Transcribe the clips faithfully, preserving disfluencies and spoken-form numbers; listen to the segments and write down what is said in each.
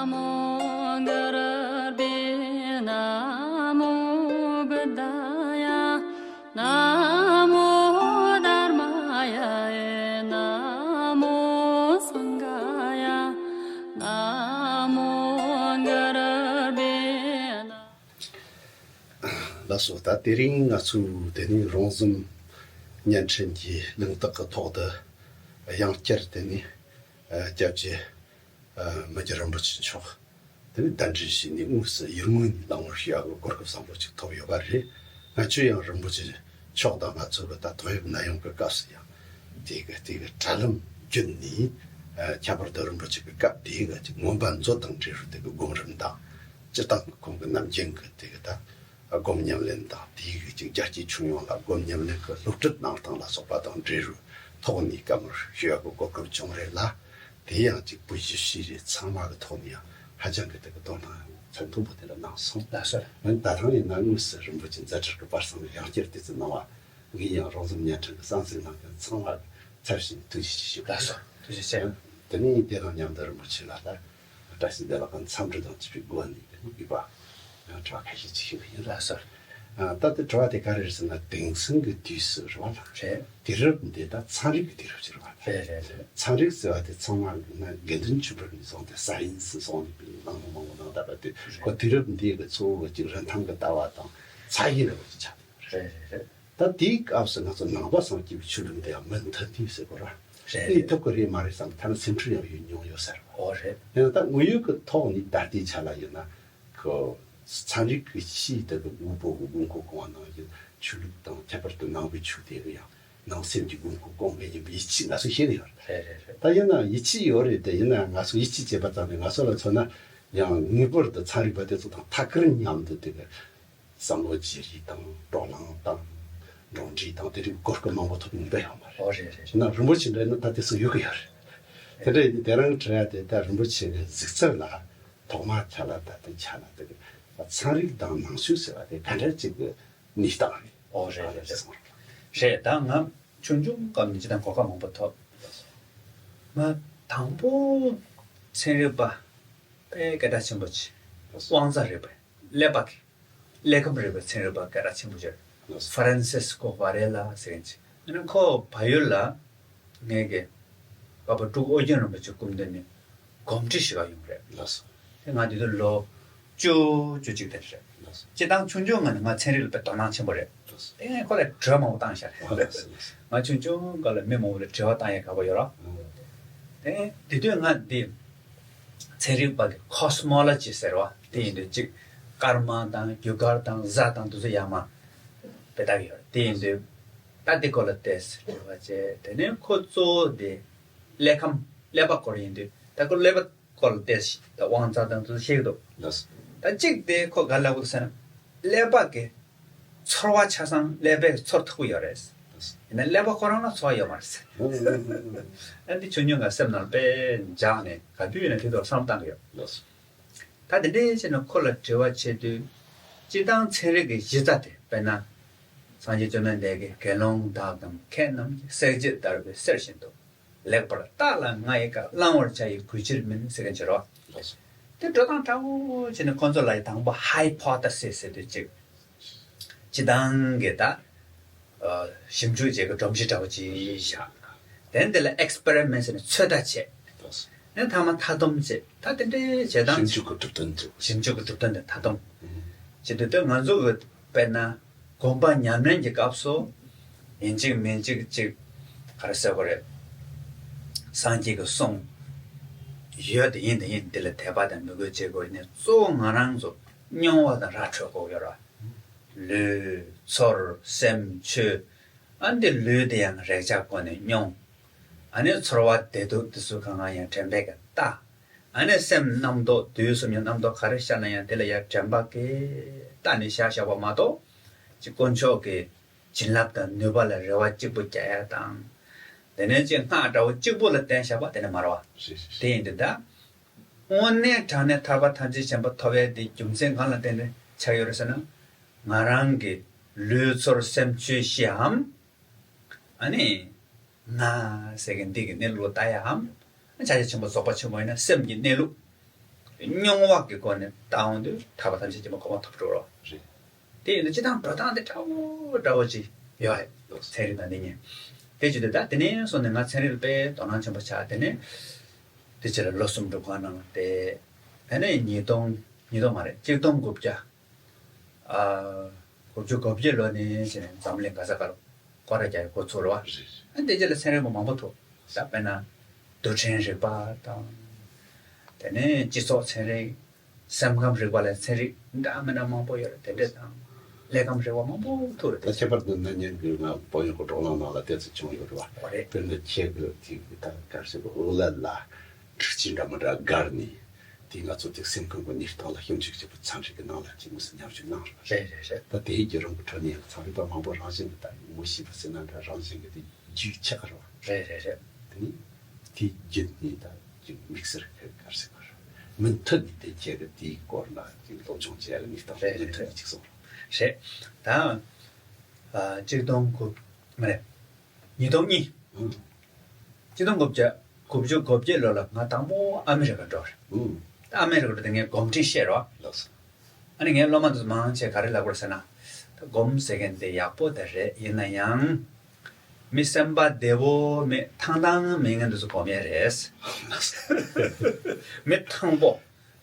नमो गुरुर्भ्यो नमो बुद्धाय नमो धर्माय नमो संघाय नमो गुरुर्भ्यो नमः। ལགས་སོ། ད་དེ་རིང་ང་ཚོས་དེ་ནས་རོང་ཟོམ་བརྙན་འཕྲིན་གྱི་གླེང་སྟེགས་ཀྱི་ཐོག་ཏུ་ཡང་བསྐྱར་དེ་ནས་ཨ་སྐྱབས་རྗེ་ཨ་མི་རྗེ་རིན་པོ་ཆེ་མཆོག་དེ་ནས་གདན་འདྲེན་ཞུས་ནས་དངོས་སུ་ཡུལ་དངོས་ནས་གླེང་མོལ་ཞུ་ཡག་གི་གོ་སྐབས་བཟང་པོ་ཅིག་ཐོབ་ཡོད་པ་རེད། ང་ཚོས་ཡང་རིན་པོ་ཆེ་མཆོག་དང་ང་ཚོ་གི་ད་ཏོག་དབྱིབས་ནད་ཡམས་ཀྱི་སྐབས་སུ་ཡང་དེ་གི་དེ་གི་དྲ་ལམ་བརྒྱུད་ནས་ཨ་ཁྱད་པར་དུ་རིན་པོ་ཆེ་གི་སྐབས་དེ་གི་ཅིག་མངོན་པ་མཛོད་དང་འབྲེལ་བའི་དེ་གི་སྒོམ་རིམ་དང་། སྤྱིར་བཏང་གི་ཁོང་གི་ནམ་རྒྱུན་གྱི་དེ་གི་ད་སྒོམ་ཉམས་ལེན་དང་དེའི་གི་ཅིག་རྒྱལ་སྤྱིའི་ཁྱོན་ཡོངས་ལ་སྒོམ་ཉམས་ལེན་གྱི་སློབ་ཁྲིད་གནང་སྟངས་ལ་སོགས་པ་དང་འབྲེལ་བའི་ཐོག་ནས་བཀའ་མོལ་ཞུ་ཡག་གི་གོ་སྐབས་བྱུང་རེད་ལ། དེ་ཡང་ཅིག་བོད་གཞིས་བྱེས་རེད། ཚང་མ་གི་ཐོག་ནས་ཡང་ཧ་ཅང་གི་དེ་གི་དོ་སྣང་ཚད་མཐོན་པོ་དེ་འདྲ་གནང་སོང་། ལགས་སོ། འོན་ད་ཐེངས་ཡིན་ན་དངོས་སུ་རིན་པོ་ཆེ་མཛད་འཕྲིན་གྱི་བར་གསེང་ལ་ཡང་བསྐྱར་དུས་ཚོད་གནང་བ། ངས་ཡང་རོང་ཟོམ་བརྙན་འཕྲིན་གྱི་གསང་ཚིག་ནང་ཡང་ཚང་མ་གི་ཚབ་བྱས་ནས་ཐུགས་རྗེ་ཆེ་ཞུ། ལགས་སོ། ཐུགས་རྗེ་ཆེ། དེ་ནས་དེ་དང་མཉམ་དུ་རིན་པོ་ཆེ་ལ་ད་བཀྲ་ཤིས་བདེ་ལེགས་དང་འཚམས་འདྲི་དང་བཅས་པའི་སྒོ་ནས་དེ་ནས་དགོས་པ་ཡང་དྲི་བ་ཁ་ཤས་ཅིག་ཞུ་གི་ཡིན། ལགས་སོ། ད་ལྟ་དྲི་བ་དེ་ག་རེ་རེད་ཟེར་ན། དེང་སང་གི་དུས་སུ་རེད་བ་ལ། རེད། དུས་རབས་འདི་ད་ཚན་རིག་གི་དུས་རབས་ཅིག་རེད་བ། རེད་རེད་རེད། ཚན་རིག་ཟེར་བ་དེ་ཚང་མ་ཡིན་ན་དགེ་འདུན་ཆོས་འཕེལ་ནས་བཟུང་སྟེ་སཱ་ཡན་སི་སོགས་ནས་བླངས་མང་པོ་གནང་བསྡད་པ་དེ། ཁོ་དུས་རབས་འདིའི་གི་གཙོ་བོ་གཅིག་རིན་ཐང་གི་ལྟ་བ་དང་ཚད་གཞི་ལ་བ་ཅིག་ཆགས་བསྡད་པ་རེད། རེད་རེད་རེད། ད་དེའི་སྐབས་སུ་ང་ཚོ་ནང་པ་སངས་རྒྱས་པའི་ཆོས་ལུགས་འདི་ཡང་མུ་མཐུད་དུ་ཟེར་དགོས་ར། རེད། དེ་ཐུབ་ཀྱི་རེད་མ་རེད་བསམ། ཐ་ན་སེམས་ཁྲལ་ཡང་ཡོད་མྱོང་ཡོད་ས་རེད། ཨོ་རེད། ཡིན་ན་ད་དངོས་ཡོད་ཀྱི་ཐོག་ནས་ད་ལྟའི་ཆ་ལ་ཡིན་ན་ཁོ་ཚན་རིག་གི་ཕྱིའི་དེ་གི་དངོས་པོ་གི་དགོས་མཁོ་སྐོང་བ་ནང་བཞིན་ཆོས་ལུགས་དང་ཁྱད་པར་དུ་ནང་པའི་ཆོས་དེ་གི་ཡང་ནང་སེམས་ཀྱི་དགོས་མཁོ་སྐོང་མཁན་ཡིན་པའི་ཡིད་ཆེས་ང་ཚོ་ཤེས་ཀྱི་ཡོད་རེད། རེད་རེད་རེད། ད་ཡིན་ན་ཡིད་ཆེས་ཡོད་རེད་དེ། ཡིན་ན་ང་ཚོ་ཡིད་ཆེས་བྱེད་པ་ཙམ་ནས་ང་ཚོ་ལ་མཚོན་ན་ཡང་ངེས་པར་དུ་ཚན་རིག་པ་དེ་ཚོ་དང་ཐད་ཀར་མཉམ་དུ་དེ་གི་བསམ་བློ་བརྗེ་རེས་དང་བགྲོ་གླེང་དང་འགྲོ་འགྲིག་དང་དེ་རིགས་གོ་སྐབས་མང་པོ་ཐོབ་མྱོང་ཡོད་མ་རེད། ཨོ་རེད་རེད། ན་རིན་པོ་ཆེ་འདྲ་ན་ད་དེ་སུ་ཡོད་ཀྱི་ཡོད་རེད། དེ་འདྲ་ཡིན་དུས་དེ་རིང་དྲི་ཡ་དེ་ད་རིན་པོ་ཆེ་གི་གཟིགས་ཚུལ་ལ་ཐོག་མར་ཆ་ལ་ད་དེ་ཆ་ལ་དེ་གི་ཚན་རིག་དང་ནང་ཆོས་ཟེར་བ་དེ་ག་འདྲ་ཅིག་གི་གནས་སྟངས་རེད། ཨོ་རེད་རེད་རེད། རེད། ད་ང་ཆུང་ཆུང་སྐབས་ནས་ཅི་དང་གོ་སྐབས་མང་པོ་ཐོབ། ང་དང་པོ་ཚན་རིག་པ་དཔེ་སྐད་གྲགས་ཆེན་པོ་ཆེ་དབང་རྩ་རིག་པའི་ཀླད་པ་གི་ཀླད་ཁམས་རིག་པའི་ཚན་རིག་པ་སྐད་གྲགས་ཆེན་པོ་ཅིག་ཧྥ་རན་སིས་ཀོ་ཝ་རེ་ལ་ཟེར་མཁན་ཅིག་ཨ་ནི་ཁོ་བལ་ཡུལ་ལ་ངེད་ཀྱི་པ་ཕ་སྤྲུལ་སྐུ་ཨོ་རྒྱན་རིན་པོ་ཆེ་སྐུ་མདུན་ནས་གོམས་འདྲིས་ཞུ་ག་ཡོང་རེད། ལགས་སོ། དེ་ང་དེ་དུས་ལོ་བཅུ་བཅུ་གཅིག་དེ་རེད། ལགས་སོ། སྤྱིར་བཏང་ཆུང་ཆུང་ངང་ནས་ང་ཚན་རིག་ལ་དཔེ་དོ་སྣང་ཆེན་པོ་རེད། ལགས་སོ། དེ་ངས་ཁོ་ལ་དྲི་བ་མང་པོ་བཏང་ཤག་རེད། ལགས་སོ། ལགས་སོ། ང་ཆུང་ཆུང་སྐབས་ལ་མི་མང་པོ་ལ་དྲི་བ་བཏང་ཡས་དགའ་པོ་ཡོད་ར། ཨང་། དེ་དེ་དུས་ང་འདི་ཚན་རིག་པ་གི་ཁོ་སི་མོ་ལོ་ཇི་ཟེར་བ་དེ་ཡིན་དུས་གཅིག་སྐར་མ་དང་རྒྱུ་སྐར་དང་གཟའ་དང་དེ་ཚོ་ཡར་མར་དཔེ་ལྟ་གི་ཡོད་རེད། དེ་ཡིན་དུས་ད་འདི་སྐོར་ལ་ཏོག་ཙམ་དྲི་བ་བྱས། དེ་ནས་ཁོ་གཙོ་བོ་འདི་ཀླད་ཁམས་ཀླད་པ་སྐོར་ཡིན་དུས་ད་ཁོ་ཀླད་པ་སྐོར་ལ་ཏོག་ཙམ་ད་དབང་རྩ་དང་དེ་ཚོ་ཤེས་ཀྱི་འདུག་ལགས་སོ། ད་གཅིག་དེ་ཁོ་ག་ལབ་ཀྱི་ཟེར་ན་ཀླད་པ་གི་ཚོར་བ་ཆ་ཚང་ཀླད་པས་ཚོར་ཐུབ་ཀྱི་ཡོད་རེད། ཡིན་ན་ཀླད་པ་ཁོ་རང་ལ་ཚོར་བ་ཡོད་མ་རེད། ཨ་འདི་ཆུང་ཆུང་ང་སེམས་ནང་དཔེ་འཇགས་ནས་ག་དུས་ཡིན་ན་དེ་ཐོག་བསམ་བཏང་གི་ཡོད། ལགས་སོ། ད་དེ་འདྲའི་བྱས་ནས་ཁོ་ལ་དྲི་བ་བྱེད་དུས་སྤྱིར་བཏང་ཚན་རིག་གི་གཞི་རྩ་དེ་དཔེར་ན་སངས་རྒྱས་བཅོམ་ལྡན་འདས་ཀྱིས་དགེ་སློང་དག་གམ་མཁས་རྣམས་ཀྱིས་གསེར་གྱི་བརྡར་བའི་གསེར་བཞིན་དུ། ལེགས་པར་བརྟགས་ལ་ང་ཡི་བཀའ། བླང་བར་བྱ་ཡི་གུས་ཕྱིར་མིན་ཟེར་མཁན་ཅིག་རེད་བ། དེ་འགྲོ་སྟངས་འདྲ་བོ་བྱས་ནས་ཁོང་ཚོ་ལ་ཡི་དང་པོ་ཧའི་པོ་ཐེ་སིས་ཟེར་དུས་གཅིག་སྤྱིར་བཏང་གི་ད་ཞིབ་འཇུག་བྱེད་ཀྱི་སྒྲོམ་གཞི་འདྲ་བོ་ཅིག་བཞག་དེ་འདི་ལ་ཨེག་སི་པེ་རི་མེན་ཊི་ཟེར་ནས་ཚོད་ལྟ་བྱེད། ཨེ་མཐའ་མ་མཐའ་སྡོམ་བྱེད། ད་དེ་འདྲའི་བྱེད་སྟངས། ཞིབ་འཇུག་གི་གྲུབ་དོན་དེ། ཞིབ་འཇུག་གི་གྲུབ་དོན་དེ་མཐའ་སྡོམ་བྱེད་དུས་དེ་ང་ཚོ་གི་དཔེར་ན། སྒོམ་པ་ཉམས་ལེན་གྱི་སྐབས་སུ་ཡིན་གཅིག་མིན་གཅིག་ཅིག་ག་རེ་ཟེར་དགོས་རེད། སངས་རྒྱས་ཀྱི་གསུང་ཡོད་དེ་ཡིན་དེ་ཡིན་འདི་ལ་དད་པ་དང་མོས་གུས་བྱེད་དགོས་ནས་གཙོ་བོ་ང་རང་ཚོ་མྱོང་བ་དང་ར་འཕྲོད་དགོས་ཡོད་ར། ལུས་ཚོར་སེམས་ཆོས། ཨ་འདི་ལུས་དེ་ཡང་རེག་བྱ་སྒོ་ནས་མྱོང་། ཨ་ནི་ཚོར་བ་བདེ་སྡུག་དེ་ཚོ་གང་གང་ཡང་དྲན་པས་ཀྱང་ལྟ། ཨ་ནི་སེམས་རྣམ་རྟོག་དུས་གསུམ་གྱི་རྣམ་རྟོག་ག་རེ་ཤར་ན་ཡང་དེ་ལ་ཡར་དྲན་པ་གིས་ལྟ་ནས་བཞག་བཞག་པ་མ་གཏོགས། ཅིག་དཀོན་མཆོག་གི་བྱིན་རླབས་དང་ནུས་པ་ལ་རེ་བ་གཅིག་པུ་རྒྱག་ཡ་དང་། དེ་ནས་ཅིག་སྔགས་འདྲ་བོ་གཅིག་པུ་ལ་བརྟེན་བཞག་པ་དེ་ནི་མ་རེད་བ། དེ་ཡིན་དུས་ད། དངོས་གནས་དྲང་གནས་ཐར་པ་ཐམས་ཅད་མཁྱེན་པ་ཐོབ་ཡ་དེ་རྒྱུ་མཚན་གང་ལ་བརྟེན་ནས་ཆགས་ཡོད་རེད་ཟེར་ན། ང་རང་གི་ལུས་ཚོར་སེམས་ཆོས་ཤེས་འམ། ཨ་ནི། ང་ཟེར་མཁན་འདི་གི་གནས་ལུགས་ལ་ལྟ་ཡའམ། ཕྱག་རྒྱ་ཆེན་པོ་རྫོགས་པ་ཆེན་པོ་ཡིན་ན་སེམས་ཀྱི་གནས་ལུགས། རྙོག་དྲ་གི་སྒོ་ནས་བལྟ་འོང་དུས་ཐར་པ་ཐམས་ཅད་མཁྱེན་པའི་གོ་འཕང་ཐོབ་འགྲོ་རོགས། རེད། དེ་ཡིན་དུས་སྤྱིར་བཏང་འགྲོ་སྟངས་དེ་འདྲ་བོ་འདྲ་བོ་ཅིག་ཡོད་རེད། ཚན་རིག་དང་འདི་གཉིས། དེ་བྱེད་དུས་ད་དེ་ནས་བཟུང་ནས་ང་ཚན་རིག་ལ་དཔེ་དོ་སྣང་ཆེན་པོ་ཆགས། དེ་ནས་དེ་ཕྱིར་ལོ་གསུམ་འགྲོ་གང་གནང་སྟེ། ཨ་ནི་ཉིས་སྟོང་། ཉིས་སྟོང་མ་རེད། གཅིག་སྟོང་དགུ་བརྒྱ། ཨ། དགུ་བཅུ་གོ་བརྒྱད་ལོ་ནས་བྱས་ནས་འཛམ་གླིང་ག་ས་ག་ལ་སྐོར་ར་རྒྱག་གི་འགོ་ཚུགས་རེད་བ། ཨ་ནི་དེ་རྗེས་ལ་ཚན་རིག་པ་མང་པོ་ཐུག་ད་དཔེར་ན་རྡུལ་ཕྲན་རིག་པ་དང་། དེ་ནས་སྤྱི་ཚོགས་ཚན་རིག་སེམས་ཁམས་རིག་པ་ལ་ཚན་རིག་འདྲ་མི་འདྲ་མང་པོ་ཡོད་རེད། དེ་འདྲ་དང་ལས་ཁམས་རིག་པ་མང་པོ་ཐུག་རེད། ད་ཁྱད་པར་དུ་ན་ཉིན་གྱི་ང་བོད་ཡིག་གི་བགྲོ་གླེང་ནང་ལ་དེ་ཚོ་བྱུང་ཡོད་རེད་བ། འོ་རེད། དཔེར་ན་ཁྱེད་ཀྱི་དེ་གི་ད་ག་རེ་ཟེར་དགོས། ཨོ་ལ་ལ། འཕྲུལ་ཆས་འདྲ་མི་འདྲ་བསྒར་ནས། དེ་ང་ཚོ་དེ་སེམས་ཁམས་ཀྱི་གནས་སྟངས་ལ་ཞིབ་འཇུག་བྱེད་པའི་ཚན་རིག་གི་ནང་ལ་དེ་དངོས་སུ་མཉམ་ཞུགས་གནང་རེད་བ། རེད་རེད་རེད། ད་དེའི་བརྒྱུད་རིམ་གྱི་ཁྲོད་ནས་ཚན་རིག་པ་མང་པོ་རང་བཞིན་གྱི་ད་ངོ་ཤེས་པ་ཟེར་ན་འདྲ། རང་བཞིན་གྱི་དེ་རྒྱུས་ཆགས་རེད་བ། རེད་རེད་རེད། དེ་ནི་དེའི་རྒྱུད་ནས་ད་ཅིག་དམིགས་བསལ་ག་རེ་ཟེར་བ་རེད། མུ་མཐུད་ནས་དེ་ཁྱེད་ཀྱི་དེའི་སྐོར་ལ་ཅིག་སློབ་སྦྱོང་བྱེད་ཡ་གི་གནས་སྟངས་རེད་མུ་མཐུད་ནས་ཅིག་གསུངས་རོགས། རེད། ད་ཨ་གཅིག་སྟོང་དགུ། མ་རེད། ཉིས་སྟོང་གཉིས། ཨང་། གཅིག་སྟོང་དགུ་བརྒྱ་དགུ་བཅུ་གོ་བརྒྱད་ལོ་ལ་ང་དང་པོ་ཨ་མི་རི་ཀ་འགྲོ་རེད། ཨང་། ཨ་མི་རི་ཀ་འགྲོ་དུས་ངས་སྒོམ་ཁྲིད་བཤད་རོགས། ལགས་སོ། ཨ་ནི་ངའི་སློབ་མ་དེ་ཚོ་མང་ཆེ་ག་རེ་ལབ་དགོས་ཟེར་ན། ད་སྒོམ་ཟེར་མཁན་དེ་ཡག་པོ་དེ་རེད། ཡིན་ན་ཡང་། མི་སེམས་པ་བདེ་བོ་མེད། ཐང་ཐང་མེད་མཁན་དེ་ཚོ་སྒོམ་ཡས་རེད། མི་ཐང་པོ།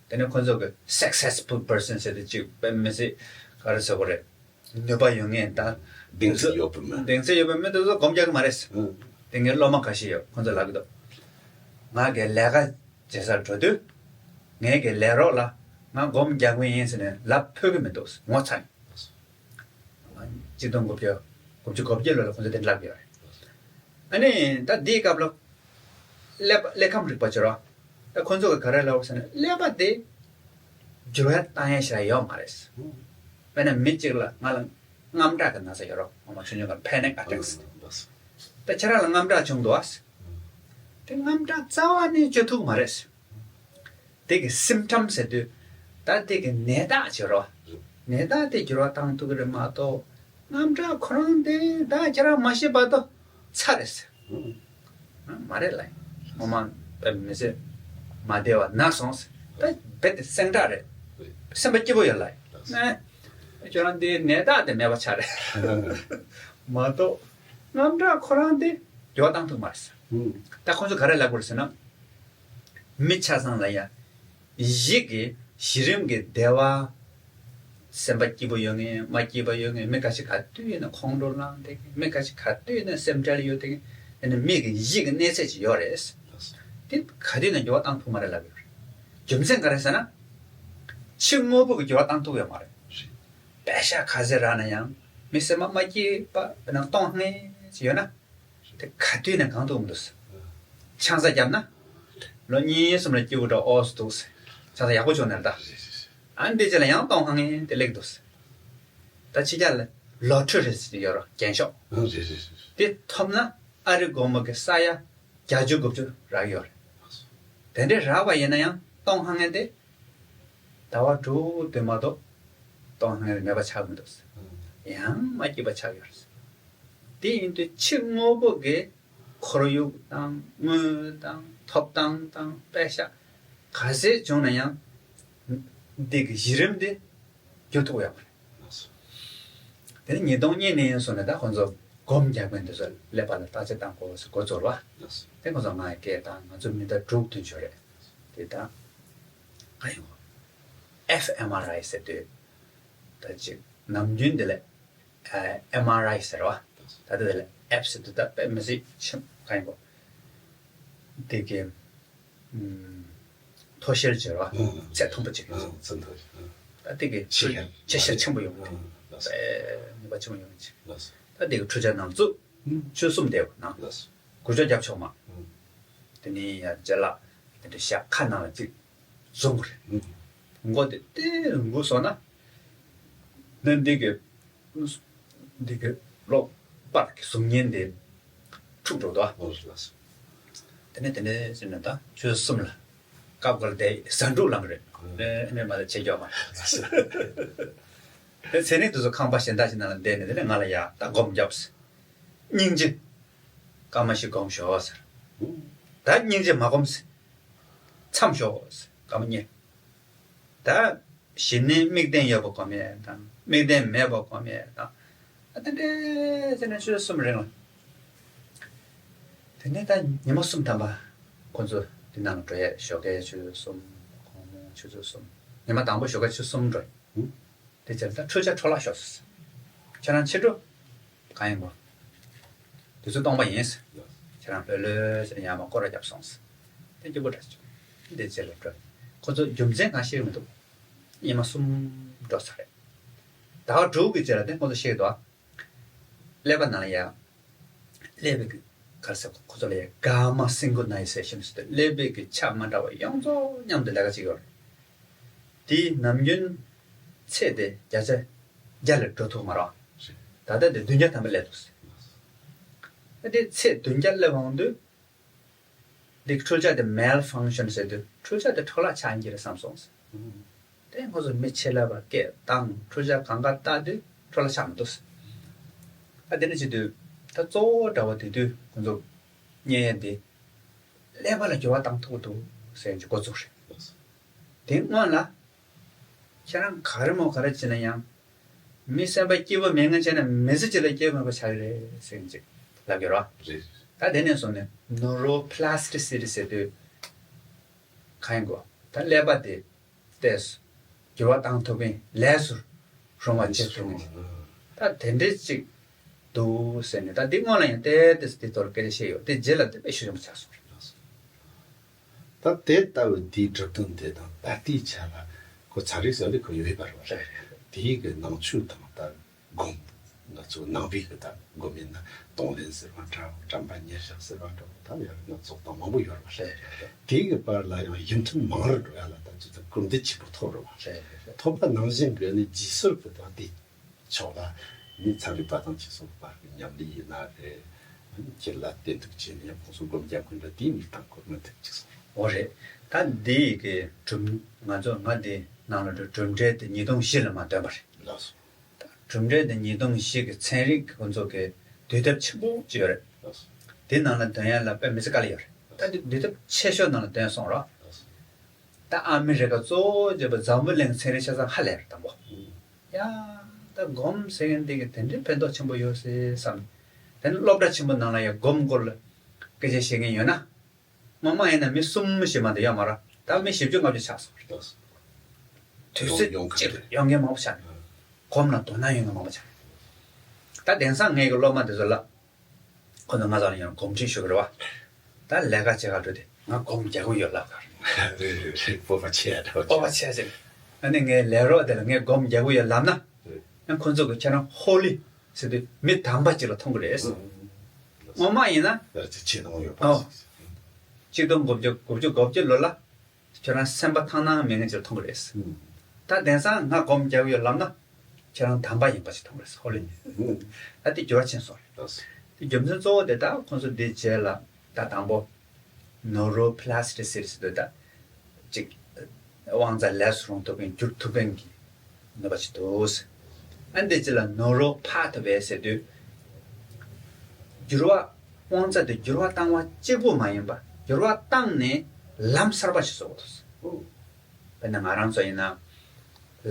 དེ་ནས་ཁོ་ཚོ་གི་successful person ཟེར་དུས་གཅིག་དཔེ་མི་སྲིད་ག་རེ་ཟེར་དགོས་རེད། ནུས་པ་ཡོད་མཁན་དང་། གདེང་ཚོད་ཡོད་པའི་མི། གདེང་ཚོད་ཡོད་པའི་མི་དེ་ཚོ་སྒོམ་རྒྱག་གི་མ་རེད། ཨང་། དེ་ངའི་སློབ་མ་ཁ་ཤས་ཡོད། ཁོ་ཚོ་ལབ་ཀྱི་འདུག་ང་གི་ལས་ཀ་བྱེད་སར་འགྲོ་དུས། ངའི་གི་ལས་རོགས་ལ་ང་སྒོམ་རྒྱག་གི་ཡིན་ཟེར་ནས་ལབ་ཕོད་ཀྱི་མི་འདུག་ངོ་ཚ་ནས། གཅིག་སྟོང་དགུ་བརྒྱ་དགུ་བཅུ་གོ་བརྒྱད་ལོ་ལ་ཁོ་ཚོ་དེ་འདྲ་ལབ་ཀྱི་ཡོད་རེད། ཨ་ནི་ད་འདིའི་སྐབས་ལ་ཀླད་པ་ཀླད་ཁམས་རིག་པ་བྱེད་རོགས། ད་ཁོ་ཚོ་གི་ག་རེ་ལབ་ཟེར་ན། ཀླད་པ་དེ་འགྱུར་བ་བཏང་ཡ་ཞིག་ཡོད་མ་རེད། དཔེར་ན་མི་གཅིག་ལ་ང་ལ་དངངས་སྐྲག་གི་ན་ཚ་ཡོད་རོགས། ངོ་མ་ཆུང་ཆུང་གི་panic attacks། ད་ཁྱེད་རང་ལ་དངངས་སྐྲག་བྱུང་འདུག་ཨ། དེ་དངངས་སྐྲག་རྩ་བ་ནས་བཅོས་ཐུབ་མ་རེད། དེ་གི་symptom ཟེར་དུས། ད་དེ་གི་ནད་རྟགས་བྱེད་རོགས། ནད་རྟགས་དེ་འགྱུར་བ་བཏང་ཐུབ་ཀྱི་རེད་མ་གཏོགས། དངངས་སྐྲག་ཁོ་རང་དེ་ད་ཁྱེད་རང་མ་ཤེས་བར་དུ་ཚར་རེད་ཟེར། མ་རེད་ལ། ངོ་མ་དཔེ་མི་སྲིད་མ་བདེ་བ་ན་སོང་ཟེར། ད་རྦད་དེ་སེང་སྐྲག་རེད། སེམས་པ་སྐྱིད་པོ་ཡོད་ལ། ཁྱོད་རང་དེ་ནད་རྟགས་དེ་མེད་པ་ཆགས་རེད། མ་གཏོགས་དངངས་སྐྲག་ཁོ་རང་དེ་འགྱུར་བ་བཏང་ཐུབ་མ་རེད་ཟེར། ད་ཁོང་ཚོ་ག་རེ་ལབ་དགོས་རེད་ཟེར་ན། མི་ཆ་ཚང་ལ་ཡ། གཞི་གི་གཞི་རིམ་གྱི་བདེ་བ། སེམས་པ་སྐྱིད་པོ་ཡོད་མཁན་མ་སྐྱིད་པ་ཡོད་མཁན། མི་ཁ་ཤས་ག་དུས་ཡིན་ན་ཁོང་ཁྲོ་ལངས་བསྡད་མཁན། མི་ཁ་ཤས་ག་དུས་ཡིན་ན་སེམས་ཁྲལ་ཡོད་བསྡད་མཁན། དེ་ནི་མི་གི་གཞི་གི་གནས་ཚད་ཅིག་ཡོད་རེད། དེ་ག་དུས་ཡིན་ན་འགྱུར་བ་བཏང་ཐུབ་མ་རེད་ལབ་ཡོད་རེད། རྒྱུ་མཚན་ག་རེ་ཟེར་ན། ཕྱི་དངོས་པོ་གི་འགྱུར་བ་བཏང་ཐུབ་ཡོད་མ་རེད། པད་ཤག་ག་ཚོད་རག་ན་ཡང་མི་སེམས་པ་མ་སྐྱིད་པ་ན་སྟོང་ཧང་ཅིག་ཡོད་ན། དེ་ག་དུས་ནས་གང་ཐུབ་མི་འདུག་ཆང་ས་བརྒྱབ་ན། ལོ་གཉིས་གསུམ་ལ་སྐྱིད་པོ་འདྲ་ཨོ་སི་འདུག་ཆང་ས་ཡག་པོ་བྱུང་ནས་ད། ཨ་འདི་རྗེས་ལ་ཡང་སྟོང་ཧང་ངེ་དེ་ལེགས་འདུག་ད་ཕྱི་རྒྱལ་ལ་ལོ་ཊ་རི་ཟེར་གྱི་ཡོད་རེད། རྒྱན་ཤོག་དེ་ཐོབ་ན་ཨ་རི་སྒོར་མོ་གི་ས་ཡ་བརྒྱད་ཅུ་དགུ་བཅུ་རག་ཡོད་རེད། དེ་འདྲའི་རག་པ་ཡིན་ན་ཡང་སྟོང་ཧང་ངེ་དེ། ཟླ་བ་དྲུག་དེ་མ་གཏོགས་སྟོང་ཧང་ངེ་དེ་མེད་པ་ཆགས་མི་འདུག་ཡང་མ་སྐྱིད་པ་ཆགས་ཡོད་རེད། དེ་ཡིན་དུས་ཕྱི་དངོས་པོ་གི་ཁོར་ཡུག་དང་དངུལ་དང་ཐོབ་ཐང་དང་པད་ཤག་ག་ཚད་བྱུང་ན་ཡང་། འདི་གི་གཞི་རིམ་དེ་འགྱུར་ཐུབ་ཡོད་མ་རེད། དེ་ནི་ཉིས་སྟོང་གཉིས་ནས་བཟུང་ནས་ད་ཁོང་ཚོ་སྒོམ་རྒྱག་མཁན་དེ་ཚོ་ཀླད་པ་ལ་བརྟག་དཔྱད་བཏང་དགོས་ཟེར་འགོ་ཚུགས་པ། དེ་ཁོང་ཚོ་ང་ཡི་སྐད་བཏང་། ང་ཚོ་མི་ཟླ་དྲུག་བདུན་ཤོག་རེད། དེ་ད་ག་ཡིན་གོ། ཨེཕ་ཨེམ་ཨར་ཨའི་ཟེར་དུས། ད་ཅིག་ནམ་རྒྱུན་དེ་ལས། ཨེམ་ཨར་ཨའི་ཟེར་བ། ད་ལྟ་དེ་ལ་ཨེཕ་ཟེར་དུས་ད་དཔེ་མི་སྲིད་ཆེན་ག་ཡིན་གོ། དེ་གི་ཨུམ། མཐོ་ཤལ་ཟེར་བ། ཨང་། ཚད་མཐོན་པོ་ཅིག་ཨང་། ཚད་མཐོ་ཞིག་ཨང་། ད་དེ་གི་ཆེ་ཤལ་ཆེ་ཤལ་ཆེན་པོ་ཡོང་གི་འདུག་ཨང་། ལགས་སོ། དཔེ་ནུས་པ་ཆེན་པོ་ཡོང་གི་ཅིག་ལགས་སོ། ད་དེ་གི་འཕྲུལ་ཆས་ནང་བཙུགས། ཨང་། ཆུ་གསུམ་བསྡད་ཡོད་ནང་། ལགས་སོ། སྒུར་ལྕོག་རྒྱབ་ཆོག་མ། ཨང་། དེ་ནས་ཡར་ལྗད་ལག་དེ་འདྲ་བཞག་ཁ་ནང་ལ་ཅིག་བཟུང་གི་རེད། ཨང་། མགོ་དེ་ཏེ་འགུག་སོང་ན། ནི་འདི་གི་འདི་གི་གློག་པར་གྱི་གཟུགས་བརྙན་དེ་འཁྲུག་འགྲོ་འདུག་ཨོ་ལགས་སོ། དེ་ནས་དེ་འདྲ་ཟེར་ནས་ད་ཆུ་ཚོད་གསུམ་ལ་སྐབས་འགར་དེ་ཟ་འབྲུ་ལངས་རེད། ཨོ། དེ་ནས་མ་ལ་ཆེ་མགྱོགས་མ་རེད། དེ་ཚེ་རིང་དེ་ཚོ་ཁང་པ་གཞན་དག་ཞིག་ནང་ལ་བསྡད་ནས། དེ་ནས་ང་ལ་ཡ་ད་སྒོམ་རྒྱབ་ཟེར། སྙིང་རྗེ། སྐར་མ་བཞི་སྒོམ་ཤོག་ཟེར། ད་སྙིང་རྗེ་མ་སྒོམ་ཟེར། མཚམས་ཞོག་ཟེར། སྐར་མ་གཉིས། ད་གཞི་ནས་དམིགས་རྟེན་ཡོད་པ་སྒོམ་ཡས་དང་དམིགས་རྟེན་མེད་པ་སྒོམ་ཡས་དང་། ཨ་དེ་འདྲའི་ཚེ་ན་ཆུ་ཚོད་གསུམ་རིང་ལ། དེ་ནས་ད་ཉི་མ་གསུམ་ཐམ་པ་ཁོ་ཚོ་དེ་ནང་འགྲོ་ཡས། ཞོགས་ཀའི་ཆུ་ཚོད་གསུམ། དགོང་མོ་ཆུ་ཚོད་གསུམ། ཉི་མ་དང་པོ་ཞོགས་ཀའི་ཆུ་ཚོད་གསུམ་འགྲོ་ཡས། དེ་ཕྱིར་ད་འཕྲུལ་ཆས་འཕྲོ་བརླག་ཤོར་སོང་། ཁྱེད་རང་ཕྱི་དྲོ་གང་ཡིན་གོ། དུས་ཚོད་སྟོང་པ་ཡིན། ཁྱེད་རང་ལྷོད་ལྷོད་ཟེར་ཡར་མར་སྐོར་ར་བརྒྱབ་སོང་། དེ་སྐྱིད་པོ་འདྲ་བྱུང་། འདི་རྗེས་ལ་འགྲོ། ཁོ་ཚོ་རྒྱུ་མཚན་གང་ཤེས་མི་འདུག་ཉི་མ་གསུམ་འགྲོ་ཚར་རེད། ཟླ་བ་དྲུག་གི་རྗེས་ལ་དེ་ཁོ་ཚོ་ཤེས་འདུག་ཀླད་པ་ནང་ལ་ཡ། ཀླད་པའི་གི་ག་རེ་ཟེར། ཁོ་ཚོ་ལ་ཡ་གྷ་མ་སིང་ཀོ་ནའི་ཟེ་ཤན་ཟེར་ཏེ་ཀླད་པའི་གི་ཆ་མ་འདྲ་བ་ཡོངས་རྫོགས་མཉམ་དུ་ལས་ཀ་བྱེད་ཀྱི་ཡོད་རེད། དེའི་ནམ་རྒྱུན་ཚད་དེ་བརྒྱ་ཆ་བརྒྱ་ལས་འགྲོ་ཐུབ་མ་རེད། ད་ལྟ་དེ་བདུན་བརྒྱ་ཐམ་པ་སླེབས་འདུག་ད་དེ་ཚད་བདུན་བརྒྱ་སླེབས་འོང་དུས། འདི་འཕྲུལ་ཆས་དེ་མེལ་ཕང་ཤན་ཟེར་དུས་འཕྲུལ་ཆས་དེ་འཕྲོ་བརླག་ཆགས་ཡིན་གྱི་རེད་བསམ་སོང་། དེ་ཁོ་ཚོ་མི་ཆེ་ལ་བ་སྐད་བཏང་། འཕྲུལ་ཆས་གང་ག་བལྟ་དུས་འཕྲོ་བརླག་ཆགས་མི་འདུག་ཨ་དེ་འདྲ་བྱེད་དུས་ད་གཙོ་བོ་འདྲ་བ་དེ་དུས་ཁོ་ཚོ་རྙེད་ཡས་འདི་ཀླད་པ་ལ་འགྱུར་བ་བཏང་ཐུབ་ཀྱི་འདུག་ཟེར་གྱི་འགོ་བཙུགས་རེད། དེ་སྔོན་ལ་ཁྱེད་རང་ག་རེ་མོ་ག་རེ་བྱས་ན་ཡང་། མི་སེམས་པ་སྐྱིད་པོ་མེད་ངན་བྱས་ན་མི་ཚེ་གཅིག་ལ་སྐྱིད་པོ་མེད་པ་ཆགས་ཀྱི་རེད་ཟེར་གྱི་ཅིག་ལབ་ཀྱི་རེད་བ། རེད། ད་དེ་ནས་བཟུང་ནས་ནུ་རོ་པི་ལ་སི་ཊི་སི་ཊི་ཟེར་དུས་གང་ཡིན་གོ། ད་ཀླད་པ་དེ་ཏོག་ཙམ་འགྱུར་བ་བཏང་ཐུབ་མཁན་ལས་སུ་རུང་བ་བྱེད་ཐུབ་མཁན། ད་དེ་འདྲའི་ཅིག་འདུག་ཟེར་ནས། ད་འདི་སྔོན་ལ་ཡང་ཏོག་ཙམ་དེ་ཐོག་ལ་སྐད་ཆ་བཤད་ཡོད། དེ་རྗེས་ལ་དེ་དཔེ་ཤུགས་ཆེན་པོ་ཆགས་སོང་རེད། ད་དེ་ལྟ་བུའི་དེའི་གྲུབ་དོན་དེ་དང་ད་ལྟའི་ཆ་ལ་ཁོ་ཚན་རིག་ཟེར་ལེ་ཁོ་ཡོད་པ་རེད་བ། རེད། དེའི་གི་ནང་ཆོས་དང་ད་སྒོམ། ང་ཚོ་ནང་པའི་གི་ད་སྒོམ་ཡིན་ན་གཏོང་ལེན་ཟེར་བ་འདྲ། དྲན་པ་ཉེར་བཞག་ཟེར་བ་འདྲ། ད་ཡང་སྣ་ཚོགས་དང་མང་པོ་ཡོད་རེད་བ། རེད་རེད་རེད། དེའི་གི་བར་ལ་ཡང་ཡིད་མཐུན་མང་རུ་འགྲོ་ཡ་ལ་ད་ཅི་ད་སྐུལ་འདེད་ཆེན་པོ་ཐོབ་རེད་བ། རེད་རེད་རེད། ཐོབ་པ་ནང་བཞིན་གི་ནི་རྗེས་སོར་གི་ད་དེ། ཕྱོགས་ལ་ནི་ཚན་རིག་པ་དང་ཅི་སོགས་པ་གི་མཉམ་ལས་ཡིན་ན་རེད། སྤྱིར་ལ་བསྟེན་གཏུགས་བྱས་ནས་ཡང་ཁོང་ཚོ་སྒོམ་རྒྱག་གི་འདྲ་དེའི་མིག་དང་ཁོ་མི་ཐུབ་ཅིག་སོང་། འོ་རེད། ད་འདི་གི་གྲུབ། ང་ཚོ་ང་འདི་ནང་ལ་འགྲོ་གྲུབ་འབྲས་དེ་ཉིས་སྟོང་བཞི་ལ་མ་ཐོན་པ་རེད། ལགས་སོ། ད་གྲུབ་འབྲས་དེ་ཉིས་སྟོང་བཞི་གི་ཚན་རིག་གི་ཁོང་ཚོ་གི་དུས་དེབ་ཆེན་པོ་ཅིག་ཡོད་རེད། ལགས་སོ། དེ་ནང་ལ་འདོན་ཡ་ལ་དཔེ་མི་སྲིད་དཀའ་ལས་ཡོད་རེད། ད་དེ་དུས་དེབ་ཆེ་ཤོས་ནང་ལ་འདོན་སོང་རོགས། ལགས་སོ། ད་ཨ་མི་རི་ཀ་གཙོ་བོ་བརྗོད་པ་འཛམ་བུ་གླིང་ཚན་རིག་ཆ་ཚང་ཧ་ལས་རེད་དང་པོ། ཡ། ད་སྒོམ་ཟེར་མཁན་འདི་གི་དེ་འདྲའི་ཕན་ཐོགས་ཆེན་པོ་ཡོད་སྲིད་བསམ། དེ་ནི་སློབ་གྲྭ་ཆེན་པོ་ནང་ལ་ཡང་སྒོམ་སྐོར་ལ་སྐད་ཆ་བཤད་མཁན་ཡོད་ན། སྔོན་མ་ཡིན་ན་མི་གསུམ་ཞིག་མ་གཏོགས་ཡོད་མ་རེད། ད་མི་བཞི་བཅུ་ལྔ་བཅུ་ཆགས་སོང་རེད། དུས་ཚོད་ཡོང་གཅིག་ཡོང་མཁན་མང་པོ་ཆགས་ནས། སྒོམ་ལ་དོ་སྣང་ཡོད་མཁན་མང་པོ་ཆགས་ནས། ད་དེང་སང་ངའི་གི་སློབ་མ་དེ་ཚོ་ལ། ཁོ་ཚོ་ང་ཚོ་ལ་ཡང་གོམས་འདྲིས་ཞུ་གི་རེད་བ། ད་ལས་ཀ་བྱེད་ག་འགྲོ་དུས་ང་སྒོམ་རྒྱག་གི་ཡོད་ལབ་ག་རེད། རེད་རེད་རེད། སྤོབས་པ་ཆེ་ཡ་འདྲ་བོ། སྤོབས་པ་ཆེ་ཟེར། ཨ་ནི་ངའི་ལས་རོགས་དེ་ལ་ངས་སྒོམ་རྒྱག་གི་ཡོད་ལབ་ན། རེད། ཡང་ཁོ་ཚོ་གི་ཁྱེད་རང་ཧོ་ལི་ཟེར་དུས་མི་དམ་པ་ཅིག་ལ་མཐོང་གི་རེད། ཨང་། སྔོན་མ་ཡིན་ན། ཡར་ཅིག་ཆེ་མཐོང་ཡོད་པ། ཨོ། ཆིག་སྟོང་དགུ་བརྒྱ་དགུ་བཅུ་གོ་གཅིག་ལོ་ལ། ཁྱོད་རང་སེམས་པ་ཐང་ནང་མེད་མཁན་ཅིག་ལ་མཐོང་གི་རེད། ཨང་། ད་དེང་སང་ང་སྒོམ་རྒྱག་གི་ཡོད་ལབ་ན། ཁྱེད་རང་དམ་པ་ཡིན་པ་ཞིག་མཐོང་རེད། ཧོ་ལེ་ནི། ཨ་དེ་འགྱུར་བ་ཕྱིན་སོང་རེད། ལགས་སོ། དེ་རྒྱུ་མཚན་གཙོ་བོ་དེ་ད་ཁོང་ཚོ་འདི་རྗེས་ལ་ད་དང་པོ་ནོ་རོ་པི་ལ་སི་ཊི་སི་ཊི་ཟེར་དུས་ད་ཅིག་དབང་རྩ་ལས་སུ་རུང་ཐུབ་མཁན་འགྱུར་ཐུབ་མཁན་གྱི་ནུས་པ་ཞིག་འདུག་ཨ་འདི་རྗེས་ལ་ནོ་རོ་པ་ཐི་ཝེ་ཟེར་དུས་འགྱུར་བ་དབང་རྩ་དེ་འགྱུར་བ་བཏང་བ་གཅིག་པུ་མ་ཡིན་པ་འགྱུར་བ་བཏང་ནས་ལམ་གསར་པ་ཞིག་བཟོ་དགོས་འདུག་དཔེར་ན་ང་རང་ཚོ་ཡིན་ན་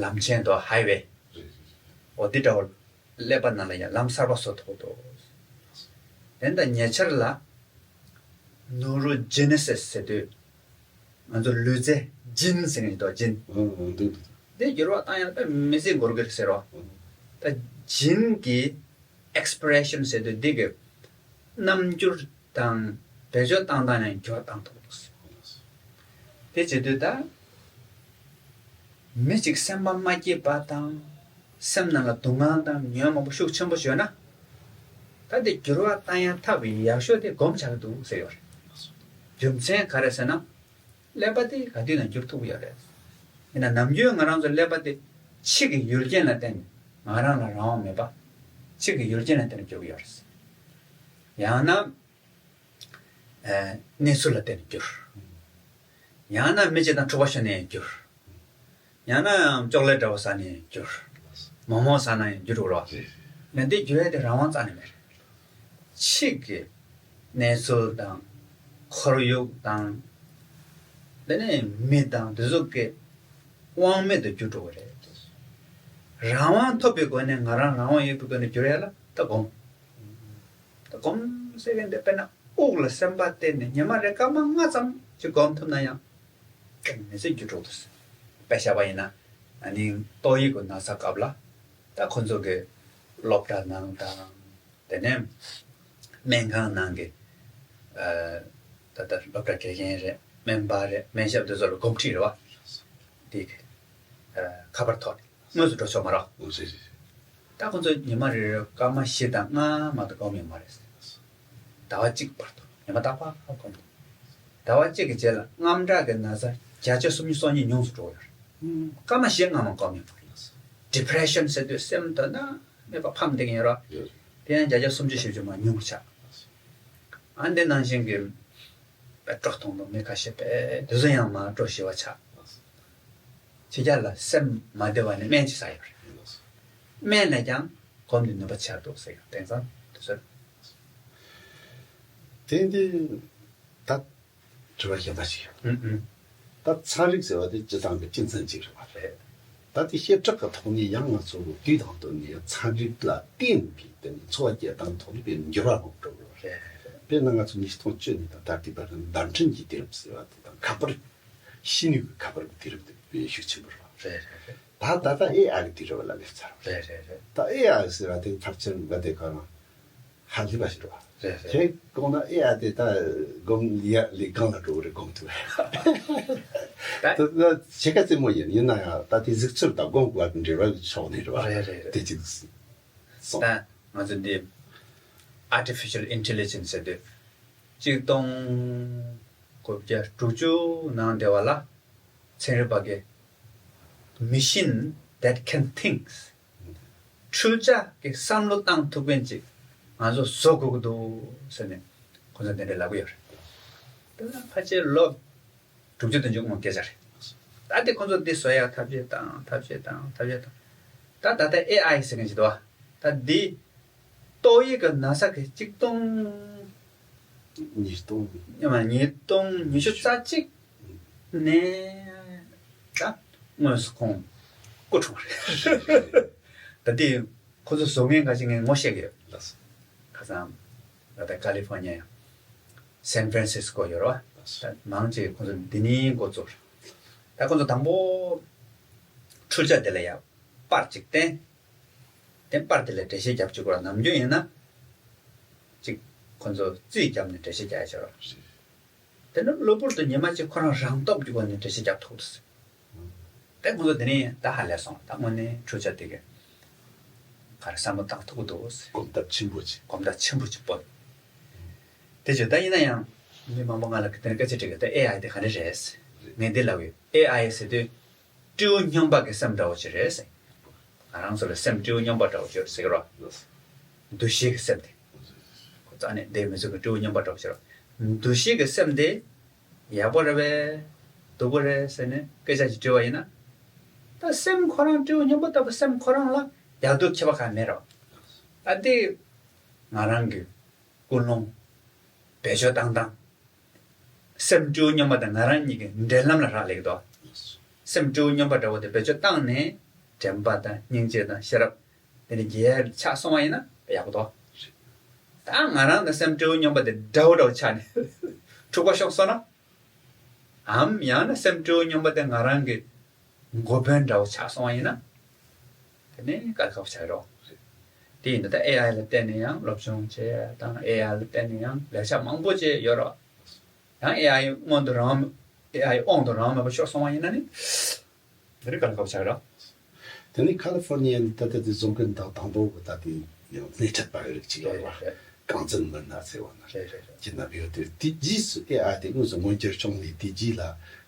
ལམ་ཆེན་དང་ཧའི་ཝེ། རེད་རེད་རེད། འོ་འདི་འདྲ་བོ་ཀླད་པ་ནང་ལ་ཡང་ལམ་གསར་པ་བཟོ་ཐུབ་འདུག་དེ་འདྲ་ཉེ་ཆར་ལ་ནུ་རོ་ཇེ་ནེ་སི་སི་ཟེར་དུས་ང་ཚོ་ལུས་རྩལ་ཇིན་ཟེར་མཁན་ཞིག་འདུག་ཇིན། ཨང་ཨང་འདུག་འདུག་འདི་འགྱུར་བ་བཏང་ཡང་དཔེ་མི་སྲིད་འགོར་གི་རེད་ཟེར་རོ། ཨང་། ད་ཇིན་གྱི་ཨེག་སི་པི་རེ་ཤན་ཟེར་དུས་འདི་གི་རྣམ་འགྱུར་དང་བེད་སྤྱོད་བཏང་སྟངས་ནས་འགྱུར་བ་བཏང་ཐུབ་འདུག་ཟེར། དེ་བྱེད་དུས་ད། མི་གཅིག་སེམས་པ་མ་སྐྱིད་པ་དང་། སེམས་ནང་ལ་སྡུག་བསྔལ་དང་ཉོན་མོངས་པ་ཤུགས་ཆེན་པོ་ཞིག་ཡོད་ན། ད་དེ་འགྱུར་བ་བཏང་ཡ་ཐབས་ཡག་ཤོས་དེ་སྒོམ་བྱ་གི་འདུག་ཟེར་ཡོད་རེད། རྒྱུ་མཚན་ག་རེ་ཟེར་ན། ཀླད་པ་དེ་ག་དུས་ནང་འགྱུར་ཐུབ་ཀྱི་ཡོད་རེད། ཡིན་ན་ནམ་རྒྱུན་ང་རང་ཚོ་ཀླད་པ་དེ་ཕྱི་གི་ཡུལ་རྐྱེན་ལ་བརྟེན་ནས་ང་རང་ལ་རང་དབང་མེད་པ། ཕྱི་གི་ཡུལ་རྐྱེན་ལ་བརྟེན་ནས་འགྱུར་གྱི་ཡོད་རེད། ཡང་ན། ཨ། གནས་ཚུལ་ལ་བརྟེན་ནས་འགྱུར། ཡང་ན་མི་གཅིག་དང་འཁྲུག་པ་ཤོར་ནས་འགྱུར། ཡང་ན་ཅོག་ལེ་འདྲ་བོ་ཟ་ནས་འགྱུར། མོག་མོག་ཟ་ན་ཡང་འགྱུར་འགྲོ་རོགས། ཡང་འདི་འགྱུར་ཡ་དེ་རང་དབང་རྩ་ནས་མེད། ཕྱི་གི་གནས་ཚུལ་དང་། ཁོར་ཡུག་དང་། དེ་ནས་མི་དང་དེ་ཚོ་གི་ དབང་མེད་དུ་གྱུར་འགྲོ་གི་རེད། རང་དབང་ཐོབ་པའི་སྒོ་ནས་ང་རང་རང་དབང་ཡོད་པའི་སྒོ་ནས་གྱུར་ཡ་ལ་ད་སྒོམ། ད་སྒོམ་ཟེར་མཁན་དེ་དཔེར་ན་དབུགས་ལ་སེམས་པ་གཏད་ནས་ཉི་མ་རེ་སྐར་མ་ལྔ་ཙམ་ཅིག་སྒོམ་ཐུབ་ན་ཡང་གལ་མི་སྲིད་འགྱུར་འགྲོ་འདུག་དཔེ་བཞག་པ་ཡིན་ན། ཨ་ནི་ཏོག་དབྱིབས་ཀྱི་ན་ཚ་སྐབས་ལ་ད་ཁོ་ཚོ་གི་སློབ་གྲྭ་ནང་དང་། དེ་ནས་སྨན་ཁང་ནང་གི་ཨ་ད་ལྟ་སློབ་གྲྭ་དགེ་རྒན་རེད། སྨན་པ་རེད། སྨན་ཞབས་དེ་ཚོ་ལ་སྒོམ་ཁྲིད་རེད་བ། དེ་གི་ཨ་ཁ་པར་ཐོག་ནས་དངོས་སུ་འགྲོ་ཆོག་མ་རེད། ཨོ་ཟེར་ཟེར། ད་ཁོ་ཚོ་ཉི་མ་རེ་རེ་སྐར་མ་བཞི་དང་ལྔ་མ་གཏོགས་སྒོམ་ཡོད་མ་རེད། ཟླ་བ་གཅིག་བར་དུ་ཉི་མ་རྟག་པར་སྒོམ་འདུག་ཟླ་བ་གཅིག་གི་རྗེས་ལ་དངངས་སྐྲག་གི་ན་ཚ་བརྒྱ་ཆ་སུམ་ཅུ་སོ་གཉིས་ཉུང་དུ་འགྲོ་གི་ཡོད་རེད། སྐར་མ་བཞི་ལྔ་མ་སྒོམ་ཡོད་མ་རེད། ཌི་པི་རེ་ཤན་ཟེར་དུས་སེམས་དོན་དང་མེད་པ་ཕམ་བསྡད་མཁན་ཡོད་རེད། དེ་ཡང་བརྒྱ་ཆ་སུམ་ཅུ་བཞི་བཅུ་མ་ཉུང་རུ་ཆགས། ཨ་འདི་ནང་བཞིན་གྱི་དཔེ་སྤྲོ་ཐུང་ཐུང་མི་ཁ་ཤས་དཔེ་དེ་ཚོ་ཡང་མར་སྤྲོ་ཞི་བ་ཆགས། ཕྱི་རྒྱལ་ལ་སེམས་མ་བདེ་བ་ནི་སྨན་གྱིས་ས་ཡོད་རེད། སྨན་ལས་ཀྱང་སྒོམ་ནི་ནུས་པ་ཆེར་འདུག་ཟེར་ཡང་དེང་སང་དེ་ཚོ་རེད། དེ་འདི་ད་དྲི་བ་གཞན་པ་ཞིག་ཡོད། ཨུ་ཨུ། ད་ཚན་རིག་ཟེར་བ་དེ་སྤྱི་བཏང་གི་སྤྱི་མཚན་ཅིག་རེད་བ། རེད། ད་དེ་བཤད་གྲགས་ཀྱི་ཐོག་ནས་ཡང་ང་ཚོ་དུས་དང་བསྟུན་ནས་ཚན་རིག་ལ་བརྟེན་པའི་དེ་ནི་འཚོ་བ་སྐྱེལ་སྟངས་ཐོག་ནས་དཔེ་འགྱུར་བ་འགྲོ་གི་རེད། རེད་རེད། དཔེར་ན་ང་ཚོ་ཉིས་སྟོང་བཅུ་ནས་ད་ད་ལྟའི་བར་དུ་བརྡ་འཕྲིན་གྱི་དུས་རབས་ཟེར་བ་དེ་དང་ཁ་པར་ཤེས་ནུས་ཀྱི་ཁ་པར་གྱི་དུས་རབས་དེ་དཔེ་ཤུགས་ཆེན་པོ་རེད་བ། རེད་རེད་རེད། ད་ད་ལྟ་ཨེ་ཨའི་གི་དུས་རབས་ལ་སླེབས་ཚར་བ་རེད། རེད་རེད་རེད། ད་ཨེ་ཨའི་ཟེར་བ་དེ་ཕལ་ཆེར་འགའ་དེ་ག་རང་ཧ་ལས་པ་ཞིག་རེད་བ། རེད་རེད། ཁྱེད་དགོངས་ན་ཨེ་ཨའི་དེ་ད་སྒོམ་ཡ་ལས་གང་ལ་འགྲོ་གི་རེད་སྒོམ་ཐུབ། ད་ད་ད་ཕྱེད་ཀ་རྩེད་མོ་ཡིན་ཡིན་ན་ཡང་ད་དེ་གཟིགས་ཚུལ་དང་སྒོམ་དགོས་པ་འབྲེལ་བ་ཕྱོགས་ནས་རེད་བ། རེད་རེད་རེད། དེ་གཅིག་སོང་། ད་ང་ཚོ་འདི་Artificial Intelligence ཟེར་དུས་གཅིག་སྟོང་དགུ་བརྒྱ་དྲུག་ཅུ་ནང་སྡེ་བ་ལ་ཚན་རིག་པ་གི་Machine that can think འཕྲུལ་ཆ་གི་བསམ་བློ་བཏང་ཐུབ་མཁན་ཅིག་ང་ཚོ་བཟོ་དགོས་ཀྱི་འདུག་ཟེར་ནས་ཁོ་ཚོ་དེ་འདྲ་ལབ་ཀྱི་ཡོད་རེད། དེ་ལ་ཕལ་ཆེར་ལོ་དྲུག་ཅུ་བདུན་ཅུ་སྔོན་སྐད་ཆ་རེད། ད་དེ་ཁོ་ཚོ་འདི་བཟོ་ཡག་ཐབས་ཤེས་དང་ཐབས་ཤེས་དང་ཐབས་ཤེས་དང་། ད་ད་ལྟ་ཨེ་ཨའི་ཟེར་མཁན་ཅིག་འདུག་བ། ད་འདི་ཏོག་དབྱིབས་ཀྱི་ན་ཚ་གི་གཅིག་སྟོང་ཉིས་སྟོང་ཉིས་སྟོང་ཉི་ཤུ་རྩ་གཅིག་ནས་ད་དངོས་སུ་ཁོང་སྐུ་འཁྲུངས་རེད། ད་དེ་ཁོ་ཚོ་བཟོ་མཁན་འགའ་ཞིག་ངས་ངོ་ཤེས་ཀྱི་ཡོད། ལགས་སོ། ཁ་སང་ད་ལྟ་ཀ་ལི་ཧྥོར་ནི་ཡ་ཡང་སན་ཧྥ་རན་སིས་ཀོ་ཡོད་རེད་བ། ད་མང་ཆེ་ཁོ་ཚོ་འདི་ནས་འགོ་བཙུགས་རེད། ད་ཁོ་ཚོ་དང་པོ་འཕྲུལ་ཆ་དེ་ལ་ཡ་པར་ཅིག་བསྟན། དེ་པར་དེ་ལ་འགྲེལ་བཤད་རྒྱབ་བཅུག་པ་ནམ་རྒྱུན་ཡིན་ན། ཅིག་ཁོ་ཚོ་རྩིས་བརྒྱབ་ནས་འགྲེལ་བཤད་རྒྱག་ཡ་ཆེ་བ། དེ་ནི་གློ་བུར་དུ་ཉི་མ་གཅིག་ཁོ་རང་རང་སྟོབས་ཀྱི་སྒོ་ནས་འགྲེལ་བཤད་རྒྱབ་ཐུབ་འདུག་ཟེར། དེ་ཁོ་ཚོ་དེ་ནས་ད་ཧ་ལས་སོང་། ད་དངོས་གནས་འཕྲུལ་ཆ་དེ་གས་ག་རེ་བསམ་བློ་བཏང་ཐུབ་ཀྱི་འདུག་ཟེར། གོམ་སྟབས་ཆེན་པོ་ཅིག་གོམ་སྟབས་ཆེན་པོ་ཅིག་སྤོ། དེ་བྱས་ད་ཡིན་ན་ཡང་མི་མང་པོ་ང་ལ་དེ་འདྲ་སྐད་ཆ་དྲིས་ཀྱི། ད་ཨེ་ཨའི་དེ་ག་རེ་རེད་ཟེར། ངས་འདི་ལབ་ཡོད། ཨེ་ཨའི་ཟེར་དུས་སྤྲེའུ་སྨྱོན་པ་གི་སེམས་འདྲ་བོ་ཅིག་རེད་ཟེར། ང་རང་ཚོ་ལ་སེམས་སྤྲེའུ་སྨྱོན་པ་འདྲ་བོ་ཅིག་ཡོད་ཟེར་གི་རོ། འདུ་ཤེས་ཀྱི་སེམས་དེ། ཁོ་རྩ་ནས་བསྡད་མི་ཚུགས་ཀྱི་སྤྲེའུ་སྨྱོན་པ་འདྲ་བོ་ཅིག་རོ། འདུ་ཤེས་ཀྱི་སེམས་དེ་ཡག་པོ་རེད་པས། སྡུག་པོ་རེད་ཟེར་ནས་སྐད་ཆ་ཞིག་དྲིས་པ་ཡིན་ན། ད་སེམས་ཁོ་རང་སྤྲེའུ་སྨྱོན་པ་ལྟ་བུ་སེམས་ཁོ་རང་ལ་ཡག་སྡུག་ཁྱད་པར་གང་མེད་རོ། ད་དེ་ང་རང་གི་ཀུན་སློང་བེད་སྤྱོད་བཏང་སྟངས། སེམས་སྤྲེའུ་སྨྱོན་པ་དང་ང་རང་གཉིས་ཀྱི་འབྲེལ་ལམ་ལ་རག་ལས་ཀྱི་འདུག་སེམས་སྤྲེའུ་སྨྱོན་པ་འདྲ་བོ་དེ་བེད་སྤྱོད་བཏང་ནས་དྲན་པ་དང་སྙིང་རྗེ་དང་ཤེས་རབ་དེ་ནི་རྒྱས་ཆགས་སོང་བ་ཡིན་ན་ཡག་པོ་འདུག་ད་ང་རང་དང་སེམས་སྤྲེའུ་སྨྱོན་པ་དེ་འདྲ་བོ་འདྲ་བོ་ཆགས་ནས་འཁྲུག་པ་ཤོར་སོང་ན། འམ་ཡང་ན་སེམས་སྤྲེའུ་སྨྱོན་པ་དེ་ང་རང་གི་འགོ་དཔོན་འདྲ་བོ་ཆགས་སོང་བ་ཡིན་ན། དེ་ནས་དཀའ་ཁག་ཆགས་རོགས། དེ་ཡིན་ན་ད་ཨེ་ཨའི་ལ་བརྟེན་ནས་ཡང་སློབ་སྦྱོང་བྱས་དང་ཨེ་ཨའི་ལ་བརྟེན་ནས་ཡང་ལས་ཀ་མང་པོ་བྱས་ཡོད་རོགས། ཡང་ཨེ་ཨའི་སྔོན་དུ་རང་ཨེ་ཨའི་དབང་དུ་རང་མེད་པ་ཤོར་སོང་བ་ཡིན་ན་ནི། དེ་ནི་དཀའ་ཁག་ཆགས་རོགས། དེ་ནི་ཁ་ལི་ཧྥོར་ནི་ཡ་ནི་ད་ལྟ་དེ་བཟོ་མཁན་དང་དང་པོ་གི་ད་དེ་ཡང་སྣེ་ཁྲིད་པ་རིགས་གཅིག་ཡོད་རེད་བ། རེད་རེད། རྐང་འཛིན་མི་སྣ་ཟེར་བ་ན། རེད་རེད་རེད། ཁྱེད་རྣམ་པས་ཡོད་དེ་དེ་རྗེས་སུ་ཨེ་ཨའི་དེ་དངོས་སུ་མངོན་འགྱུར་བྱུང་ནས་དེ་རྗེས་ལ་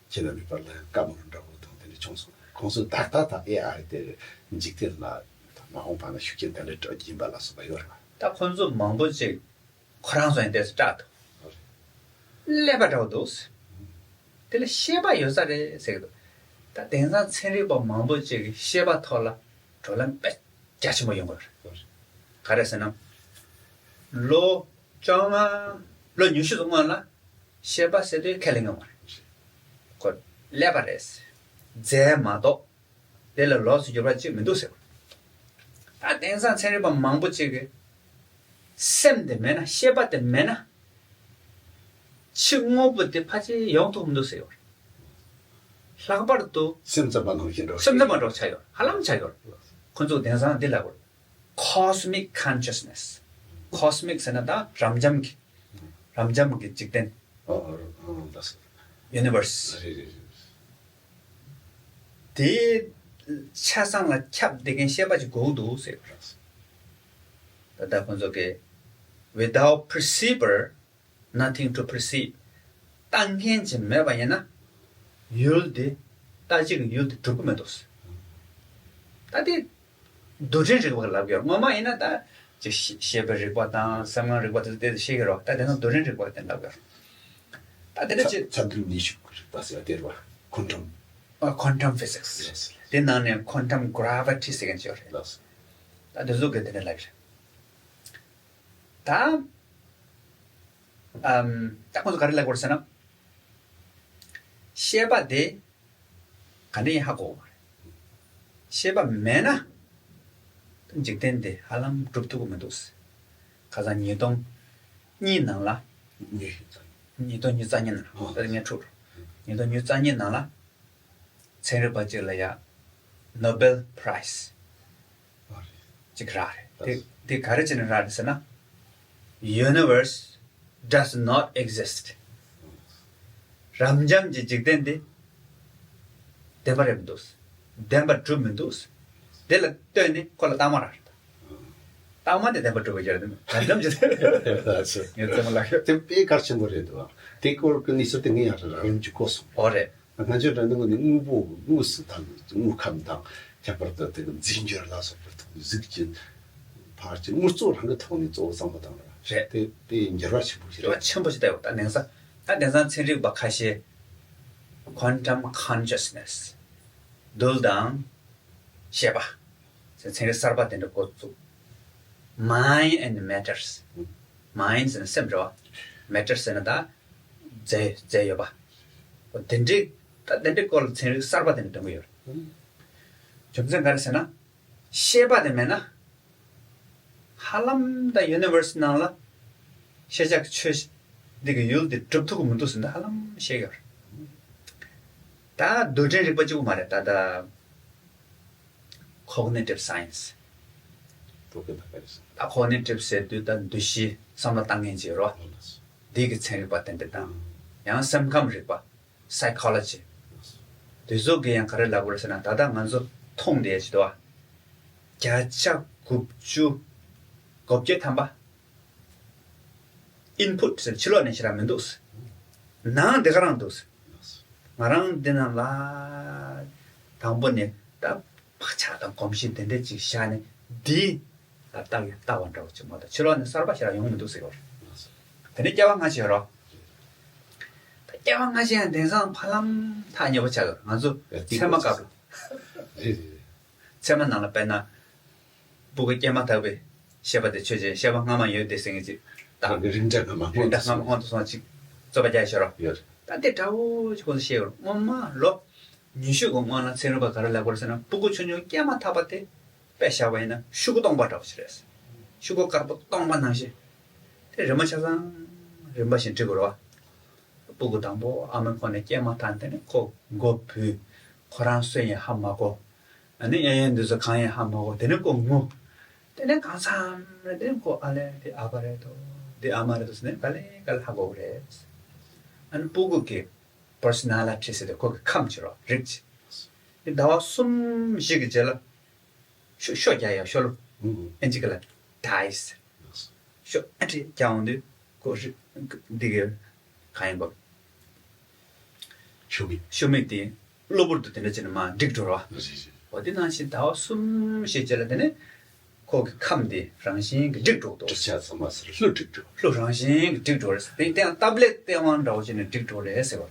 ཁྱེད་རྣམ་པའི་བར་ལ་ཡང་བཀའ་མོལ་འདྲ་བོ་དང་དེ་འདྲ་བྱུང་སོང་། ཁོང་ཚོས་ད་ལྟ་ད་ཨེ་ཨའི་དེ་འཇིག་རྟེན་ལ་མ་འོངས་པ་ན་ཤུགས་རྐྱེན་ག་འདྲ་སྤྲོད་ཀྱི་ཡིན་པ་ལ་སོགས་པ་ཡོད་རེད་བ། ད་ཁོང་ཚོ་མང་པོ་ཅིག་ཁོ་རང་ཚོ་ཡང་ཏོག་ཙམ་སྐྲག་འདུག་ཀླད་པ་འདྲ་བོ་འདུག་དེ་ལ་ཤེས་པ་ཡོད་ས་རེད་ཟེར་གི་འདུག་ད་དེང་སང་ཚན་རིག་པ་མང་པོ་ཅིག་གིས་ཤེས་པ་ཐོག་ལ་བགྲོ་གླེང་དཔེ་རྒྱ་ཆེན་པོ་ཡོང་གི་རེད། ག་རེ་ཟེར་ན། ལོ་བཅོ་ལྔ་ལོ་ཉི་ཤུ་ཙམ་སྔོན་ལ་ཤེས་པ་ཟེར་དུས་ཁས་ལེན་གི་མ་རེད། ཁོ་ཀླད་པ་རེད། རྫས་མ་གཏོགས་ དེ་ལ་ལོགས་སུ་གྱུར་པ་ཅིག་མི་འདུག་ཟེར། ད་དེང་སང་ཚན་རིག་པ་མང་པོ་ཅིག་གིས་སེམས་དེ་མེད་ན། ཤེས་པ་དེ་མེད་ན། ཕྱི་དངོས་པོ་དེ་ཕལ་ཆེར་ཡོང་ཐུབ་མི་འདུག་ཟེར་ཡོད། ལྷག་པར་དུ་སེམས་ཙམ་པ་ནང་བཞིན་འགྲོ། སེམས་ཙམ་པ་འགྲོ་ཆགས་ཡོད། ཧ་ལམ་ཆགས་ཡོད། ཁོ་ཚོ་དེང་སང་འདི་ལབ་དགོས། Cosmic consciousness. Cosmic ཟེར་ན་ད་རབ་འབྱམས་ཀྱི། རབ་འབྱམས་ཀྱི་འཇིག་རྟེན། ཨ་ཨ་ཨ་ལགས་སོ། Universe། རེད་རེད་རེད། དེའི་ཆ་ཚང་ལ་ཁྱབ་བསྡད་མཁན་ཤེས་པ་ཅིག་དགོས་ཀྱི་འདུག་ཟེར། ད་ལྟ་ཁོང་ཚོ་གིས། Without perceiver, nothing to perceive. ལྟ་མཁན་ཅིག་མེད་པ་ཡིན་ན། ཡུལ་དེ། ལྟ་བྱེད་ཀྱི་ཡུལ་དེ་གྲུབ་ཀྱི་མི་འདུག། ད་དེ་རྡུལ་ཕྲན་རིག་པ་ལབ་ཀྱི་ཡོད། སྔོན་མ་ཡིན་ན་ད་ཅིག་ཤེས་ཤེས་པའི་རིག་པ་དང་སེམས་ཁམས་རིག་པ་དེ་ཚོ་དེ་ཤེས་ཀྱི་རེད་བ། ད་དེ་ཚོ་རྡུལ་ཕྲན་རིག་པ་དེ་ལབ་ཀྱི་ཡོད། ད་དེ་འདྲ་ཅིག། མཚམས་སྡུད་ནུས་ཤུགས་ཀྱི་རིག་པ་ཟེར་བ་དེ་རེད་བ། Quantum. ཨ། Quantum physics. Yes. དེ་ནང་ནས་quantum gravity ཟེར་མཁན་ཅིག་ཡོད་རེད། ལགས་སོ། ད་དེ་ཚོ་གིས་དེ་འདྲ་ལབ་ཀྱི་རེད། ད། ཨམ། ད་ཁོང་ཚོ་ག་རེ་ལབ་དགོས་ཟེར་ན། ཤེས་པ་དེ་ག་འདྲ་ཡིན་ཧ་གོ་གི་མ་རེད། ཤེས་པ་མེད་ན། འཇིག་རྟེན་འདི་ཧ་ལམ་གྲུབ་ཐུབ་ཀྱི་མི་འདུག། ཁ་སང་ཉིས་སྟོང་གཉིས་ནང་ལ། ཉིས་སྟོང་ཉི་ཤུ་རྩ་གཉིས། ཉིས་སྟོང་ཉི་ཤུ་རྩ་གཉིས་ནང་ལ། ད་ངས་འཁྲུག་རོགས། ཉིས་སྟོང་ཉི་ཤུ་རྩ་གཉིས་ནང་ལ། ཚན་རིག་པ་གཅིག་ལ་ཡ་Nobel Prize ཅིག་རག་རེད། དེ་དེ་ག་རེ་བྱས་ནས་རག་རེད་ཟེར་ན། Universe does not exist. རབ་འབྱམས་ཀྱི་འཇིག་རྟེན་འདི་བདེན་པ་རེད་མི་འདུག། བདེན་པ་གྲུབ་མི་འདུག། དེ་ལ་ལྟོས་ནས་ཁོ་ལ་རྟགས་མ་རག་རེད། རྟགས་མ་དེ་བདེན་པ་གྲུབ་པ་ཞིག་རེད། རབ་འབྱམས་ཀྱི་ངས་རྩེད་མོ་ལགས་ཡོད། དེ་དཔེ་གལ་ཆེན་པོ་རེད་འདུག། དེ་སྐོར་གྱི་གནས་ཚུལ་དེ་ངས་ཡང་རང་རང་གི་གོ་སོང་། ཨོ་རེད། ང་ཚོའི་འགྲོ་འདུག་ནི་དངོས་པོ་དངོས་སུ་དང་དངོས་ཁམས་དང་། ཁྱད་པར་དུ་དེ་གི་རྫས་འགྱུར་ལ་སོགས་པའི་ཐོག་ནས་གཟུགས་ཀྱི་བར་གྱི་དངོས་གཙོ་རང་གི་ཐོག་ནས་གཙོ་བོ་བཟང་པོ་དང་རེད། རེད། དེ་དེ་འགྱུར་བ་ཆེན་པོ་ཞིག་འགྱུར་བ་རེད། ཆེན་པོ་ཞིག་བསྟན་ཡོད། ད་དེང་སང་ད་དེང་སང་ཚན་རིག་པ་ཁ་ཤས་quantum consciousness། རྡུལ་དང་ཤེས་པ་ཟེར་ཚན་རིག་གསར་པ་དེ་འདྲ་འགོ་བཙུགས། Mind and matters. Mind ཟེར་ན་སེམས་རེད་བ། Matter ཟེར་ན་ད་རྫས་རྫས་ཡོད་པ། དེ་འདྲའི་ད་དེ་འདྲའི་སྐོར་ལ་ཚན་རིག་གསར་པ་དེ་འདྲ་འདོན་གྱི་ཡོད་རེད། རྒྱུ་མཚན་ག་རེ་ཟེར་ན། ཤེས་པ་དེ་མེད་ན། ཧ་ལམ་ད་Universe ནང་ལ་ཤེས་བྱ་གི་ཆོས་འདི་གི་ཡུལ་དེ་གྲུབ་ཐུབ་ཀྱི་མི་འདུག་ཟེར་ན་ཧ་ལམ་ཤེས་ཀྱི་ཡོད་རེད། ད་རྡུལ་ཕྲན་རིག་པ་གཅིག་པུ་མ་རེད། ད་ད་Cognitive science། ད་cognitive ཟེར་དུས་ད་འདུ་ཤེས་བསམ་བློ་བཏང་མཁན་ཅིག་ཡོད་རེད་བ། འདི་གི་ཚན་རིག་པ་ཏན་ཏན་དང་། ཡང་སེམས་ཁམས་རིག་པ། Psychology། དེ་ཚོ་གིས་ཡང་ག་རེ་ལབ་དགོས་རེད་ཟེར་ན། ད་ལྟ་ང་ཚོ་མཐོང་བསྡད་ཡ་ཅིག་འདུག་བ། བརྒྱ་ཆ་དགུ་བཅུ་གོ་བརྒྱད་ཐམ་པ། Input ཟེར་ཕྱི་ལོགས་ནས་ཞེ་དྲག་མི་འདུག། ནང་དེ་ག་རང་འདུག། ང་རང་འདི་ནང་ལ་དང་པོ་ནས་ད་བག་ཆགས་དང་གོམས་གཤིས་དེ་འདྲ་ཅིག་བཞག་ནས་འདི་ལ་བལྟ་ཡ་ལྟ་བ་འདྲ་བོ་ཅིག་མ་གཏོགས་ཕྱི་ལོགས་ནས་གསར་པ་ཞེ་དྲག་ཡོང་མི་འདུག་ཟེར་བ། དེ་ནས་སྐྱེ་བ་སྔ་ཕྱི་ཡོད་རོ། ད་སྐྱེ་བ་སྔ་ཕྱི་ཡང་དེང་སང་ཧ་ལམ་ཐག་ཉེ་པོ་ཆགས་ཡོད། ང་ཚོ་ཚད་མ་སྐབས་ལ། རེད་རེད་རེད། ཚད་མ་ནང་ལ་དཔེར་ན། སྤུ་གུ་སྐྱེས་མ་ཐག་པའི་ཤེས་པ་དེ་ཆོས་ཅན། ཤེས་པ་སྔ་མ་ཡོད་དེ་ཟེར་མཁན་ཅིག་ད། རང་གི་རིགས་འདྲ་སྔ་མ་རིགས་འདྲ་སྔ་མ་སྔོན་དུ་སོང་ཅིག་རྩོད་པ་རྒྱག་ཤོར་རོ། ཡོད་རེད། ད་དེ་འདྲ་བོ་ཅིག་ཁོང་ཚོ་བཤད་ཡོད་རེད། སྔོན་མ་ལོ་ཉི་ཤུ་གི་སྔོན་ལ་ཚན་རིག་པ་ག་རེ་ལབ་དགོས་རེད་ཟེར་ན། སྤུ་གུ་ཆུང་ཆུང་སྐྱེས་མ་ཐག་པ་དེ་དཔེ་བཞག་པ་ཡིན་ན་ཤོག་གུ་སྟོང་པ་འདྲ་བོ་ཞིག་རེད། ཤོག་གུ་དཀར་པོ་སྟོང་པ་ནང་བཞིན། དེ་རིམ་པ་ཆ་ཚང་རིམ་པ་བཞིན་འབྲི་དགོས་རེད་བ། སྤུ་གུ་དང་པོ་ཨ་མའི་ཁོག་ནས་སྐྱེས་མ་ཐག་དེ་ནས་ཁོ་མགོ་བུད། ཁོ་རང་སུ་ཡིན་ཧ་མ་གོ། ཨ་ནི་གཡས་གཡོན་འདི་ཚོ་གང་ཡིན་ཧ་མ་གོ། དེ་ནས་ཁོ་ངུ། དེ་ནས་གང་འཚམ་རེ་དེ་ཁོ་ཨ་ལས་འདི་ཨ་ཕ་རེད་དོ། འདི་ཨ་མ་རེད་དོ་ཟེར་ནས་ག་ལེ་ག་ལེ་ཧ་གོ་གི་རེད། ཨ་ནི་སྤུ་གུ་གི་personality ཟེར་དེ་ཁོ་གི་ཁམས་ཅིག་རོ། རིགས་ཅིག། དེ་ཟླ་བ་གསུམ་བཞི་གི་རྗེས་ལ་ཤོ་ཤོ་རྒྱག་ཡ་ཤོ་ལོ། ཨིན་ཇི་སྐད་ལ་dies། ཤོ་ཨ་ཏི་རྒྱག་འོང་དུས་ཁོ་རི་འདི་གའི་གང་ཡིན་པ། ཤོ་མིག་ཤོ་མིག་དེ་གློ་བུར་དུ་དེ་འདྲ་བྱས་ནས་མར་འགྲིག་འགྲོ་ར། རེད་རེད། འོ་དེ་ནང་བཞིན་ཟླ་བ་གསུམ་བཞི་རྗེས་ལ་དེ་ནས་ཁོ་གི་ཁམས་དེ་རང་བཞིན་གྱིས་འགྲིག་འགྲོ་འདུག། གྲུབ་ཆ་ཚང་མ་ཟེར་ལྷུ་འགྲིག་འགྲོ། ལྷུ་རང་བཞིན་གྱིས་འགྲིག་འགྲོ་རེད་ཟེར། དེ་དེ་ཡང་ཏབ་ལེ་སྟེས་དབང་འདྲ་བོ་བྱས་ནས་འགྲིག་འགྲོ་རེད་ཟེར་བ།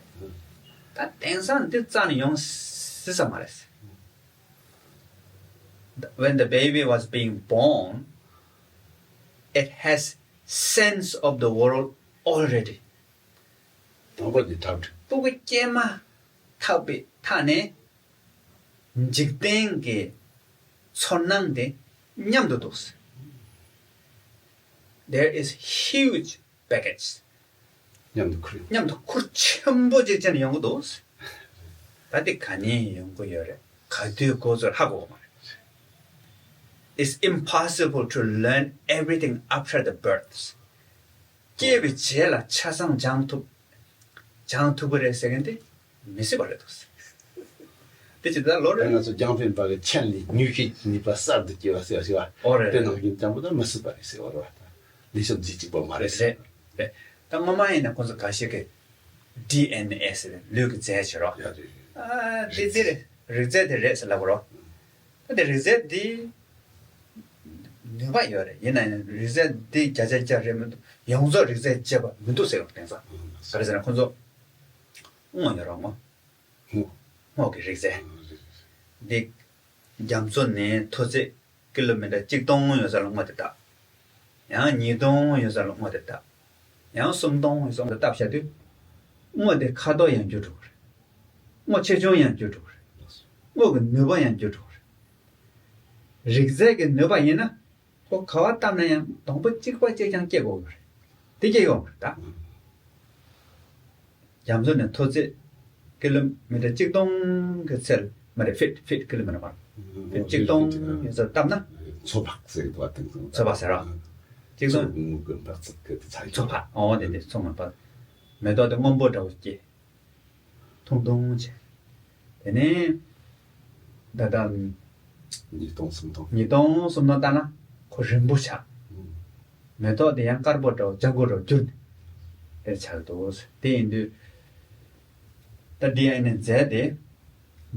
ད་དེང་སང་འདི་རྩ་ནས་ཡོང་སྲིད་ས་མ་རེད། When the baby was being born, it has sense of the world already. དང་པོ་ནས་གྲ་སྒྲིག་སྤུ་གུ་སྐྱེས་མ་ཐག་པའི་མཐའ་ནས་ འཇིག་རྟེན་གྱི་ཚོར་སྣང་དེ་མཉམ་དུ་འདུག There is huge package. མཉམ་དུ་ཁུར་ཡོང་། མཉམ་དུ་ཁུར་ཆེན་པོ་ཅིག་ཅན་ཡོང་གི་འདུག་ད་དེ་ག་ནས་ཡོང་གི་ཡོད་རེད། ག་དུས་འགོ་ཚུགས་ཧ་གོ་གི་མ་རེད། It's impossible to learn everything after the birth. སྐྱེས་པའི་རྗེས་ལ་ཆ་ཚང་སྦྱང་ཐུབ། སྦྱང་ཐུབ་ཀྱི་རེད་ཟེར་མཁན་དེ་མི་སྲིད་པ་རེད་འདུག་དེ་ཅི་ད་ལོ་རེ། ང་ཚོ་རྒྱང་འཕེན་པ་གི་ཆེན་ལས་མྱུ་གུའི་ནུས་པ་གསར་དུ་སྐྱེ་བ་ཟེར་བ་ཞིག་བ། ཨོ་རེད། དེ་ནང་བཞིན་ཅང་པོ་ད་མི་སྲིད་པ་རེད་ཟེར་བ་རེད་བ། ད་ལས་ཤོག་འཛིན་གཅིག་པོ་མ་རེད་ཟེར། རེད་རེད། ད་སྔོན་མ་ཡིན་ན་ཁོང་ཚོ་འགའ་ཞིག་གིས་ཌི་ཨེན་ཨེ་ཟེར་ལུས་ཀྱི་རྫས་བྱེད་རོགས། ཡ་རེད། ཨ་དེ་དེ་རེད། རིགས་རྫས་དེ་རེད་ཟེར་ལབ་དགོས་རོགས། ད་དེ་རིགས་རྫས་འདི་ནུས་པ་ཡོད་རེད། ཡིན་ན་ཡང་རིགས་རྫས་འདི་བརྒྱ་ཆ་བརྒྱ་རེད་མི་འདུག་ཡོངས་རྫོགས་རིགས་རྫས་བྱེད་པ་མི་འདུག་ཟེར་བ་དེང་སང་། ག་རེ་ཟེར་ན་ཁོང་ཚོ་སྔོ་ཡོད་རོགས་སྔོ། སྔོ། སྔོ་གི་རིགས་རྫས། འདི་རྒྱ་མཚོ་ནས་མཐོ་ཚད་ཀི་ལོ་མི་ཊར་གཅིག་སྟོང་ཡོད་ས་ལ་སྔོ་དེ་བཏབ། ཡང་ཉིས་སྟོང་ཡོད་ས་ལ་སྔོ་དེ་བཏབ། ཡང་སུམ་སྟོང་ཡོད་ས་ལ་བཏབ་བྱ་དུས། སྔོ་དེ་ཁ་དོག་ཡང་འགྱུར་འགྲོ་གི་རེད། སྔོ་ཆེ་ཆུང་ཡང་འགྱུར་འགྲོ་གི་རེད། སྔོ་གི་ནུས་པ་ཡང་འགྱུར་འགྲོ་གི་རེད། རིགས་རྫས་ཀྱི་ནུས་པ་ཡིན་ན། ཁོ་ག་བ་བཏབ་ན་ཡང་སྡོང་པོ་གཅིག་པ་གཅིག་རྐྱང་སྐྱེ་དགོས་པ་རེད། དེ་སྐྱེ་ཡོང་བ་རེད་ད། རྒྱ་མཚོ་ནས་མཐོ་ཚད་ཀི་ལོ་མི་ཊར་གཅིག་སྟོང་གི་ཚད་མ་རེད། ཕིཊ་ཕིཊ་ཀི་ལོ་མི་ཊར་མ་རེད། ཕིཊ་གཅིག་སྟོང་ཡོད་ཚད་བཏབ་ན། མཚོ་འཕགས་ཟེར་གི་འདུག་བ་དེང་སང་། མཚོ་འཕགས་ཟེར་རོ། གཅིག་སྟོང་། མཚོ་འཕགས་ཟེར་གི་འདུག་ཚ། མཚོ་འཕགས། ཨོ་དེ་དེ་མཚོ་མ་འཕགས། མེ་ཏོག་དེ་སྔོན་པོ་འདྲ་བོ་སྐྱེ། ཐུང་ཐུང་བྱས། དེ་ནས་ད་ལྟ་ཉིས་སྟོང་སུམ་སྟོང་། ཉིས་སྟོང་སུམ་སྟོང་བཏང་ན་ཁོ་རིང་པོ་ཆགས། ཨུམ། མེ་ཏོག་དེ་ཡང་དཀར་པོ་འདྲ་བོ་ལྗང་གུ་འདྲ་བོ་འགྱུར་ནས་དེར་ཆགས་འདུག་དེ་ཡིན་དུས་ད་ཌི་ཨེན་ཨེ་རྫས་དེ་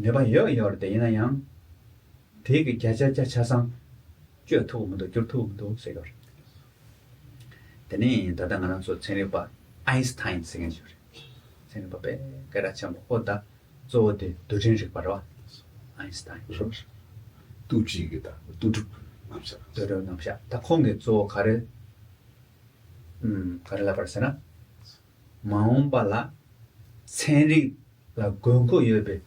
ནུས་པ་ཡོད་ཡོད་རེད། དེ་ཡིན་ན་ཡང་དེ་གི་བརྒྱ་ཆ་བརྒྱ་ཆ་ཚང་བཅོས་ཐུབ་མི་འདུག་འགྱུར་ཐུབ་མི་འདུག་ཟེར་གྱི་རེད། དེ་ནས་ད་ལྟ་ང་རང་ཚོ་ཚན་རིག་པ་ཨའིན་སི་ཐའིན་ཟེར་མཁན་ཞིག་རེད། ཚན་རིག་པ་དཔེ་སྐད་གྲགས་ཆེན་པོ། ཨོ་ད་གཙོ་བོ་དེ་རྡུལ་ཕྲན་རིག་པ་རེད་བ། ཨའིན་སི་ཐའིན། རྡུལ་ཕྲན་གྱི་ད་རྡུལ་གྲུབ་རྣམ་གཞག་རྡུལ་གྲུབ་རྣམ་གཞག་ད་ཁོང་གིས་གཙོ་བོ་ག་རེ། ཨུམ། ག་རེ་ལབ་པ་རེད་ཟེར་ན། མ་འོངས་པ་ལ་ཚན་རིག་ལ་དགོས་མཁོ་ཡོད་པའི་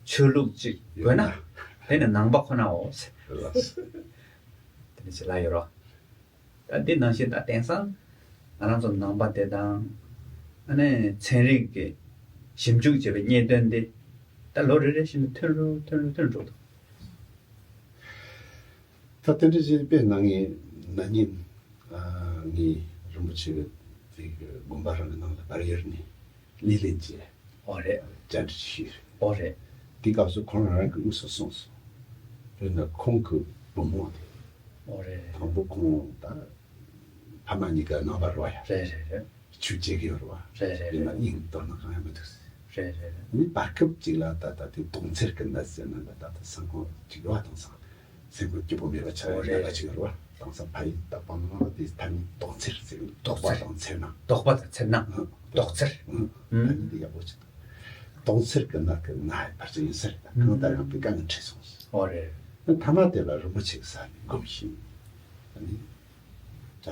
ཆོས་ལུགས་ཅིག་དགོས་ན། ཡོད་ན། དེ་ནི་ནང་པ་ཁོ་ནའོ་ཟེར། ལགས། དེ་ནི་ཅི་ལ་ཡོད་རོ། ད་འདི་ནང་བཞིན་ད་དེང་སང་ང་རང་ཚོ་ནང་པ་དེ་དང་། ཨ་ནི་ཚན་རིག་གི་ཞིབ་འཇུག་བྱས་པའི་རྙེད་དོན་འདི་ད་ལོ་རེ་རེ་བཞིན་དུ་ཐོན་རུ་ཐོན་རུ་ཐོན་འགྲོ་འདུག་ད་དེ་འདྲ་ཞིག་དཔེར་ན་ངས་ན་ནིང་ཨ་ངའི་རིན་པོ་ཆེ་གི་དེ་གི་དགོན་པ་རང་གི་ནང་ལ་བར་ཡུལ་ནས་ལི་ལིན་ཅེ་ཨོ་རེད། བཅར་འདྲི་ཞུས། ཨོ་རེད། དེ་སྐབས་སུ་ཁོང་རང་གི་དངོས་སུ་གསུངས་སོང་། དཔེར་ན་ཁོང་གི་བུ་མོ་དེ་ཨོ་རེད། དང་པོ་ཁོང་ད་ཕ་མ་གཉིས་ཀ་ནང་པ་རེད་བ་ཡ། རེད་རེད་རེད། ཆོས་བྱེད་ཀྱི་ཡོད་རེད་བ། རེད་རེད་རེད། ཡིན་ན་སྙིང་དོར་ན་གང་ཡང་མི་འདུག་རེད་རེད་རེད། མི་བར་སྐབས་གཅིག་ལ་ད་ལྟ་དེ་གདོང་ཚེར་གྱི་ནད་ཟེར་ན་ད་ལྟ་དེ་སེམས་ཁོང་གཅིག་ཡོད་བ། དེང་སང་སེམས་ཁོང་སྐྱིད་པོ་མེད་པ་ཆགས་ཡོད་ན་ལ་གཅིག་ཡོད་རེད་བ། དེང་སང་ཕ་ཡུལ་ད་སྤང་ནང་ལ་དེ་ཐ་སྙད་གདོང་ཚེར་ཟེར་གི་འདུག་དོགས་པ་དང་འཚེར་སྣང་། དོགས་པ་དང་འཚེར་སྣང་། ཨང་། དོགས་འཚེར། ཨང་། ཨང་། ད་ནི་དེ་ཡག་པོ་ཅིག་འདུག་གདོང་ཚེར་གྱི་ནད་ཀྱི་ན་ཧའི་ཕར་ཚུར་ཡིན་ས་རེད། ད་གང་ལྟར་ཡང་བི་ཀ་ནས་ཁྲིད་སོང་། ཨོ་རེད། ཐ་མ་དེ་ལ་རིན་པོ་ཆེ་གི་ས་ནས་སྒོམ་ཞིང་། ད་ནི་ད་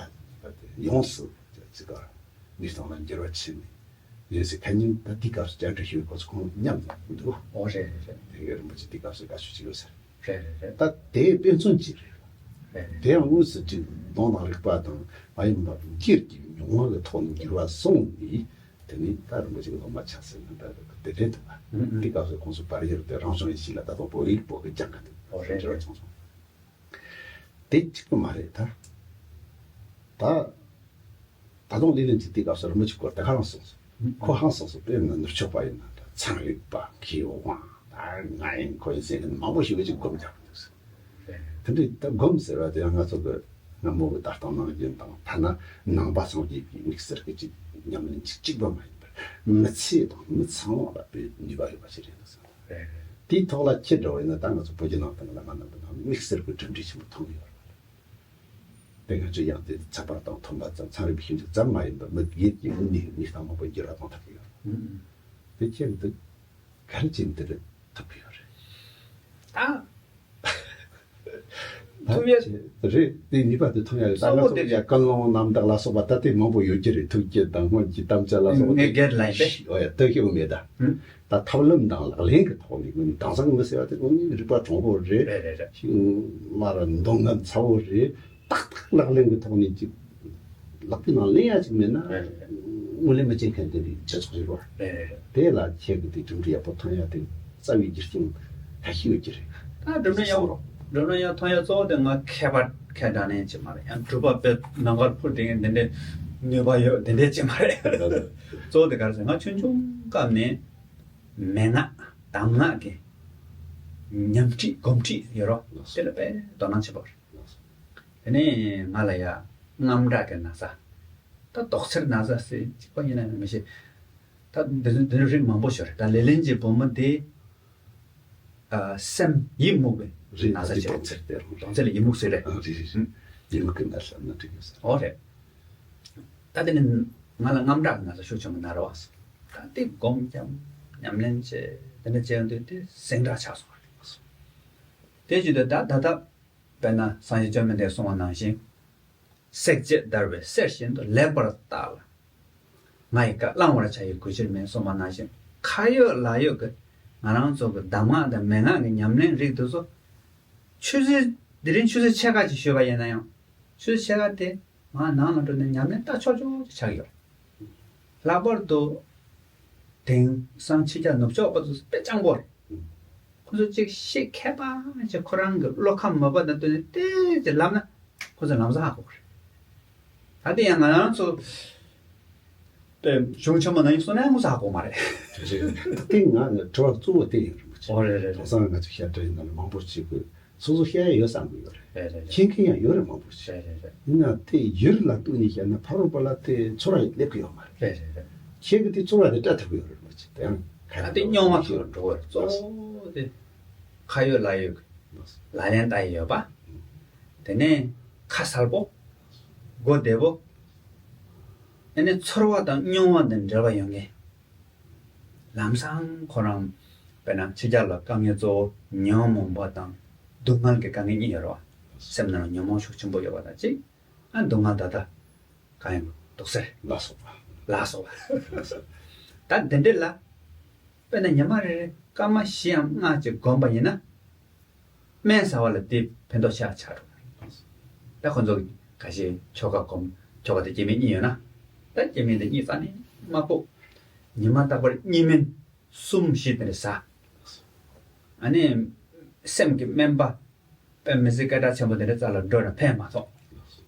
ཡོངས་སུ་ཅི་ག་ནུས་སྟོང་ལ་འགྱུར་བ་ཕྱིན་ནས། ཡོད་ཟེར། ཁ་ཉིན་ད་དེའི་སྐབས་སུ་བཅར་འདྲི་ཞུས་ཁོ་ཚོ་ཁོང་མཉམ་དུ་འདུག་ཨོ་རེད་རེད་རེད། དེ་གའི་རིན་པོ་ཆེ་དེའི་སྐབས་སུ་དགའ་ཤོས་ཅིག་ཡོད་ཟེར། རེད་རེད་རེད། ད་དེ་དཔེ་མཚོན་ཅིག་རེད། རེད་རེད། དེ་ཡང་དངོས་སུ་ཅིག་གདོང་དང་རིག་པ་དང་མ་ཡིན་པ་སྒེར་གྱི་མྱོང་བ་གི་ཐོག་ནས་འགྱུར་བ་སོང་ནས། དེ་ནི་ད་རིན་པོ་ཆེ་གི་སློབ་མ་ཆགས་ཟེར་ན་ད་དེ་རེད་འདུག་ག་ཨུ་ཨུ། དེའི་སྐབས་སུ་ཁོང་ཚོ་བར་ཡུལ་དེ་རང་བྱུང་ཡེ་ཤེས་ལ་ད་དུང་བོད་ཡིག་པོ་གི་སྦྱང་གི་འདུག་ཨོ་རེད་འགྱུར་བ་རེད། བྱུང་སོང་། དེ་གཅིག་པུ་མ་རེད་ད། ད། ད་དུང་ལི་ལིན་ཅེ་དེའི་སྐབས་སུ་རིན་པོ་ཆེའི་སྐོར་དེ་ག་རང་གསུངས་སོང་། ཁོ་ཧང་སངས་སོང་། དཔེར་ན་ནུབ་ཕྱོགས་པ་ཡིན་ན་ད་ཚན་རིག་པ་མཁས་དབང་ད་ང་ཡིན་ཁོ་ཡིན་ཟེར་མཁན་མང་པོ་ཞིག་གིས་ཅིག་སྒོམ་རྒྱག་གི་འདུག་ཟེར། དེ་འདྲའི་ད་སྒོམ་ཟེར་བ་དེ་ཡང་ང་ཚོ་གི་སྔ་མོ་གི་ལྟ་སྟངས་ནང་བཞིན་དང་ཐ་ན་ནང་པ་སངས་རྒྱས་པའི་དམིགས་བསལ་གྱི་ཅིག་ཉམས་ལེན་ཅིག་གཅིག་པ་མ་ཡིན་པར་མི་ཚེ་དང་མི་ཚང་མ་ལ་དཔེ་ནུས་པ་ཡོད་པ་ཞིག་རེད་འདུག་ཟེར། རེད་རེད། དེའི་ཐོག་ལ་ཁྱེད་འདྲ་བོ་ཡིན་ན་ད་ང་ཚོ་བོད་བརྒྱུད་ནང་བསྟན་གྱི་བླ་མ་རྣམ་པ་ནང་དམིགས་བསལ་གྱི་གྲུབ་འབྲས་ཆེན་པོ་ཐོན་གྱི་ཡོད་རེད། དེ་ང་ཚོས་ཡང་དེ་ཚགས་པར་དང་ཐོན་པ་ཙམ་ཚན་རིག་པའི་ཞིབ་འཇུག་ཙམ་མ་ཡིན་པར་མི་སྒེར་གྱི་མི་སྣའི་མིག་ལྟ་མང་པོ་འགྱུར་བ་གཏོང་ཐུབ་ཀྱི་ཡོད་རེད། ཨུམ། དེ་ཁྱེད་འདི་ག་རེ་བྱས་འདི་རེད་ཐུབ་ཀྱི་ཡོད་རེད། ད། ད་ རེད། དེ་ནུས་པ་དེ་ཐོན་ཡ་རེད། ད་ང་ཚོ་ཡ་ཀུན་སློང་རྣམ་དག་ལ་སོགས་པ་ད་དེ་མང་པོ་ཡོད་ཀྱི་རེད། ཐུགས་བསྐྱེད་དང་སྔོན་གྱི་དམ་བཅའ་ལ་སོགས་པ་ངས་སྒེར་ལ་ཡིན་པས། ཨོ་ཡ་ད་ཤེས་མེད་ད། ད་ཐབས་ལམ་དང་ལག་ལེན་གྱི་ཐོག་ནས་དེང་སང་མི་ཟེར་བ་དེ་དངོས་གནས་རིག་པ་གྲུང་པོ་རེད། རེད་རེད་རེད། ཤིང་མ་ར་མདོ་ངན་ཚ་བོ་རེད། ཏག་ཏག་ལག་ལེན་གྱི་ཐོག་ནས་ཅིག་ལག་པའི་ནང་ལེན་ཡ་ཅིག་མེད་ན། རེད་རེད་རེད། དངོས་ལས་མི་བྱེད་མཁན་དེ་འདྲའི་སྤྱི་ཚོགས་རེད་བ། རེད་རེད་རེད། དེ་ལ་ཁྱེད་ཀྱི་དེ་གྲུབ་འབྲས་ཡག་པོ་ཐོན་ཡ་དེ་རྩ་བའི་རྒྱུ་རྐྱེན་ད་ཤི་ཡོད་ཀྱི་རེད། ད་གྲུབ་འབྲས་ཡག་པོ་གྲུབ་འབྲས་ཡག་ཐོན་ཡ་གཙོ་བོ་དེ་ང་མཁས་པ་མཁས་དྲགས་ནས་ཅིག་མ་རེད། ཡང་གྲུབ་པ་དཔེ་ནམ་མཁར་འཕུར་དེ་འདི་འདྲའི་ནུས་པ་ཡོད་དེ་འདྲའི་ཅིག་མ་རེད། གཙོ་བོ་དེ་ག་རེ་ཟེར། ང་ཆུང་ཆུང་སྐབས་ནས་མན་ངག་གདམས་ངག་གི་ཉམས་ཁྲིད་སྒོམ་ཁྲིད་ཡོད་རོགས་དེ་ལ་དཔེ་དོ་སྣང་ཆེན་པོ་རེད། དེ་ནས་ང་ལ་ཡ་རྔམ་སྐྲག་གི་ན་ཚ། ད་དོགས་སེལ་ན་ཚ་ཟེར་གཅིག་པ་ཡིན་ན་མི་ཤེས། ད་འདི་འདི་རིགས་མང་པོ་ཞིག་རེད། ད་ལེ་ལན་གྱི་བུ་མོ་དེ་ཨ་སེམས་ཡིད་མུག་པའི་རིགས་ན་ཚ་ཅིག་རེད། དོགས་སེལ་དེ་རེད། དོགས་སེལ་ཡིད་མུག་ཟེར་རེད། ཨ་རེད་རེད་རེད། ཡིད་མུག་གི་ན་ཚ་ན་འགྲིག་ཡོད་ས། ཨོ་རེད། ད་དེ་ནི་ང་ལ་རྔམ་སྐྲག་གི་ན་ཚ་ཤུགས་ཆེན་པོ་ན་རེད་བ། ད་དེ་སྒོམ་རྒྱབ་ཉམས་ལེན་བྱས་དེ་འདྲ་བྱས་ཡོང་དུས་དེ་སེང་དྲག་ཆགས་སོང་བ་རེད། དེ་བཞིན་དུ་ད་ད་ལྟ་དཔེར་ན་སངས་རྒྱས་བཅོམ་ལྡན་འདས་གསུངས་པ་ནང་བཞིན། བསྲེགས་བཅད་བརྡར་བའི་གསེར་བཞིན་དུ་ལེགས་པར་བརྟགས་ལ། ང་ཡི་བཀའ་བླང་བར་བྱ་ཡི་གུས་ཕྱིར་མིན་གསུངས་པ་ནང་བཞིན། ཁ་ཡོད་ལག་ཡོད་ཀྱི་ང་རང་ཚོ་གི་གདམས་ངག་དང་མན་ངག་གི་ཉམས་ལེན་རིགས་དེ་ཚོ་ཆུ་ཚོད་དེ་རིང་ཆུ་ཚོད་ཕྱེད་ཀ་ཅིག་ཞུས་པ་ཡིན་ན་ཡང་། ཆུ་ཚོད་ཕྱེད་ཀ་དེ་ང་ནང་ལ་འགྲོ་ནས་ཉམས་ལེན་ལྟ་ཆོག་ཆོག་ཅིག་ཆགས་ཡོད། ལྷག་པར་དུ་དེང་སང་ཕྱི་རྒྱལ་ནུབ་ཕྱོགས་པ་ཚོ་དཔེ་སྤྱང་པོ་རེད། ཁོ་ཚོ་གཅིག་ཤེས་མཁས་པ་ཅིག་ཁོ་རང་གི་བློ་ཁ་མོས་པ་དང་བསྟུན་ནས་ཏོག་ཙམ་ལབ་ན་ཁོ་ཚོ་ལམ་སང་ཧ་གོ་གི་རེད། ད་དེ་ཡང་ང་རང་ཚོ་དཔེ་གཞུང་ཆེན་མོ་ནང་ཡིན་སོང་ན་ཡང་ཁོ་ཚོ་ཧ་གོ་མ་རེད། དེ་ང་ནི་དྲི་བ་གཙོ་བོ་དེ་ཡིན་རེད་མ་གཏོགས། ཨོ་རེད་རེད་རེད། དེང་སང་ང་ཚོ་བཤད་གྲྭ་ཡིན་ན་མང་པོ་ཅིག་གི་སོ་སོ་བཤད་ཡ་ཡོད་བསམ་གི་ཡོད་རེད། རེད་རེད་རེད། མཁྱེན་མཁན་ཡང་ཡོད་རེད་མང་པོ་ཞིག་རེད་རེད་རེད། ཡིན་ན་དེ་ཡུལ་ལ་ལྟོས་ནས་བཤད་ན་ཕ་རོལ་པོ་ལ་དེ་ཚོར་བ་སླེབས་གི་ཡོད་མ་རེད། རེད་རེད་རེད། ཁྱེད་ཀྱི་དེ་ཚོར་བ་དེ་སྤྲད་ཐུབ་གི་ཡོད་རེད་མ་གཏོགས་དེ་ཡང་ག་ད་དེ་རེ་རྙོག་མ་མ་ཐུག་འགྲོ་གི་རེད། གཙོ་བོ་དེ་ཁ་ཡོད་ལག་ཡོད་ཀྱི་ལག་ལེན་བསྟར་ཡི་ཡོད་པ། དེ་ནས་ཁ་གསལ་པོ། གོ་བདེ་པོ། དེ་ནས་ཚོར་བ་དང་མྱོང་བ་དང་འབྲེལ་བ་ཡོད་མཁན། ལམ་སང་ཁོ་རང་དཔེར་ན་ཕྱི་རྒྱལ་ལ་དཀའ་ངལ་གཙོ་བོ་ཉོན་མོངས་པ་དང་སྡུག་བསྔལ་གྱི་དཀའ་ངལ་གཉིས་ཡོད་རེད་བ། སེམས་ནང་ལ་ཉོན་མོངས་ཤུགས་ཆེན་པོ་ཡོད་པ་དང་གཅིག་ཨ་སྡུག་བསྔལ་ད་ལྟ་གང་ཡིན་དོགས་སེལ་ལ་སོགས་པ། ལ་སོགས་པ། ད་འདི་འདྲ་ལ་དཔེར་ན་ཉི་མ་རེ་རེ་སྐར་མ་བཞི་འམ་ལྔ་ཅིག་བསྒོམས་པ་ཡིན་ན། སྨན་ཟ་བ་ལ་དེ་ཕན་ཐོགས་ཆེ་བ་ཆགས་འགྲོ་གི་རེད། ད་ཁོ་ཚོ་གི་ཁ་ཤས་ཆོ་ག་སྒོམ་ཆོ་ག་དེ་སྐྱེ་དམན་གཉིས་ཡོད་ན། ད་སྐྱེ་དམན་དེ་གཉིས་རྩ་ནས་མ་ཕོག་ཉི་མ་རྟག་པར་གཉིས་སྨན་གསུམ་བཞི་དེ་འདྲ་ཟ། ཨ་ནི་སེམས་ཀྱི་སྨན་པ་དཔེ་མི་སྲིད་སྐད་གྲགས་ཆེན་པོ་དེ་འདྲ་རྩ་ལ་འགྲོ་ན་ཕན་མ་ཐོགས།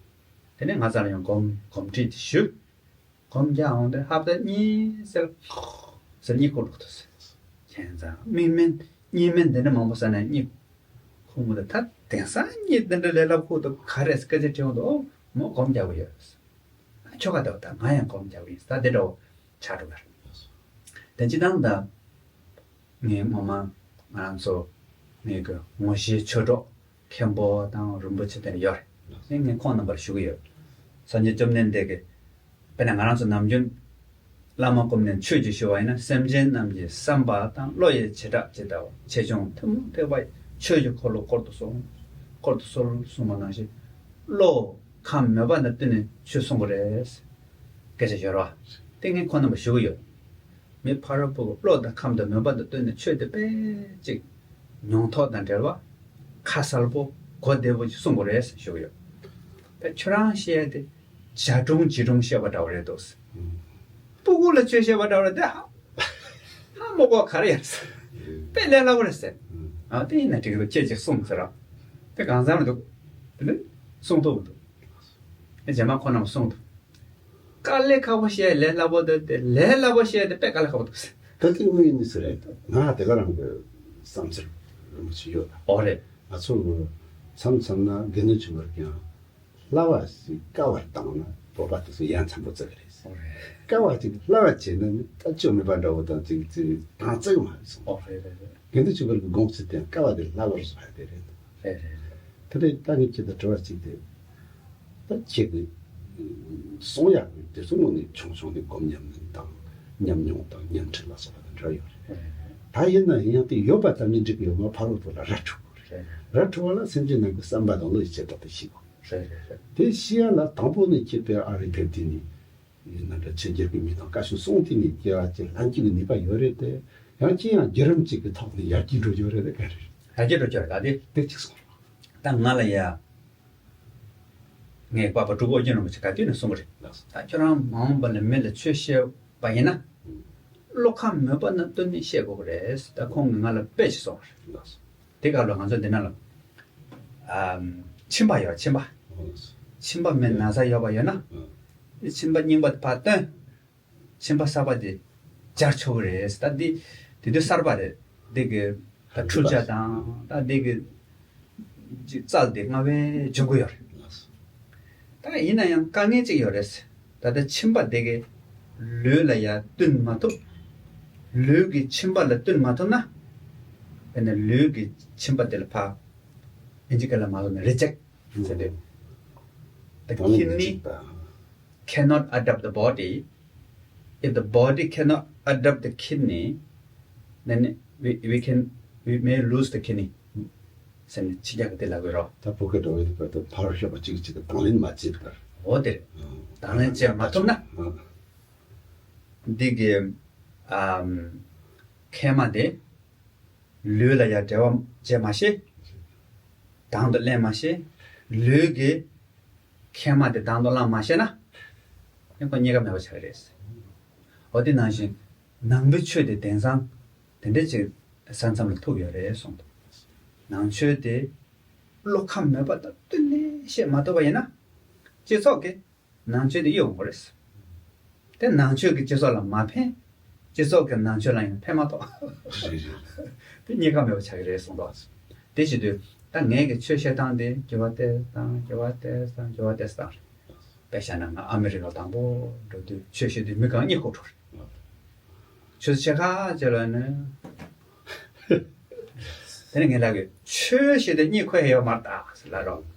དེ་ནས་ང་རྩ་ལ་ཡང་སྒོམ་སྒོམ་ཁྲིད་དེ་ཞུ། སྒོམ་རྒྱག་འོང་དུས་ཧབ་ཏ་གཉིད་སད་ཟེར་གཉིད་ཁུག་འགྲོ་འདུག་ཟེར། ཁྱད་མཚར་མིག་སྨན་གཉིད་སྨན་འདི་འདྲ་མང་པོ་ཟ་ནས་གཉིད་ཁུག་མི་འདུག་ད་དེང་སང་གཉིད་འདི་འདྲ་ལས་སླ་པོ་ཁུག་འདུག་ག་རེ་སྐད་ཆ་དྲིས་འོང་དུས་ཨོ་མོ་སྒོམ་རྒྱག་གི་ཡོད་ཟེར། ཨ་ཁྱོ་ག་འདུག་ད་ང་ཡང་སྒོམ་རྒྱག་གི་ཡིན་ཟེར། ད་དེ་འདྲ་བོ་ཆགས་འགྲོ་གི་རེད། དེ་སྤྱིར་བཏང་ད། ངས་སྔོན་མ་ང་རང་ཚོ་ངེད་ཀྱི་ངོ་ཤེས་ཆོས་གྲོགས་མཁན་པོ་དང་རིན་པོ་ཆེ་དེ་འདྲ་ཡོད་རེད། ངས་ངས་ཁོང་རྣམ་པར་ཞུ་གི་ཡོད། སངས་རྒྱས་བཅོམ་ལྡན་འདས་ཀྱིས་དཔེར་ན་ང་རང་ཚོ་ནམ་རྒྱུན་བླ་མ་བསྐོམས་ནས་ཆོས་ཅིག་ཞུ་བ་ཡིན་ན། སེམས་ཅན་རྣམས་ཀྱི་བསམ་པ་དང་བློ་ཡི་བྱེ་བྲག་ཇི་ལྟ་བ། ཆེ་ཆུང་ཐུན་མོང་ཐེག་པ་ཡི་ཆོས་ཀྱི་འཁོར་ལོ་བསྐོར་དུ་གསོལ། བསྐོར་དུ་གསོལ་གསུངས་པ་ནང་བཞིན། བློ་ཁམས་མོས་པ་དང་བསྟུན་ནས་ཆོས་གསུང་དགོས་རེད། སྐད་ཆ་ཡོད་རེད་བ། དེ་ངས་ཁོང་རྣམ་པར་ཞུ་གི་ཡོད། མི་ཕ་རོལ་པོ་གི་བློ་དང་ཁམས་དང་མོས་པ་དང་བསྟུན་ནས་ཆོས་དེ་དཔེ་ཅིག་མྱོང་ཐོག་དང་འབྲེལ་བ་ཁ་གསལ་པོ་གོ་བདེ་པོ་ཅིག་གསུང་དགོས་རེད་ཟེར་ཞུ་གི་ཡོད། དཔེ་ཁྱོད་རང་བཤད་ཡ་དེ་ཇ་གྲུང་ཇི་གྲུང་བཤད་པ་འདྲ་བོ་རེད་འདུག་ཟེར། སྤུ་གུ་ལ་ཆོས་བཤད་པ་འདྲ་བོ་རེད་དེ་ཧ་ཧ་མོ་གོ་ག་རེ་ཡར་ཟེར། དཔེ་ལས་སླ་པོ་རེད་ཟེར། ཨ་དེ་ཡིན་ན་འགྲིག་གི་འདུག་ཁྱེད་ཅིག་གསུངས་ཟེར་ར། དཔེ་གང་འཚམ་རེད་འདུག་དེ་ནི་གསུང་ཐུབ་མི་འདུག་ཨེ་རྗེས་མ་ཁོ་རྣམས་གསུངས་འདུག་དཀའ་ལས་ཁག་པོ་བཤད་ལས་སླ་པོ་འདུག་དེ་ལས་སླ་པོ་བཤད་དེ་དཔེ་དཀའ་ལས་ཁག་པོ་འདུག་ཟེར། ད་དེ་དངོས་ཡིན་ནི་ཟེར་རེད། ང་དེ་ག་རང་གི་བསམ་ཚུལ་རིན་པོ་ཆེ་ཡོད་ད། ཨོ་རེད། ང་ཚོ་མཚམས་མཚམས་ན་དགེ་འདུན་ཆོས་འཕེལ་གྱིས་སླ་བ་ཞིག་དཀའ་བར་བཏང་ན་བོད་པ་དེ་ཚོ་ཡ་མཚན་པོ་བརྩི་གི་རེད་ཟེར། ཨོ་རེད། དཀའ་བ་ཅིག་སླ་བ་བྱས་ན་ནི་ལྟ་ཆོས་མེད་པ་འདྲ་བོ་དང་ཅིག་ཅིག་དང་བརྩི་གི་མ་རེད་ཟེར། ཨོ་རེད་རེད་རེད། དགེ་འདུན་ཆོས་འཕེལ་གྱི་དགོངས་ཚུལ་དེ་དཀའ་བ་དེ་སླ་བར་བཟོ་ཡ་དེ་རེད། རེད་རེད་རེད། དེ་ནས་ད་ངས་ཁྱེད་དང་དྲི་བ་གཅིག་དེ། ད་ཁྱེད་ཀྱིས་གསུང་ཡག་གི་དེ་ཚོ་དངོས་གནས་ཆུང་ཆུང་ནས་སྒོམ་ཉམས་ལེན་དང་ཉམས་མྱོང་དང་ཉམས་ཁྲིད་ལ་སོགས་པ་དང་འབྲེལ་ཡོད་རེད། ད་ཡིན་ན་ཡང་དེ་ཡོད་པ་ཙམ་གྱིས་འགྲིག་གི་ཡོད་མ་ཕ་རོལ་པོ་ལ་ར་འཕྲོད་དགོས་ ར་འཕྲོད་པ་ལ་སེམས་ཅན་རྣམས་ཀྱི་བསམ་པ་དང་བློ་ཡི་བྱེ་བྲག་ཏུ་ཤེས་པ། རེད་རེད་རེད། དེ་ཤེས་ཡ་ལ་དང་པོ་ནི་ཁྱེད་དཔེ་ཨ་རི་ཕེབས་དུས་ནས་ཡིན་ན་འདྲ། ཆོས་རྒྱལ་པོའི་མིང་དང་བཀའ་ཤོག་གསུང་དུས་ནས་སྐྱེ་བ་གཅིག་ལྷན་སྐྱེས་ཀྱི་ནུས་པ་ཡོད་རེད་དེ། ཡང་ཅི་ཡང་བརྒྱུད་རིམ་གཅིག་གི་ཐོག་ནས་ཡར་རྒྱས་འགྲོ་རྒྱུ་རེད་དེ་ག་རེ་རེད། ཡར་རྒྱས་འགྲོ་རྒྱུ་རེད་ད་དེ། དེ་གཅིག་གསུངས་རོགས། ད་ང་ལ་ཡ། ངའི་པ་ཕ་སྤྲུལ་སྐུ་ཨོ་རྒྱན་རིན་པོ་ཆེ་ག་དུས་ནས་གསུངས་པ་རེད། ལགས་སོ། ད་ཁྱོད་རང་མ་འོངས་པ་ལ་མི་ལ་ཆོས་བཤད་པ་ཡིན་ན། བློ་ཁ་མོས་པ་ནང་བསྟུན་ནས་བཤད་དགོས་ཀྱི་རེད། ད་ཁོང་གིས་ང་ལ་དཔེ་ཞིག་གསུངས་པ་རེད། ལགས་སོ། དེ་སྐབས་ལ་ང་ཚོ་འདི་ན་ལ། ཨམ། མཆིན་པ་ཡོད། མཆིན་པ། ལགས་སོ། མཆིན་པ་མི་ན་ཚ་ཡོད་པ་ཡོད་ན། ཨ། མཆིན་པ་རྙིང་པ་དེ་ཕར་བཏོན། མཆིན་པ་གསར་པ་དེ་སྦྱར་ཆོག་གི་རེད། ད་འདི་དེ་དུས་གསར་པ་རེད། འདི་གི་ད་འཁྲུ་ཆ་དང་ད་འདི་གི་ཅིག་རྩལ་དེ་སྔ་བས་སྦྱོང་གི་ཡོད་རེད། ད་ཡིན་ན་ཡང་དཀའ་ངལ་ཅིག་ཡོད་རེད། ད་ལྟ་མཆིན་པ་དེ་གི་ལུས་ལ་ཡ་བསྟུན་མ་ཐུབ། ལུས་ཀྱི་མཆིན་པ་ལ་བསྟུན་མ་ཐུབ་ན། དཔེར་ན་ལུས་ཀྱི་མཆིན་པ་དེ་ལ་ཕར་ཨིན་ཇི་སྐད་ལ་མ་ལབ་ན་རི་ཇེག་ཟེར་ཏེ། The kidney cannot adapt the body. If the body cannot adapt the kidney, then we, we can, we may lose the kidney. ཟེར་ནས་ཕྱི་རྒྱལ་གྱི་དེ་ལབ་ཀྱི་རོ། ད་བོད་སྐད་འགྲོ་བའི་བར་དུ་ཕར་བཤད་པ་གཅིག་གཅིག་གི་དང་ལེན་མ་བྱེད་པར། འོ་དེ་རེད། དང་ལེན་བྱེད་མ་ཐུབ་ན། འདི་གི་ཨམ། མཁལ་མ་དེ་ལུས་ལ་ཡ་འབྲེལ་བ་བྱེད་མ་ཤེས། དང་དུ་ལེན་མ་ཤེས། ལུས་ཀྱི་མཁལ་མ་དེ་དང་དུ་བླངས་མ་ཤེས་ན། ཡང་ཁོ་རྙེད་ཀ་མེད་པ་ཆགས་ཀྱི་རེད། འོ་དེ་ནང་བཞིན་ནང་པའི་ཆོས་དེ་དེང་སང་དེ་འདྲ་ཅིག་ས་མཚམས་ལ་ཐུག་ཡོད་རེད་གསུངས་འདུག། ནང་ཆོས་དེ་བློ་ཁ་མོས་པ་དང་བསྟུན་ནས་བཤད་མ་ཐུབ་པ་ཡིན་ན། སྤྱི་ཚོགས་ཀྱི་ནང་ཆོས་དེ་གཡོལ་འོང་གི་རེད། དེ་ནང་ཆོས་ཀྱི་སྤྱི་ཚོགས་ལ་མ་ཕན། སྤྱི་ཚོགས་ཀྱི་ནང་ཆོས་ལ་ཡང་ཕན་མ་ཐོགས། རེད་རེད། དེ་རྙེད་ཁ་མེད་པ་ཆགས་ཀྱི་རེད་གསུངས་འདུག། དེ་བྱེད་དུས་ད་ངས་ཀྱི་ཆོས་བཤད་སྟངས་དེ་འགྱུར་བ་ཏོག་ཙམ་འགྱུར་བ་ཏོག་ཙམ་འགྱུར་བ་ཏོག་ཙམ་བཏང་རེད། དཔེ་བཞག་ན་ང་ཨ་མི་རི་ཀ་དང་པོ་འགྲོ་དུས་ཆོས་བཤད་དུས་མི་གང་གཉིད་ཁུག་འགྲོ་རེད། ཆོས་བཤད་ཁ་བྱས་ལ་ནི། དེ་ནས་ངས་ལབ་ཀྱི་ཆོས་བཤད་དུས་གཉིད་ཁུག་ཡོད་མ་རེད་ཟེར་ལབ་རོགས།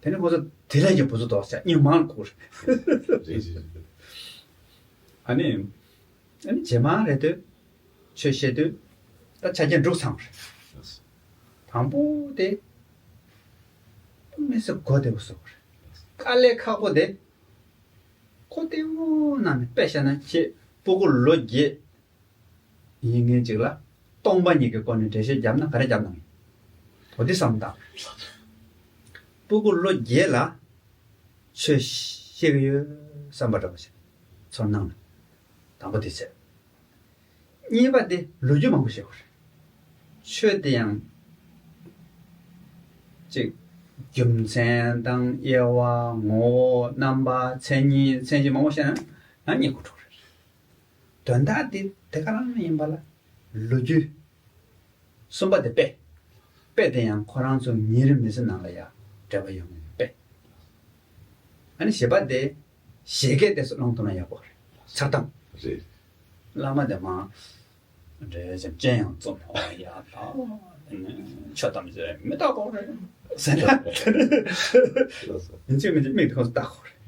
དེ་ནས་ཁོ་ཚོ་དེ་ལས་ཀྱི་བུ་ཚོ་དོགས་བྱས་གཉིད་མང་ཁུག་རེད། རེད་རེད་རེད། ཨ་ནི། ཨ་ནི་རྗེས་མ་རེད་དུས། ཆོས་བཤད་དུས། ད་ཆ་རྐྱེན་དྲུག་ཚང་རེད། དང་པོ་དེ། མི་སེར་གོ་བདེ་པོ་བཟོ་དགོས་རེད། དཀའ་ལས་ཁག་པོ་དེ། གོ་བདེ་པོ་ནང་ནས་དཔེ་བཤད་ན་ཁྱེད་སྤུ་གུ་ལོ་བརྒྱད། ཡིན་མཁན་ཅིག་ལ་སྟོང་པ་ཉིད་ཀྱི་སྒོ་ནས་འགྲེལ་བཤད་བརྒྱབ་ན་ག་རེ་བརྒྱབ་ན། འོ་འདི་བསམ་བཏང་། སྤུ་གུ་ལོ་བརྒྱད་ལ་ཆོས་ཤེས་ཀྱི་ཡོད་བསམ་པ་འདྲ་པོ་ཞིག་ཚོར་སྣང་ལ། དང་པོ་དེ་བྱས། གཉིས་པ་དེ་ལོ་རྒྱུས་མང་པོ་ཤེས་དགོས་རེད། ཆོས་དེ་ཡང་ཅིག་རྒྱུ་མཚན་དང་དབྱེ་བ་ངོ་བོ་རྣམ་པ་མཚན་ཉིད་མཚན་གཞི་མང་པོ་ཤེས་ན་ཡང་གཉིད་ཁུག་འགྲོ་གི་རེད། དོན་དག་དེ་དེ་ག་རང་ཡིན་པ་ལ་ལོ་རྒྱུས། གསུམ་པ་དེ་དཔེ། དཔེ་དེ་ཡང་ཁོ་རང་ཚོ་ཉིན་རེ་མི་ཚེ་ནང་ལ་ཡང་འབྲེལ་བ་ཡོང་གི་ཡོད་དཔེ། ཨ་ནི་བཞི་པ་དེ་བཞད་གད་དེ་ཚོ་སློང་ཐུབ་ན་ཡག་པོ་རེད། འཆལ་གཏམ། རེད། བླ་མ་དེ་མ། འདྲེ་ཅན་སྤྱན་ཡང་བཙུམ་ཨོ་ཡ་ད། ཆོས་ཐམས་ཅད་མི་རྟག་པ་རེད་ཟེར་ན། ཡིན་གཅིག་མིན་གཅིག་མིག་དེ་ཁོང་ཚོ་ལྟ་དགོས་རེད།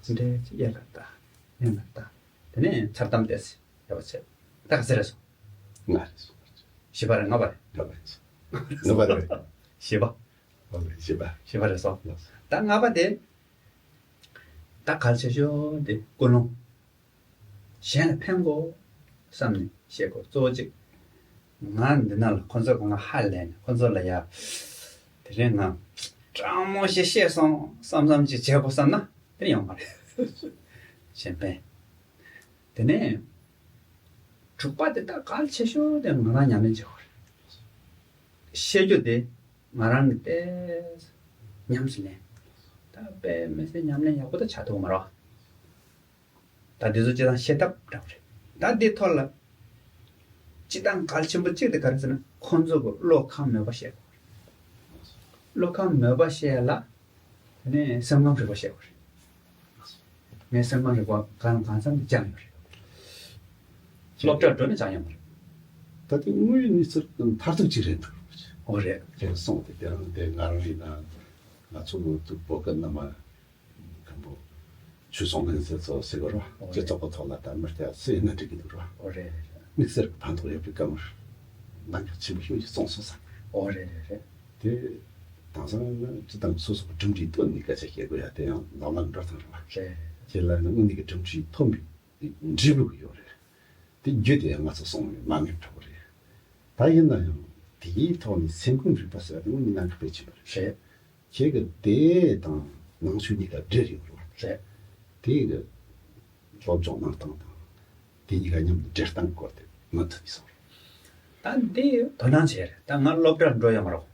འདྲེ་ཅན་གཡས་ལ་ལྟ། གཡོན་ལ་ལྟ། དེ་ནས་འཆལ་གཏམ་དེ་ཡག་པོ་བྱེད། ད་ག་ཚོད་རེད་སོང་། ལྔ་རེད་སོང་། བཞི་པ་རེད། ལྔ་པ་རེད། ལྔ་པ་རེད། ལྔ་པ་རེད། བཞི་པ། ལྔ་པ་རེད། བཞི་པ། བཞི་པ་རེད་སོང་། ད་ལྔ་པ་དེ། ད་གལ་ཆེ་ཤོས་དེ་ཀུན་སློང་། གཞན་ལ་ཕན་དགོས་བསམ་ནས་བཤད་དགོས། གཙོ་བོ་གཅིག་ང་འདི་ན་ལ་ཁོ་ཚོ་གང་ཧ་ལས་ནས་ཁོ་ཚོ་ལ་ཡ། དེ་རིང་ང་དྲང་མོ་ཞིག་བཤད་སོང་བསམ་བསམ་ཅིག་བྱེད་དགོས་བསམ་ན་དེ་ཡོང་མ་རེད། གཞན་ཕན། དེ་ནས་དྲུག་པ་དེ་ད་གལ་ཆེ་ཤོས་དེ་ང་རང་ཉམས་ལེན་བྱེད་དགོས་རེད། བཤད་རྒྱུ་དེ་ང་རང་གི་ཏོག་ཙམ་ཉམས་སུ་ལེན། ད་དཔེ་མི་སྲིད་ཉམས་ལེན་ཡག་པོ་ད་བྱ་ཐུབ་མ་རེད། ད་འདི་ཚོ་སྤྱིར་བཏང་བཤད་ཐབས་འདྲ་པོ་རེད། ད་འདི་ཐོག་ལ་སྤྱིར་བཏང་གལ་ཆེན་པོ་གཅིག་དེ་ག་རེ་ཟེར་ན་ཁོང་ཚོ་གི་བློ་ཁ་མོས་པ་བཤད་དགོས་རེད། བློ་ཁ་མོས་པ་བཤད་ཡ་ལ། དེ་ནས་སེམས་ཁམས་རིག་པ་བཤད་དགོས་རེད། ངས་སེམས་ཁམས་རིག་པ་གང་གང་འཚམ་དུ་སྦྱངས་ཡོད་རེད། སློབ་གྲྭར་འགྲོ་ནས་སྦྱངས་ཡོད་མ་རེད། ད་ལྟའི་དངོས་ཡོད་གནས་ཚུལ་མཐར་ཐུག་ཅིག་རེད་འདུག། འོ་རེད། རེད་སོང་སྟེ་དེ་རང་དེ་ང་རང་ཡིན་ན་ང་ཚོ་ལོ་དུ་བོད་སྐད་རྣམ་པ་མཁན་པོ་ཆོས་སྲུང་ལྷན་ཚོགས་ཚོ་ཟེར་གི་རོ། འོ་རེད། སྤྱི་ཚོགས་ཀྱི་ཐོག་ལ་ད་མི་སྐྱ་སུ་ཡིན་ན་འགྲིག་གི་འདུག་རོ། འོ་རེད་རེད་རེད། དམིགས་བསལ་གྱི་ཕན་ཐོགས་ཡོད་པའི་སྐད་མོ་ནང་གི་ཆེན་པོ་ཤོས་ཀྱི་གསུངས་སོང་ས། འོ་རེད་རེད་རེད། དེ་དེང་སང་ནི་སྤྱི་བཏང་སོ་སོ་གི་གྲུབ་འབྲས་ཐོན་ནས་སྐད་ཆ་བཤད་དགོས་ཡ་དེ་ཡང་ལམ་ལམ་འགྲོ་སྟངས་རེད་བ། རེད། ཁྱེད་ལ་ནི་དངོས་གནས་ཀྱི་གྲུབ་འབྲས་ཐོན་པའི་འབྲས་བུ་ཡོད་རེད། དེ་རྒྱུ་དེ་ཡང་ང་ཚོ་སོང་བའི་མ་དངུལ་འཕྲོག་རེད། ད་ཡིན་ན་ཡང་དེའི་ཐོག་ནས་སེམས་ཁམས་རིག་པ་ཟེར་བ་དེ་དངོས་གནས་གནད་འགག་གལ་ཆེན་པོ་རེད། རེད། ཁྱེད་ཀྱི་དེ་དང་ནང་ཆོས་གཉིས་ཀ་འབྲེལ་ཡོད་རེད་བ། རེད། དེ་གི་སློབ་སྦྱོང་གནང་སྟངས་དང་། དེ་གཉིས་ཀ་མཉམ་དུ་འབྲེལ་སྟངས་སྐོར་དེ་མུ་མཐུད་ནས་གསུངས་རོགས། ད་འདི་དོ་སྣང་བྱས་རེད། ད་ང་སློབ་གྲྭར་འགྲོ་ཡོད་མ་རེད། རེད།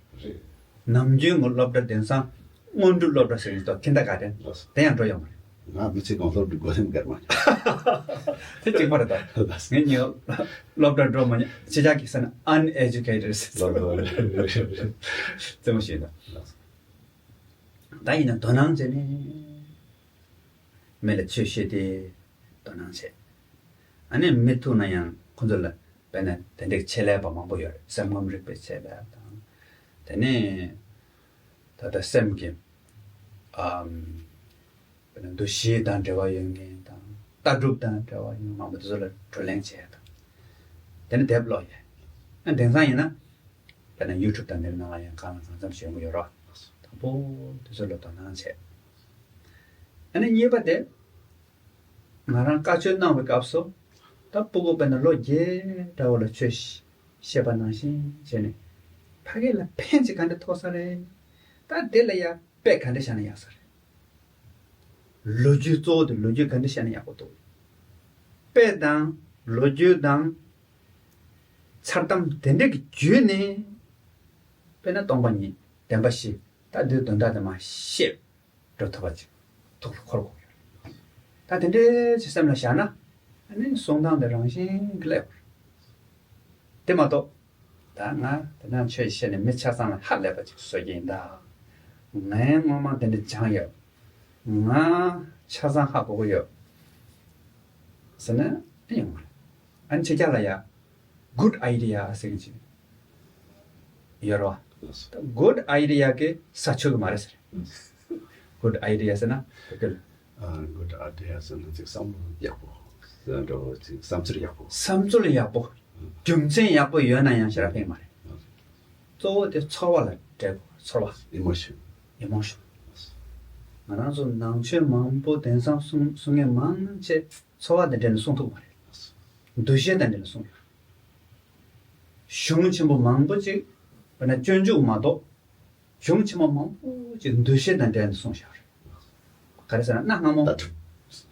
ནམ་རྒྱུན་ངོ་སློབ་གྲྭ་དེང་སང་སྔོན་འགྲོའི་སློབ་གྲྭ་ཟེར་གྱི་འདུག་ཁིན་ཌར་གྷར་ཊེན། ལགས་སོ། དེ་ཡང་འགྲོ་ཡོད་མ་རེད། ང་མི་ཚེ་གང་སློབ་གྲྭའི་སྒོ་ཐེམ་བརྒལ་མ་མྱོང་། དེ་གཅིག་པ་རེད་ད། ལགས་སོ། ངས་ཉིད་སློབ་གྲྭར་འགྲོ་མ་མྱོང་། ཕྱི་རྒྱལ་གྱི་ས་ནས་uneducated། ལགས་སོ། རྩེད་མོ་ཞིག་ཡིན་ད། ལགས་སོ། ད་ཡིན་ན་དོ་སྣང་བྱས་ནས་མི་ལ་ཆོས་བཤད་དེ་དོ་སྣང་བྱས། ཨ་ནི་མི་ཐུག་ན་ཡང་ཁོ་ཚོ་ལ་དཔེར་ན་དེ་འདྲའི་ཆེད་ལས་པ་མང་པོ་ཡོད་རེད། སེམས་ཁམས་རིག་པའི་ཆེད་ལས་དང་། དེ་ནས་ད་ལྟ་སེམས་ཀྱི་ཨམ་དཔེར་ན་འདུ་ཤེས་དང་འབྲེལ་བ་ཡོད་མཁན་དང་། ལྟ་གྲུབ་དང་འབྲེལ་བ་ཡོད་མཁན་མང་པོ་དེ་ཚོ་ལ་བགྲོ་གླེང་བྱས་དང་། དེ་ནས་དེབ་ཀློག་ཡས། ཨ་དེང་སང་ཡིན་ན་དཔེར་ན་ཡུ་ཊུབ་དང་དེ་ནང་ལ་ཡང་གང་ལ་གང་འཚམ་ཞིག་ཡོང་གི་ཡོད་རེད་བ། དང་པོ་དེ་ཚོ་ལ་དོ་སྣང་བྱས། ཨ་ནི་གཉིས་པ་དེ། ང་རང་བཀའ་ཆོས་གནང་བའི་སྐབས་སུ། ད་སྤུ་གུ་དཔེར་ན་ལོ་བརྒྱད་འདྲ་བོ་ལ་ཆོས་བཤད་པ་ནང་བཞིན་བྱས་ནས། ཕ་གི་ལ་ཕན་ཅིག་ག་འདྲ་ཐོགས་ས་རེད། ད་དེ་ལ་ཡ་དཔེ་ག་འདྲ་བཞག་ན་ཡག་ས་རེད། ལོ་རྒྱུས། གཙོ་བོ་དེ་ལོ་རྒྱུས་ག་འདྲ་བཤད་ན་ཡག་པོ་འདུག་དཔེ་དང་ལོ་རྒྱུས་དང་མཚར་གཏམ་དེ་འདྲ་གི་བརྒྱུད་ནས། དཔེར་ན་སྟོང་པ་ཉིད། བདེན་པ་བཞི། ད་འདིའི་དོན་དག་དེ་མར་བཤད་འགྲོ་ཐུབ་པ་ཅིག་ཐུགས་ལ་འཁོར་དགོས་ཡོད་རེད། ད་དེ་འདྲའི་ཅིག་སེམས་ལ་བཞག་ན། ཨ་ནི་གསུང་སྟངས་དེ་རང་བཞིན་གྱིས་སླེབས་པ་རེད། དེ་མ་གཏོགས། ད་ང་དེ་ན་ཆོས་བཤད་ནས་མི་ཆ་ཚང་ལ་ཧ་ལས་པ་ཅིག་བཟོ་གི་ཡིན་ད། ངས་སྔོན་མ་དེ་འདྲ་སྦྱངས་ཡོད། ང་ཆ་ཚང་ཧ་གོ་གི་ཡོད་ཟེར་ན་ཨེ་ཡོང་མ་རེད། ཨ་ནི་ཕྱི་རྒྱལ་ལ་ཡ་good idea ཟེར་གྱི་ཅིག་ཡོད་རེད་བ། ད་good idea གི་ས་ཆོད་གི་མ་རེད་ཟེར། Good idea ཟེར་ན་བོད་སྐད་ལ། ཨ། good idea ཟེར་ན་ཅིག་བསམ་བློ་ཡག་པོ། འགྲོ་ཅིག་བསམ་ཚུལ་ཡག་པོ། བསམ་ཚུལ་ཡག་པོ། རྒྱུ་མཚན་ཡག་པོ་ཡོད་ན་ཡང་ཞེ་དྲག་ཕན་མ་རེད། གཙོ་བོ་དེ་ཚོར་བ་ལ་འབྲེལ་དགོས། ཚོར་བ། emotion། emotion། ང་རང་ཚོ་ནང་ཆོས་མང་པོ་དེང་སང་གསུང་གསུང་མཁན་མང་ཆེ་ཚོར་བ་དང་འབྲེལ་ནས་གསུང་ཐུབ་པ་རེད། འདུ་ཤེས་དང་འབྲེལ་ནས་གསུང་ཡོད། གཞུང་ཆེན་པོ་མང་པོ་ཅིག་དཔེར་ན་སྤྱོད་འཇུག་མ་གཏོགས། གཞུང་ཆེན་མོ་མང་པོ་ཅིག་འདུ་ཤེས་དང་འབྲེལ་ནས་གསུངས་བཞག་རེད། ག་རེ་ཟེར་ན་སྔ་མོ། ལྟ་གྲུབ།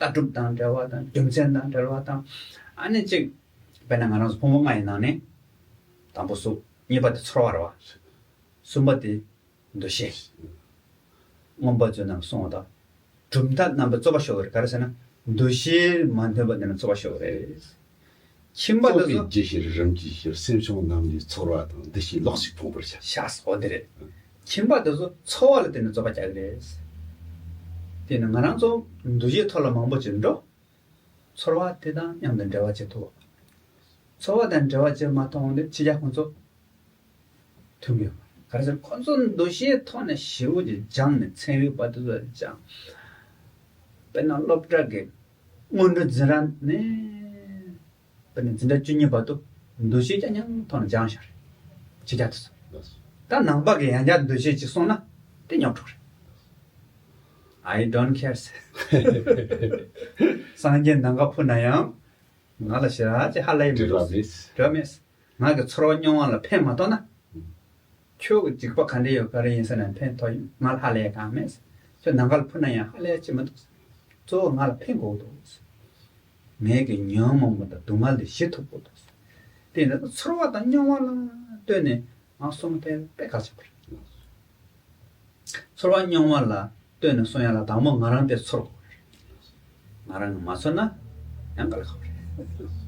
ལྟ་གྲུབ་དང་འབྲེལ་བ་དང་། རྒྱུ་མཚན་དང་འབྲེལ་བ་དང་། ཨ་ནི་གཅིག་དཔེར་ན་ང་རང་ཚོ་ཕུང་པོ་ལྔ་ཡི་ནང་ནས། དང་པོ་གཟུགས། གཉིས་པ་དེ་ཚོར་བ་རེད་བ། གསུམ་པ་དེ་འདུ་ཤེས། མངོན་པ་མཛོད་རྣམས་གསུངས་པ་དང་། གྲུབ་མཐའ་རྣམ་པའི་རྩོད་པ་ཤོར་བ་རེད། ག་རེ་ཟེར་ན། འདུ་ཤེས་མ་མཐུན་པ་དེ་ནི་རྩོད་པ་ཤོར་བ་རེད། ཁྱིམ་པ་དེ་ཚོ། རྩོད་པའི་རྒྱུ་ཤེས་རིམ་གྱིས་ཤེས། སེམས་བྱུང་རྣམ་གཉིས་ཚོར་བ་དང་། འདུ་ཤེས་ལོགས་ཤིག་ཕུང་པོར་ཤར། ཤར་སོ་དེ་རེད། ཁྱིམ་པ་དེ་ཚོ་ཚོར་བ་ལ་བརྟེན་ནས་རྩོད་པ་རྒྱག་གི་རེད། དེ་ནི་ང་རང་ཚོ་འདུ་ཤེས་ཐོག་ལ་མང་པོ་ཅིག་འགྲོ། ཚོར་བ་དེ་དང་མཉམ་དུ་འབྲེལ་བ་བྱེད་ཐུབ། ཚོར་བ་དང་འབྲེལ་བ་བྱེད་མ་ཐུབ་ནས་ཕྱི་རྒྱལ་ཁོང་ཚོ་ཐུབ་ཡོད། ག་རེ་ཟེར་ཁོང་ཚོ་འདུ་ཤེས་ཐོག་ནས་ཞེ་པོ་ཅིག་སྦྱངས་ནས་ཚན་རིག་པ་དེ་ཚོ་སྦྱངས། དཔེར་ན་སློབ་གྲྭ་གི་སྔོན་འགྲོ་འཛིན་གྲྭ་ནས། དཔེར་ན་འཛིན་གྲྭ་བཅུ་གཉིས་བར་དུ་འདུ་ཤེས་རྐྱང་རྐྱང་ཐོག་ནས་སྦྱངས་བཞག་རེད། ཕྱི་རྒྱལ་དུ་སོང་། ད་ནང་པ་གི་ཡང་བསྐྱར་འདུ་ཤེས་ཅིག་སོང་ན་དེ་རྙོག་དྲ་རེད། I don't care ཟེར། སངས་རྒྱས་ནམ་མཁར་འཕུར་ན་ཡང་ང་ལ་ཞེ་དྲག་ཅིག་ཧ་ལས་མི་འདུག་འབྲེལ་བ་མེད། འབྲེལ་བ་མེད། ང་གི་ཚོར་བ་རྙོག་དྲ་ལ་ཕན་མ་ཐོགས་ན། ཁྱོད་ཀྱི་འཇིགས་པ་ག་འདྲ་ཡོད་ག་རེ་ཡིན་ཟེར་ན་ཕན་ཐོགས་ཡོད། ང་ལ་ཧ་ལས་གང་མེད། ཁྱོད་ནམ་མཁར་འཕུར་ན་ཡང་ཧ་ལས་ཅི་མི་འདུག་གཙོ་བོ་ང་ལ་ཕན་དགོས་འདུག་ངའི་གི་ཉོན་མོངས་པ་དང་སྡུག་བསྔལ་འདི་ཞི་ཐུབ་དགོས་འདུག་དེ་ནི་ཚོར་བ་དང་རྙོག་དྲ་ལ་ལྟོས་ནས་ང་གསུང་དེ་དཔེ་གལ་ཆེན་པོ་རེད། ཚོར་བ་རྙོག་དྲ་ལ་ལྟོས་ནས་གསུང་ཡ་ལ་དང་པོ་ང་རང་དེ་ཚོར་དགོས་རེད། ང་རང་གིས་མ་ཚོར་ན་ཡང་དཀའ་ལས་ཁག་པོ་རེད།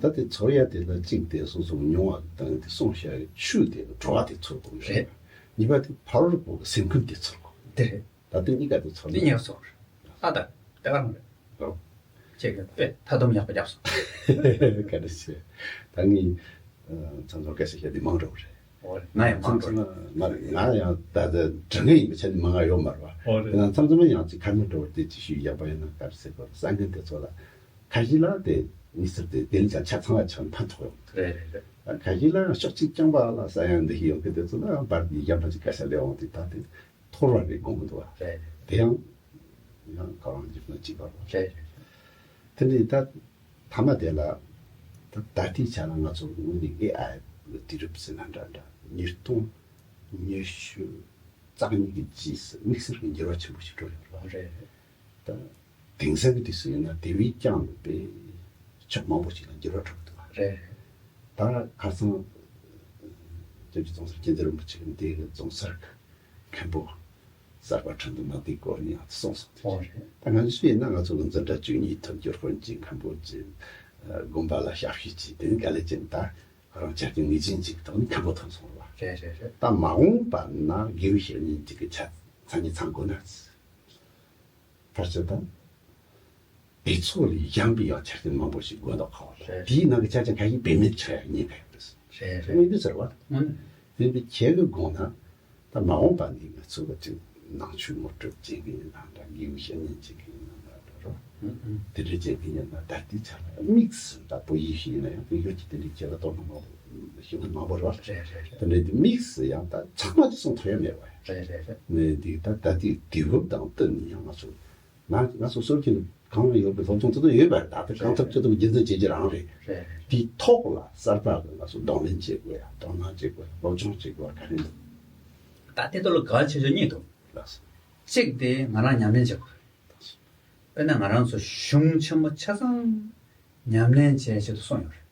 ད་དེ་ཚོར་ཡ་དེ་ལ་གཅིག་དེ་སོ་སོ་མྱོང་བ་དང་དེ་གསུང་བཤད་ཆོས་དེ་བྲོ་བ་དེ་ཚོར་དགོས་རེད། རེད། གཉིས་པ་དེ་ཕ་རོལ་པོ་གི་སེམས་ཁམས་དེ་ཚོར་དགོས། དེ་རེད། ད་དེ་གཉིས་ཀ་དེ་ཚོར་དེ་ན། གཉིས་ཀ་ཚོར་རེད། ཨ་ད་དེ་ག་རང་རེད། རོ། ཁྱེད་ཀྱིས་དཔེ་མཐའ་སྡོམ་ཡག་པོ་བརྒྱབ་སོང་། ག་རེ་བྱས། ད་ངས་མཚམས་མཚམས་སྐད་ཆ་བཤད་དེ་མང་འགྲོ་གི་རེད། འོ་རེད། ང་ཡང་མང་མཚམས་འགྲོ་མཚམས་རེད། མ་རེད། ང་ཡང་ད་ལྟ་དྲི་ངེས་ཡིན་པ་ཆ་ནས་མང་ང་ཡོད་མ་རེད་བ། འོ་རེད། ཡང་མཚམས་མཚམས་ཡང་ཅིག་ཁ་སྣོན་འགྲོ་བར་དེ་ཅིག་ཞུས་ཡག་པ་ཡིན་ན་ག་རེ་ཟེར་དགོས་རེད། གསར་འགོད་དེ་ཚོ་ལ་ཁ་ཤས་ལ་དེ་ མི་སེར་དེ་དེ་ལས་ཀྱང་ཆ་ཚང་བ་ཆགས་ཕན་ཐོགས་ཡོང་། རེད་རེད་རེད། ཁ་ཤས་ལ་ཕྱོགས་གཅིག་རྐྱང་པ་ལ་ས་ཡང་འདི་ཤེས་ཡོང་གི་དེ་ཚོ་ལ་འབར་དེ་ཡམ་པ་ཅིག་སྐད་ཆ་ལས་འོང་དེ་ད་དེ་འཐོར་བ་རེད་དགོངས་གི་འདུག་བ། རེད་རེད། དེ་ཡང་ཡང་ག་རང་འཇིགས་ན་གཅིག་པ་རེད། རེད་རེད། དེ་འདྲའི་ད་མཐའ་མ་དེ་ལ་ད་ད་ལྟའི་ཆ་ལ་ང་ཚོ་དངོས་གནས་ཨེ་ཨའི་དུས་རབས་ཟེར་ན་འདྲ་འདྲ་ཉིས་སྟོང་ཉི་ཤུ་རྩ་གཉིས་ཀྱི་རྗེས་སུ་དམིགས་བསལ་གྱི་འགྱུར་བ་ཆེན་པོ་ཞིག་འགྲོ་ཡོད་རེད། རེད་རེད། ད་དེང་སང་གི་དུས་སུ་ཡིན་ན་དེ་བས་ཀྱང་དཔེ་ཕྱོགས་མང་པོ་ཞིག་ལ་འགྱུར་བ་འགྲོ་གི་འདུག་བ། རེད་རེད། ད་ཁ་སང་ལྕམ་ཆུ་རྫོང་སར་སྐྱིད་འཛིན་རིན་པོ་ཆེ་གིས་འདི་གི་རྫོང་སར་གི་མཁན་པོ་གསར་པ་ཁྲིན་ཏུ་མ་དེའི་སྐོར་ནས་ཡང་གསུངས་སོང་། ཨོ་རེད། ད་ང་ཚོ་ཡིན་ན་ང་ཚོ་གི་འཛིན་གྲྭ་བཅུ་གཉིས་ཐོན་རྒྱུ་དཔོན་གྱི་མཁན་པོ་གྱི་དགོན་པ་ལ་ཞབས་ཞུ་བྱས་དེ་ནི་ག་ལེ་ཅན་ད་རང་ཆ་རྐྱེན་ངེས་ཅན་ཅིག་ཐོག་ནས་མཁན་པོ་ཐོན་སོང་བ། རེད་རེད་རེད། ད་མ་འོངས་པ་ན་དགེ་བའི་བཤེས་གཉེན་ཅིག་གི་ཆ་ཚང་ནས་ཚང་དགོས་ན། ཕར་ཚུར་དང་། དེ་ཚོ་ལས་གཞན་པའི་ཡང་ཆ་རྐྱེན་མང་པོ་ཞིག་དགོས་འདུག་གོ། རེད། དེའི་ནང་གི་ཆ་རྐྱེན་ཁ་ཤས་བེད་མེད་ཆགས་ཡག་ཉེན་ཁ་ཡོད་རེད། རེད་རེད། དངོས་འདུག་ཟེར་བ། ཨང་། དེ་འདི་ཁྱེད་ཀྱི་དགོངས་ན་ད་མ་འོངས་པ་ནས་ང་ཚོ་གི་ཅིག་ནང་ཆོས་ངོ་སྤྲོད་བྱེད་མཁན་ཡིན་ན་འདྲ། དགེ་བའི་བཤེས་གཉེན་བྱེད་མཁན་ཡིན་ན་འདྲ་འདྲ་རོ། ཨང་ཨང་། དེ་འདྲ་བྱེད་མཁན་ཡིན་ན་ད་ལྟའི་ཆ་ལ་དམིགས་སུ་ད་བོད་ཡིག་ཤེས་ཡིན་ན་ཡང་བོད་ཡིག་གི་དེ་འདྲའི་ཁྱེད་ལ་དོ་སྣང་མང་པོ་ཤེས་ཡོན་མང་པོ་རེད་བ། རེད་རེད་རེད། དེ་འདྲའི་དེ་དམིགས་སུ་ཡང་ད་ཚང་མ་ཅིག་གསུང་ཐུབ་ཡ་མེད་བ། རེད་རེད་རེད། ནས་འདི་ད་ད་ལྟའི་དུས་བབ་དང་བསྟུན་ནས་ཡང་ང་ཚོ་ང་ང་ཚོ་སོ་སྐྱེ་གང་ལ་ཡོད་པའི་སློབ་སྦྱོང་དེ་ཚོ་ཡོད་པ་རེད། ད་ལྟ་གང་ཐུབ་ཅི་ཐུབ་རྒྱུན་འཛིན་བྱེད་རྒྱུ་རང་རེད། རེད་རེད། དེའི་ཐོག་ལ་གསར་པ་གི་ང་ཚོ་གདོང་ལེན་བྱེད་དགོས་ཡ། དོ་སྣང་བྱེད་དགོས་ཡ། སློབ་སྦྱོང་བྱེད་དགོས་ཡ་ག་རེ་འདུག་ད་དེ་ཐོག་ལ་གལ་ཆེ་ཤོས་གཉིས་འདུག་ལགས་སོ། གཅིག་དེ་ང་རང་ཉམས་ལེན་བྱེད་དགོས་རེད། དཔེར་ན་ང་རང་ཚོ་གཞུང་ཆེན་མོ་ཆ་ཚང་ཉམས་ལེན་བྱེད་ཆེད་དུ་གསུངས་ཡོད་རེད།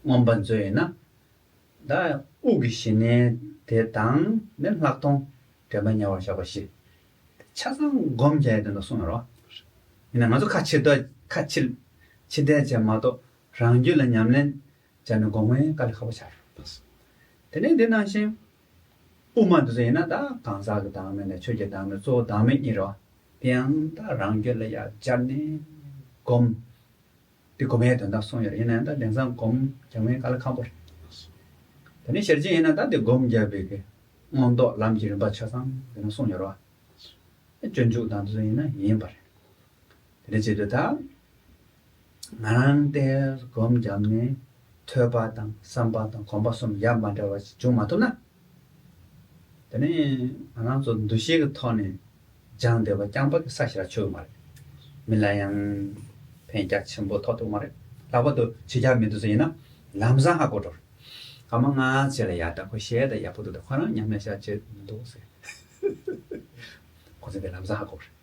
མངོན་པ་མཛོད་ཡིན་ན། ད་དབུགས་ཀྱི་ཞི་གནས་དེ་དང་ནི་ལྷག་མཐོང་དྲན་པ་ཉེ་བར་བཞག་པ་བཞི། ཆ་ཚང་སྒོམ་རྒྱག་ཡས་དོན་དག་གསུངས་ཡོད་རེད་བ། ཡིན་ན་ང་ཚོ་ཁ་ཕྱིར་ལྟ་ཁ་ཕྱིར་ཕྱིར་ལྟ་བྱས་མ་གཏོགས་རང་རྒྱུད་ལ་ཉམས་ལེན་བྱས་ནས་སྒོམ་ཡས་དཀའ་ལས་ཁག་པོ་ཆགས་རེད། དེ་ནས་འདི་ནང་བཞིན་དབུ་མ་འདི་ཚོ་ཡིན་ན་ད་གང་ཟག་གི་བདག་མེད་དང་ཆོས་ཀྱི་བདག་མེད་གཙོ་བོ་བདག་མེད་གཉིས་རེད་བ། དེ་ཡང་ད་རང་རྒྱུད་ལ་ཡར་སྦྱར་ནས་སྒོམ། དེ་སྒོམ་ཡས་དོན་དག་གསུངས་ཡོད་རེད། ཡིན་ན་ཡང་ད་དེང་སང་སྒོམ་རྒྱག་མཁན་དཀའ་ལས་ཁག་པོ་རེད། དེ་ནས་ཞེ་ཅིག་ཡིན་ན་ད་དེ་སྒོམ་རྒྱག་པའི་གི་མངོན་རྟོགས་ལམ་གྱི་རིམ་པ་ཆ་ཚང་དེ་ན་གསུངས་ཡོད་རེད་བ། སྤྱོད་འཇུག་དང་དེ་ཚོ་ཡིན་ན་ཡིན་པ་རེད། དེ་འདྲ་བྱེད་དུས་ད་ང་རང་དེ་སྒོམ་རྒྱབ་ནས་ཐོས་པ་དང་བསམ་པ་དང་སྒོམ་པ་གསུམ་ཡ་མ་བྲལ་བ་ཞིག་འབྱུང་མ་ཐུབ་ན། དེ་ནས་ང་རང་ཚོ་འདུ་ཤེས་ཀྱི་ཐོག་ནས་སྦྱངས་བསྡད་པ་རྐྱང་པ་གི་ས་ཞིག་ལ་ཆུད་ཀྱི་མ་རེད། མི་ལ་ཡང་ཕན་རྒྱ་ཆེན་པོ་ཐོགས་ཐུབ་མ་རེད། ལྷག་པར་དུ་ཕྱི་རྒྱལ་མི་དེ་ཚོ་ཡིན་ན་ལམ་སང་ཧ་གོ་འགྲོ་རེད། སྐར་མ་ལྔ་ཙམ་ལ་ཡ་ད་ཁོ་བཤད་ད་ཡག་པོ་འདུག་ད་ཁོ་རང་ཉམས་ལེན་བྱ་བྱེད་མི་འདུག་ཟེར། ཁོ་ཚོ་དེ་ལམ་སང་ཧ་གོ་རེད།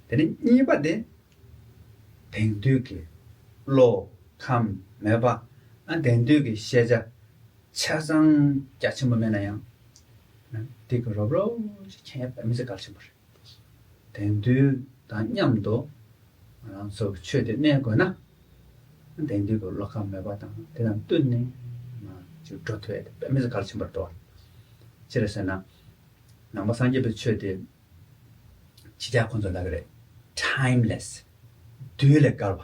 དེ་ནས་གཉིས་པ་དེ། དེང་དུས་ཀྱི་བློ་ཁམས་མོས་པ། ཨ་དེང་དུས་ཀྱི་ཤེས་བྱ་ཆ་ཚང་རྒྱ་ཆེན་པོ་མེད་ན་ཡང་། དེ་གི་རོབ་རོབ་ཅིག་མཁྱེན་ཡ་དཔེ་མི་སྲིད་གལ་ཆེན་པོ་རེད། དེང་དུས་དང་མཉམ་དུ་ང་རང་ཚོ་གི་ཆོས་དེ་གནས་དགོས་ན། དེང་དུས་ཀྱི་བློ་ཁམས་མོས་པ་དང་དེ་དང་བསྟུན་ནས་མ་ཅིག་འགྲོ་ཐུབ་ཡ་དེ་དཔེ་མི་སྲིད་གལ་ཆེན་པོ་རེད་དོ། ཅི་རེད་ཟེར་ན། ནང་པ་སངས་རྒྱས་པའི་ཆོས་དེ། ཕྱི་རྒྱལ་ཁོང་ཚོ་ལབ་ཀྱི་རེད། Timeless། དུས་ལས་བརྒལ་བ།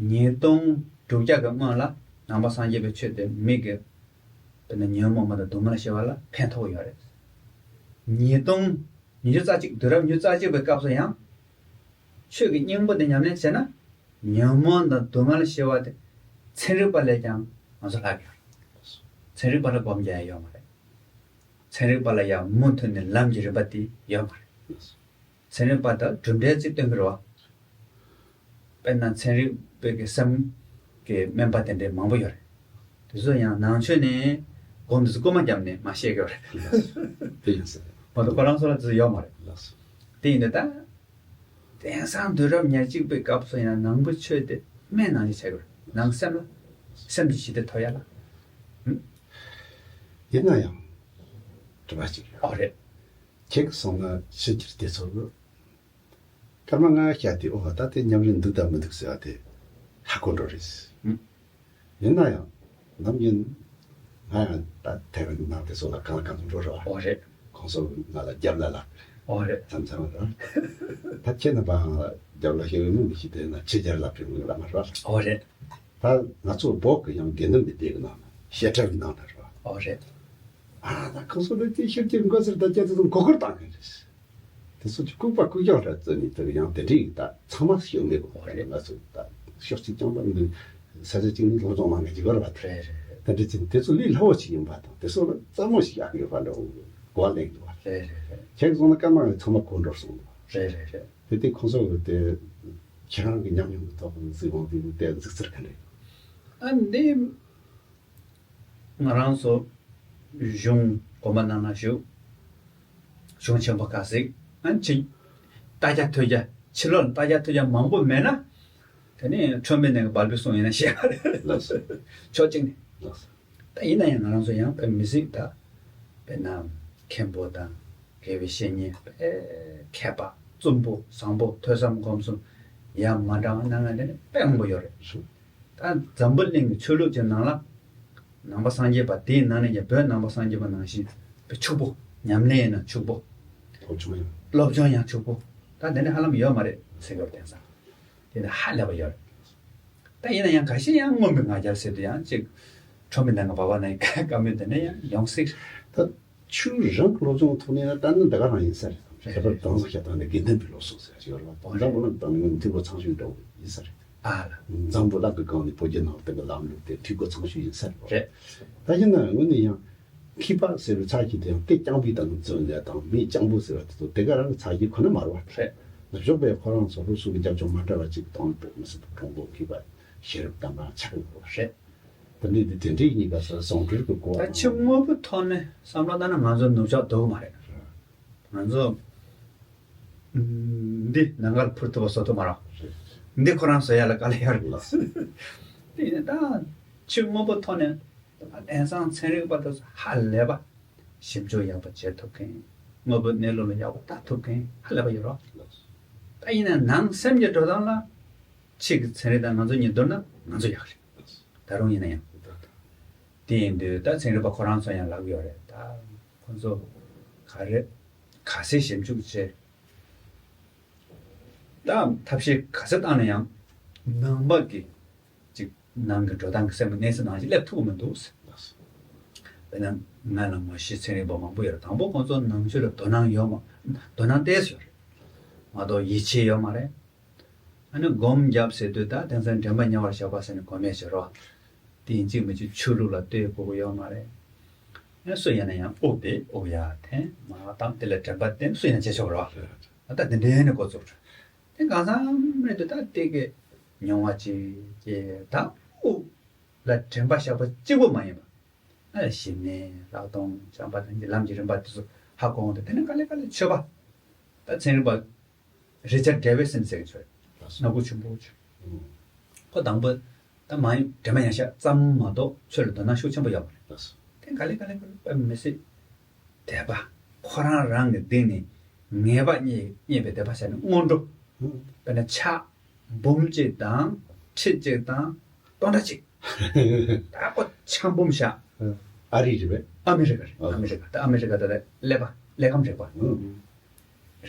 ཉིས་སྟོང་དྲུག་བརྒྱ་གི་སྔོན་ལ་ནང་པ་སངས་རྒྱས་པའི་ཆོས་དེ་མི་གི་དཔེར་ན་ཉོན་མོངས་པ་དང་སྡུག་བསྔལ་ཞི་བ་ལ་ཕན་ཐོགས་ཡོད་རེད། ཉིས་སྟོང་ཉི་ཤུ་རྩ་གཅིག་དུས་རབས་ཉི་ཤུ་རྩ་གཅིག་པའི་སྐབས་སུ་ཡང་ཆོས་ཀྱི་སྙིང་པོ་དེ་ཉམས་ལེན་བྱས་ན་ཉོན་མོངས་དང་སྡུག་བསྔལ་ཞི་བ་དེ་ཚན་རིག་པ་ལས་ཀྱང་ང་ཚོ་ལྷག་ཡོད་རེད། ཚན་རིག་པ་ལ་སྒོམ་རྒྱག་ཡ་ཡོད་མ་རེད། ཚན་རིག་པ་ལ་ཡང་མུ་མཐུད་ནས་ལམ་གྱི་རིམ་པ་དེ་ཡོད་མ་རེད། ཚན་རིག་པ་དང་གྲུབ་འབྲས་གཅིག་སྟོན་གྱི་རེད་བ། དཔེར་ན་ཚན་རིག་པའི་གི་སེམས་ཀྱི་སྨན་པ་དེ་འདྲའི་མང་པོ་ཡོད་རེད། དེ་ཚོ་ཡང་ནང་ཆོས་ནས་སྒོམ་དེ་ཚོ་རྐུན་མ་བརྒྱབ་ནས་མ་བཤད་ཀྱི་ཡོད་རེད། དེ་ཡིན་ས་རེད། མ་གཏོགས་ཁོ་རང་ཚོ་ལ་དེ་ཚོ་ཡོད་མ་རེད། ལགས་སོ། དེ་ཡིན་དུས་ད། དེང་སང་དུས་རབས་ཉེར་གཅིག་པའི་སྐབས་སུ་ཡང་ནང་པའི་ཆོས་དེ་སྨན་ནང་བཞིན་བྱ་དགོས། ནང་སེམས་ལ་སེམས་ཀྱི་ཞི་བདེ་ཐོབ་ཡ་ལ། ཧུམ། ཡིན་ན་ཡང་། དྲི་བ་གཅིག་ཡོད། ཨོ་རེད། ཁྱེད་ཀྱིས་གསུངས་ན་ཕྱི་རྒྱལ་དེ་ཚོ་གི་སྐར་མ་ལྔ་བཤད་དེ་ཨོ་ད་དེ་ཉམས་ལེན་འདུག་དང་མི་འདུག་ཟེར་བ་དེ་ཧ་གོ་འགྲོ་རེད། ཧུམ། ཡིན་ན་ཡང་ནམ་ཡིན་ང་ཡང་ད་ཐེ་ཝན་ནང་དེ་ཚོ་ལ་གང་ལ་གང་འཚམ་འགྲོ་རེད་བ། ཨོ་རེད། ཁོང་ཚོ་ང་ལ་རྒྱབ་ལ་ལབ། ཨོ་རེད། མཚམས་མཚམས་རེད། ད་ཁྱེད་རྣམ་པའང་རྒྱབ་ལ་ཤེས་ཡོན་མི་ཤེས་དེ་ན་ཕྱི་རྒྱལ་ལ་ཕེབས་ངེས་ལ་མ་རེད་བ། ཨོ་རེད། ད་ང་ཚོ་བོད་ཀྱི་ཡང་དགེ་འདུན་པའི་སྡེ་གི་ནང་ན་བཤད་གྲྭ་གི་ནང་ན་རེད་བ། ཨོ་རེད། ཨ་ད་ཁོང་ཚོ་ལ་དེ་ཤེས་ཀྱི་མགོ་སེར་ད་སྐྱ་ཚོ་མགོ་སྐོར་བཏང་གི་རེད། དེ་ཚོ་ཅིག་ལྐུགས་པ་ལྐུགས་ཀྱང་ར་བརྩི་ནས་དེ་ཡང་དེ་འདྲའི་ད་ཚང་མ་ཤེས་མེད་གོ་རེད། ང་ཚོ་ད་ ཕྱོགས་གཅིག་རྐྱང་པ་འདི་ས་ཆ་གཅིག་ནས་སློབ་སྦྱོང་གནང་མཁན་གཅིག་པ་རེད་པ། རེད་རེད་རེད། དེ་འདྲ་ཅིག་དེ་ཚོ་ལས་སླ་བོ་ཞིག་ཡིན་པ་དང་དེ་ཚོ་ལ་སླ་མོ་ཞིག་ཡག་ཡོད་པ་འདྲ་བོ་གོ་བ་ལེན་འདུག་པ། རེད་རེད་རེད། ཁྱེད་ཀྱིས་སོང་ན་སྐར་མ་ཚང་མ་གོ་འགྲོ་སོང་འདུག་པ། རེད་རེད་རེད། དེ་དེ་ཁོང་ཚོ་གི་དེ་ཁྱེད་རང་གི་ཉམས་མྱོང་གི་ཐོག་གི་གཟིགས་དབང་དེ་དེ་གཟིགས་ཚུལ་ག་འདྲ་ཡོད། ཨ་འདི། ང་རང་ཚོ་གཞུང་དགོངས་པ་གནང་ན་ཞུ། གཞུང་ཆེན་པོ་ག་ཟིག་ཨ་ཅིག་ལྟ་རྒྱ་ཐོས་རྒྱ་ཕྱི་ལོགས་ལ་ལྟ་རྒྱ་ཐོས་རྒྱ་མང་པོ་མེད་ན། དེ་ནས་ཁྲོན་པའི་ནང་གི་སྦལ་པའི་གསུང་ཡིན་ན་ཤེས་པ་རེད། ལགས་སོ། ཕྱོགས་གཅིག་ནས། ལགས་སོ། ད་ཡིན་ན་ཡང་ང་རང་ཚོ་ཡང་དཔེ་མི་སྲིད་ད། དཔེར་ན་མཁན་པོ་དང་དགེ་བའི་བཤེས་གཉེན་དཔེ་མཁས་པ་བཙུན་པོ་བཟང་པོ་ཐོས་བསམ་སྒོམ་གསུམ་ཡ་མ་འདྲ་བ་གནང་མཁན་དེ་ནི་དཔེ་མང་པོ་ཡོད་རེད། ད་འཛམ་བུ་གླིང་གི་ཆོས་ལུགས་ཀྱི་ནང་ལ་ནང་པ་སངས་རྒྱས་པ་དེའི་ནང་ནས་ཀྱང་བོད་ནང་པ་སངས་རྒྱས་པ་ནང་བཞིན་དཔེ་ཕྱུག་པོ། ཉམས་ལེན་ཡིན་ན་ཕྱུག་པོ། སློབ་སྦྱོང་ཡང་། སློབ་སྦྱོང་ཡང་ཕྱུག་པོ། ད་དེ་འདྲ་ཧ་ལམ་ཡོད་མ་རེད་ཟེར་གྱི་ཡོད་རེད། དེང་སང་དེ་འདྲ་ཧ་ལས་པ་ཡོད་རེད། ད་ཡིན་ན་ཡང་ཁ་ཤས་ཡང་རྔོན་པའི་ང་རྒྱལ་ཟེར་དུས་ཡང་ཅིག་ཁྲོན་པའི་ནང་གི་བ་བ་ནང་གི་བཀའ་མོལ་དེ་འདྲ་ཡང་ཡོང་སྲིད། ད་ཆོས་རང་གི་སློབ་སྦྱོང་ཐོག་ནས་ད་ནི་འདི་ག་རང་ཡིན་ས་རེད། རེད། ཁྱད་པར་དུ་དེང་སང་ཁྱེད་ད་ནི་དགེ་ལྡན་པའི་སློབ་གསོ་ཟེར་ཡ་ཞིག་ཡོད་རེད་པ། འཛམ་བུ་གླིང་དང་ནི་འཐུས་སྒོ་ཚང་ཤོས་འདྲ་བོ་ཡིན་ས་རེད། ཨ་ལ། འཛམ་བུ་གླིང་གི་སྒང་ནས་བོད་བརྒྱུད་ནང་བསྟན་པའི་ལམ་ལུགས་དེ་འཐུས་སྒོ་ཚང་ཤོས་ཡིན་ས་རེད་པ། རེད། ད་ཡིན་ན་དངོས་གནས་ཡང་མཁས་པ་ཟེར་བའི་ཚད་གཞི་དེ་ཡང་དེ་རྐྱང་པའི་སྟེང་ནས་བརྩོན་ལས་དང་མི་རྐྱང་པོ་ཟེར་བ་དེ་ཚོ་དེ་ག་རང་གི་ཚད་གཞི་ཁོ་ན་མ་རེད་པ། རེད། ནུབ་ཕྱོགས་པས་ཁོ་རང་ཚོ་སློབ་གསོ་གི་རྒྱབ་ལྗོངས་མ་འདྲ་བ་ཅིག་བཏང་ནས་བོད་མི་སེར་དང་གྲོང་པོ་མཁས་པ་ཤེས་རབ་དམ་པ་ཆགས་ཡོད་པ་རེད། དེ་འདྲའི་དེ་དེ་འདྲའི་གཉིས་ཀ་སོ་ཟུང་འབྲེལ་གྱི་གོ་བ། ད་ཕྱི་དངོས་པོའི་ཐོག་ནས་བསམ་བློ་བཏང་ན་ང་ཚོ་ནུབ་ཕྱོགས་སྡུག་མ་རེད། ང་ཚོ་འདི་ནང་ཁར་འཕུར་ཐུབ་པ་བཟོ་ཐུབ་མ་རེད། འདི་ཁོ་རང་བཟོ་ཡ་ལ་དཀའ་ལས་ཡོད་རེད། དེ་ཡིན་ད་ཕྱི་དངོས་པོའི་ཐོག་ནས་དེང་སང་ཚན་རིག་པ་དེ་ཚོ་ཧ་ལས་པ་ཞིབ་འཇུག་ཡག་པོ་བྱེད་ཐུབ་མཁན། དངོས་པོའི་གནས་ལུགས་ལ་ཡག་པོ་ལྟ་ཐུབ་མཁན་ཧ་ལས་པ་ཡོད་རེད། ད་ཡིན་ན་ནང་སེམས་ཀྱི་འགྲོ་སྟངས་ལ་ཕྱི་གི་ཚན་རིག་དང་ང་ཚོ་གཉིས་བསྡུར་ན་ང་ཚོ་ཡག་རེད། ད་རུང་ཡིན་ན་ཡང་། དེ་ཡིན་དུས་ད་ཚན་རིག་པ་ཁོ་རང་ཚོ་ཡང་ལབ་ཡོད་རེད། ད་ཁོ་ཚོ་ག་རེ་ག་ཚད་ཞིབ་འཇུག་བྱས། ད་ཐབས་ཤེས་ག་ཚད་བཏང་ན་ཡང་ནང་པ་གི་ཅིག་ནང་གི་འགྲོ་སྟངས་ཀྱི་སེམས་ཀྱི་གནས་ཚུལ་ནང་ཞིག་སླེབས་ཐུབ་ཀྱི་མི་འདུག། དཔེར་ན་ང་ལ་ངོ་ཤེས་ཚན་རིག་པ་མང་པོ་ཡོད་རེད། དང་པོ་ཁོང་ཚོ་ནང་ཆོས་ལ་དོ་སྣང་ཡོད་མ། དོ་སྣང་ཏོག་ཙམ་ཡོད་རེད་མ་གཏོགས་ཡིད་ཆེས་ཡོད་མ་རེད། ཨ་ནི་སྒོམ་རྒྱབ་ཟེར་དུས་ད་དེང་སང་དྲན་པ་ཉེ་བར་བཞག་པ་ཟེར་ནས་གོ་མེད་བྱེད་རོགས། དེ་ཡིན་གཅིག་མིན་གཅིག་ཆོས་ལུགས་ལ་ལྟོས་དགོས་ཀྱི་ཡོད་མ་རེད། ཨ་སུ་ཡིན་ན་ཡང་དབུགས་དེ་དབུགས་ཡར་འཐེན་མར་བཏང་དེ་ལ་དྲན་པ་བསྟེན་སུ་ཡིན་ན་བྱེད་ཆོག་རོགས། ད་དེ་འདྲའི་ནས་འགོ་བཙུགས། དེ་གང་འཚམ་རེད་འདུག། ད་དེ་གི་མྱོང་བ་ཅིག་སྐྱེས། ད་དབུགས་ལ་དྲན་པ་བཞག་པ་གཅིག་པུ་མ་ཡིན་པ། ཨ་ཞི་གནས་ལྷག་མཐོང་བྱམས་པ་དང་གི་ལམ་གྱི་རིམ་པ་དེ་ཚོ་ཧ་གོ་འོང་དུས་དེ་ནས་ག་ལེ་ག་ལེ་ཆོས་པ། ད་ཚན་རིག་པ་རི་ཅར་ཌེ་ཝི་སན་ཟེར་གྱི་ཚོད་ནག་པོ་ཆེན་པོ་ཆོས། ཁོ་དང་པོ་ད་མ་ཡིན་དྲན་པ་ཉག་ཤ་ཙམ་མ་གཏོགས་ཆོས་ལ་དོ་སྣང་ཤུགས་ཆེན་པོ་ཡོད་མ་རེད། དེ་ག་ལེ་ག་ལེ་ག་ལེ་དཔེ་མི་སྲིད་དད་པ། ཁོ་རང་རང་གི་སྟེང་ནས་ངེས་པ་རྙེད་རྙེད་པའི་དད་པ་བྱས་ནས་སྔོན་འགྲོ། དཔེར་ན་ཕྱག་འབུམ་གཅིག་དང་ཁྲི་གཅིག་དང་སྟོང་ཕྲག་གཅིག། ད་ཁོ་ཕྱག་འབུམ་བཞག། ཨ་རི་རེད་པས། ཨ་མི་རི་ཀ་རེད། ཨ་མི་རི་ཀ། ད་ཨ་མི་རི་ཀ་ད་ལྟ་ཀླད་པ་ཀླད་ཁམས་རིག་པ།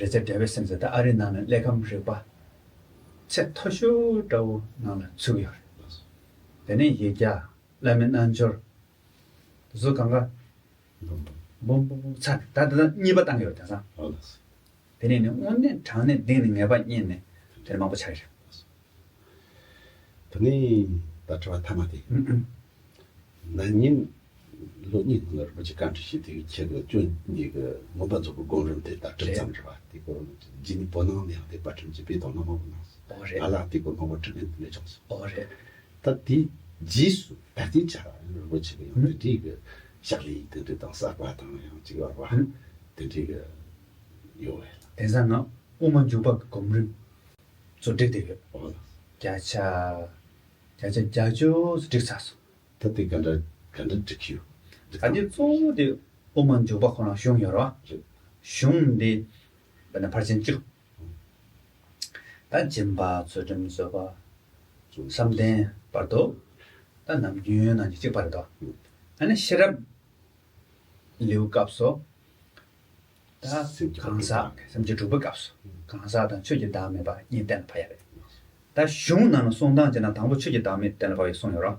རི་ཅར་ཌེ་ཝི་སན་ཟེར་ད་ཨ་རིའི་ནང་ནས་ཀླད་ཁམས་རིག་པ་ཚད་མཐོ་ཤོས་འདྲ་བོ་ནང་ལ་ཚུད་ཡོད་རེད། དེ་ནས་ཡིག་བརྒྱ་བླ་མའི་རྣལ་འབྱོར་དེ་ཚོ་གང་ག་འབུམ་འབུམ་འབུམ་ཚར། ད་ད་ལྟ་གཉིས་པ་བཏང་ཡོད་དེང་སང་། དེ་ནས་ནི་དངོས་གནས་དྲང་གནས་གཏིང་ནས་ངེས་པ་རྙེད་ནས་དེ་ནས་མང་པོ་ཆགས་ཡོད་རེད། དེ་ནས་ད་དྲི་བ་མཐའ་མ་དེ། ན་ནིང་ལོ་གཉིས་སྔོན་ལ་རིན་པོ་ཆེ་བཀའ་འདྲི་ཞུས་དུས་ཁྱེད་ཀྱི་སྐྱོན་གཉིས་ཀྱི་མངོན་པ་རྫོགས་པའི་སྒོམ་རིམ་དེ་ད་གྲུབ་རེད། ཙམ་རེད་པ། དེ་སྐོར་རྗེས་ནས་བོད་ནང་ནས་ཡང་དེ་པར་སྐྲུན་གྱི་དཔེ་དང་སྣང་མང་པོ་གནང་སོང་། ཨོ་རེད། ང་ལ་དེ་སྐོར་མང་པོ་དྲི་ལན་སླེབས་བྱུང་སོང་། ཨོ་རེད། ད་དེའི་རྗེས་སུ་ད་ལྟའི་ཆར་རིན་པོ་ཆེ་གི་ཡང་དེ་འདྲའི་གི་ཕྱག་ལས་དེ་འདྲ་དང་གསར་པ་དང་ཡང་གཅིག་ཡོད་རེད་པ། དེ་འདྲའི་གི་ཡོད་པས་ལ། དེང་སང་ང་དབུ་མ་འཇུག་པ་གི་སྒོམ་རིམ་ཚོ་བསྒྲིགས་བསྡད་ཡོད། ཨོ་ལ། བརྒྱ་ཆ་བརྒྱ་ཆ་བརྒྱད་ཅུ་ཙམ་བསྒྲིགས་ཚར་སོང་། ད་དེ་ག་འདྲ་ག་འདྲ་འགྲིག་གི་ཡོད། འགྲིག་ད་འདི་གཙོ་བོ་དེ་དབུ་མ་འཇུག་པ་ཁོ་རང་གཞུང་ཡོད་རེད་པ། རེད། གཞུང་འདི་དཔེར་ན་ཕར་ཕྱིན་བཅུ། ད་སྦྱིན་པ་ཚུལ་ཁྲིམས་བཟོད་པ། བསམ་གཏན་བར་དུ། ད་ནམ་རྒྱུན་ནང་གི་གཅིག་པ་རེད་དོ། ཨ་ནི་ཤེས་རབ་ལེའུ་སྐབས་སུ། ད་སེམས་ཀྱི་གང་ཟག་སེམས་ཀྱི་གྲུབ་པའི་སྐབས་སུ་གང་ཟག་དང་ཆོས་ཀྱི་བདག་མེད་པ་གཉིས་གཏན་ལ་ཕབ་ཡ་རེད། ད་གཞུང་ནང་ན་གསུང་སྟངས་བྱས་ན་དང་པོ་ཆོས་ཀྱི་བདག་མེད་གཏན་ལ་ཕབ་ཡ་གསུངས་ཡོད་རེད།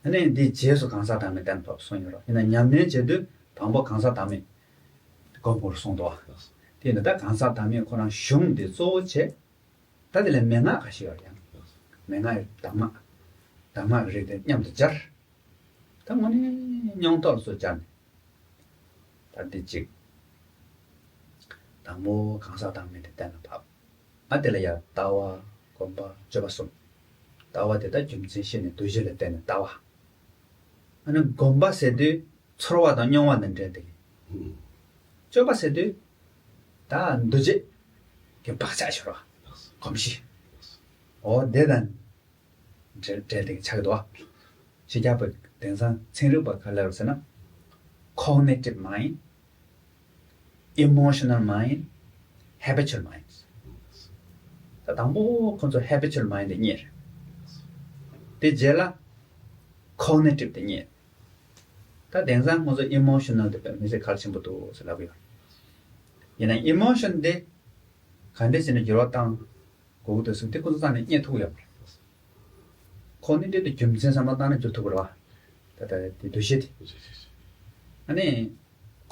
ཨ་ནི་འདིའི་རྗེས་སུ་གང་ཟག་བདག་མེད་གཏན་ལ་ཕབ་གསུངས་ཡོད་རེད། ཡིན་ན་ཉམས་ལེན་བྱེད་དུས་དང་པོ་གང་ཟག་བདག་མེད་སྒོམ་དགོས་གསུངས་འདུག་བ། དེ་ནི་ད་གང་ཟག་བདག་མེད་ཁོ་རང་གཞུང་འདི་གཙོ་བོ་བྱས། ད་དེ་ལ་མན་ངག་ཁ་ཤས་ཡོད་རེད་ཡང་། མན་ངག་གི་གདམས་ངག་གདམས་ངག་གི་རིགས་དེ་མཉམ་དུ་སྦྱར། ད་དངོས་གནས་མྱོང་རྟོགས་སུ་སྦྱར་ནས། ད་འདི་གཅིག་དང་པོ་གང་ཟག་བདག་མེད་དེ་གཏན་ལ་ཕབ། ཨ་དེ་ལ་ཡང་ལྟ་བ། སྒོམ་པ། སྤྱོད་པ་གསུམ། ལྟ་བ་དེ་ད་རྒྱུ་མཚན་ཤེས་ནས་འདུ་ཤེས་ལ་བརྟེན་ནས་ལྟ་བ། ཨ་ནི་སྒོམ་པ་ཟེར་དུས་ཚོར་བ་དང་མྱོང་བ་དང་འབྲེལ་ཏེ། སྤྱོད་པ་ཟེར་དུས་ད་འདུ་བྱེད་ཀྱི་བག་ཆགས་ཤོར་བ། གོམས་གཤིས། འོ་དེ་དང་འབྲེལ་འབྲེལ་ཏེ་ཆགས་འདུག་བ། ཕྱི་རྒྱལ་པའི་དེང་སང་ཚན་རིག་པ་ག་ལ་ཟེར་ན། cognitive mind, emotional mind, habitual mind. ད་དང་པོ་ཁོ་ཚོ་habitual mind དེ་རྙེད་རེད། དེ་རྗེས་ལ་cognitive དེ་རྙེད། ད་དེང་སང་ཁོ་ཚོ་emotional དེ་དཔེ་མི་སྲིད་གལ་ཆེན་པོ་འདུག་ཟེར་ལབ་ཀྱི་ཡོད། ཡིན་ན་emotion དེ་ག་འདྲ་བྱས་ནས་འགྱུར་བ་བཏང་དགོས་ཀྱི་འདུག་ཟེར་དེ་ཁོ་ཚོ་རྩ་ནས་རྙེད་ཐུབ་ཀྱི་ཡོད་མ་རེད། cognitive དེ་རྒྱུ་མཚན་བསམ་བློ་བཏང་ནས་འགྱུར་ཐུབ་ཀྱི་རེད་བ། ད་ལྟ་དེ་འདུ་ཤེས་དེ། ཨ་ནི།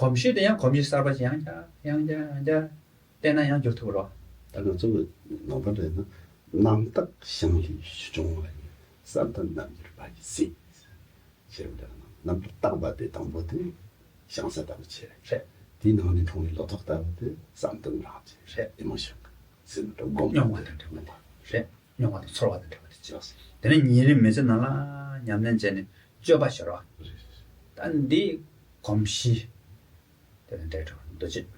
གོམས་གཤིས་དེ་ཡང་གོམས་གཤིས་གསར་པ་ཞིག་ཡང་བསྐྱར་ཡང་བསྐྱར་ཡང་བསྐྱར་བལྟས་ན་ཡང་འགྱུར་ཐུབ་རོགས། ད་ང་ཚོ་གི་ནང་པ་རེད་ན། རྣམ་དག་ཞིང་ལས་བྱུང་བ་ཡི། བསམ་དོན་རྣལ་འབྱོར་པ་ཡི་སྲས། ཞེས་པ་འདྲ། རྣམ་པར་དག་པ་དེ་དང་པོ་དེ་ཞིང་ས་ལྟ་བུ་བྱས། རེད། དེའི་ནང་ནས་འཁྲུངས་པའི་ལོ་ཏོག་ལྟ་བུ་དེ་བསམ་དོན་རང་བྱས། རེད། ཨེ་མོ་ཤོན་ཟེར་ན་འགྲོ་སྒོམ་མྱོང་བ་དང་འབྲེལ་བ་དང་། རེད། མྱོང་བ་དང་ཚོར་བ་དང་འབྲེལ་བ་དེ་བྱས། དེ་ནས་ཉིན་རེའི་མི་ཚེ་ནང་ལ་ཉམས་ལེན་བྱས་ནས་སྤྱོད་པ་ཤོར་བ། ད་འདི་གོམས་གཤིས། དེ་ནས་འབྲས་བུ་འདུ་བྱེད།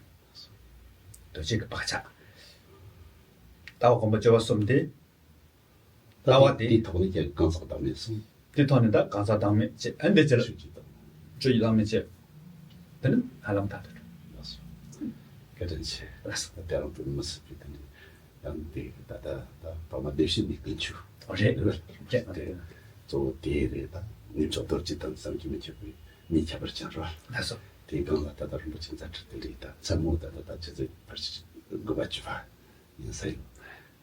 འདུ་བྱེད་ཀྱི་བག་ཆགས། ལྟ་བ་སྒོམ་པ་སྤྱོད་པ་གསུམ་དེ། ལྟ་བ་དེ། དེའི་ཐོག་ནས་ཀྱང་གང་ཟག་བདག་མེད་གསུམ། དེའི་ཐོག་ནས་ད་གང་ཟག་བདག་མེད་ཅེས་ཨ་འདི་ཅེས་ལ། ཆོས་ཀྱི་བདག་མེད། ཆོས་ཀྱི་བདག་མེད་ཅེས། དེ་ནི་ཧ་ལམ་ཐག་ཏུ་ལགས་སོ། བཀའ་དྲིན་ཆེ། ལགས་སོ། དེ་རང་དུ་མི་སྲིད་པའི་དེ་འདྲའི་ཡང་དེ་ད་ལྟ་ད་ཐོག་མ་བདེ་གཤེགས་ནས་ཀུན་ཆུ། ཨོ་རེད། རེད། རེད། དེ་གཙོ་བོ་དེ་རེད། ད་ནུབ་ཕྱོགས་རྡོ་རྗེ་དང་བསམ་གྱིས་མི་ཁྱབ་པའི་མིའི་ཁྱད་པར་ཅན་རེད། ལགས་སོ། དེའི་སྒང་ལ་ད་ལྟ་རིན་པོ་ཆེ་མཛད་འཕྲིན་དེ་འདྲའི་ད་མཚན་མོ་ད་ལྟ་ད་ཆུ་ཚོད་བར་ཆད་དགུ་པ་བཅུ་པ་ཡིན་ས་ཡིན།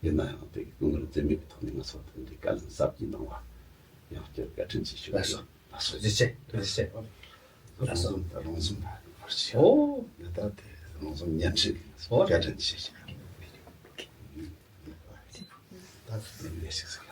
ཡིན་ན་ཡང་དེ་སྐུ་ངལ་འཛེམས་མེད་ཀྱི་ཐོག་ནས་ང་ཚོ་དེ་འདྲའི་བཀའ་ལན་གསར་བརྗེ་གནང་བ་ཡང་བསྐྱར་བཀའ་དྲིན་ཆེ་ཞུ། ལགས་སོ། ལགས་སོ། ཐུགས་རྗེ་ཆེ། ཐུགས་རྗེ་ཆེ། ལགས་སོ། རོང་ཟོམ་དང་རོང་ཟོམ་པ་བར་ཆད། ཨོ། འདི་ལྟར་དེ་རོང་ཟོམ་བརྙན་འཕྲིན་གྱི་ཨོ་བཀའ་དྲིན་ཆེ་ཞུ། ད་དེ་འདྲའི་ཞིག་ཟེར།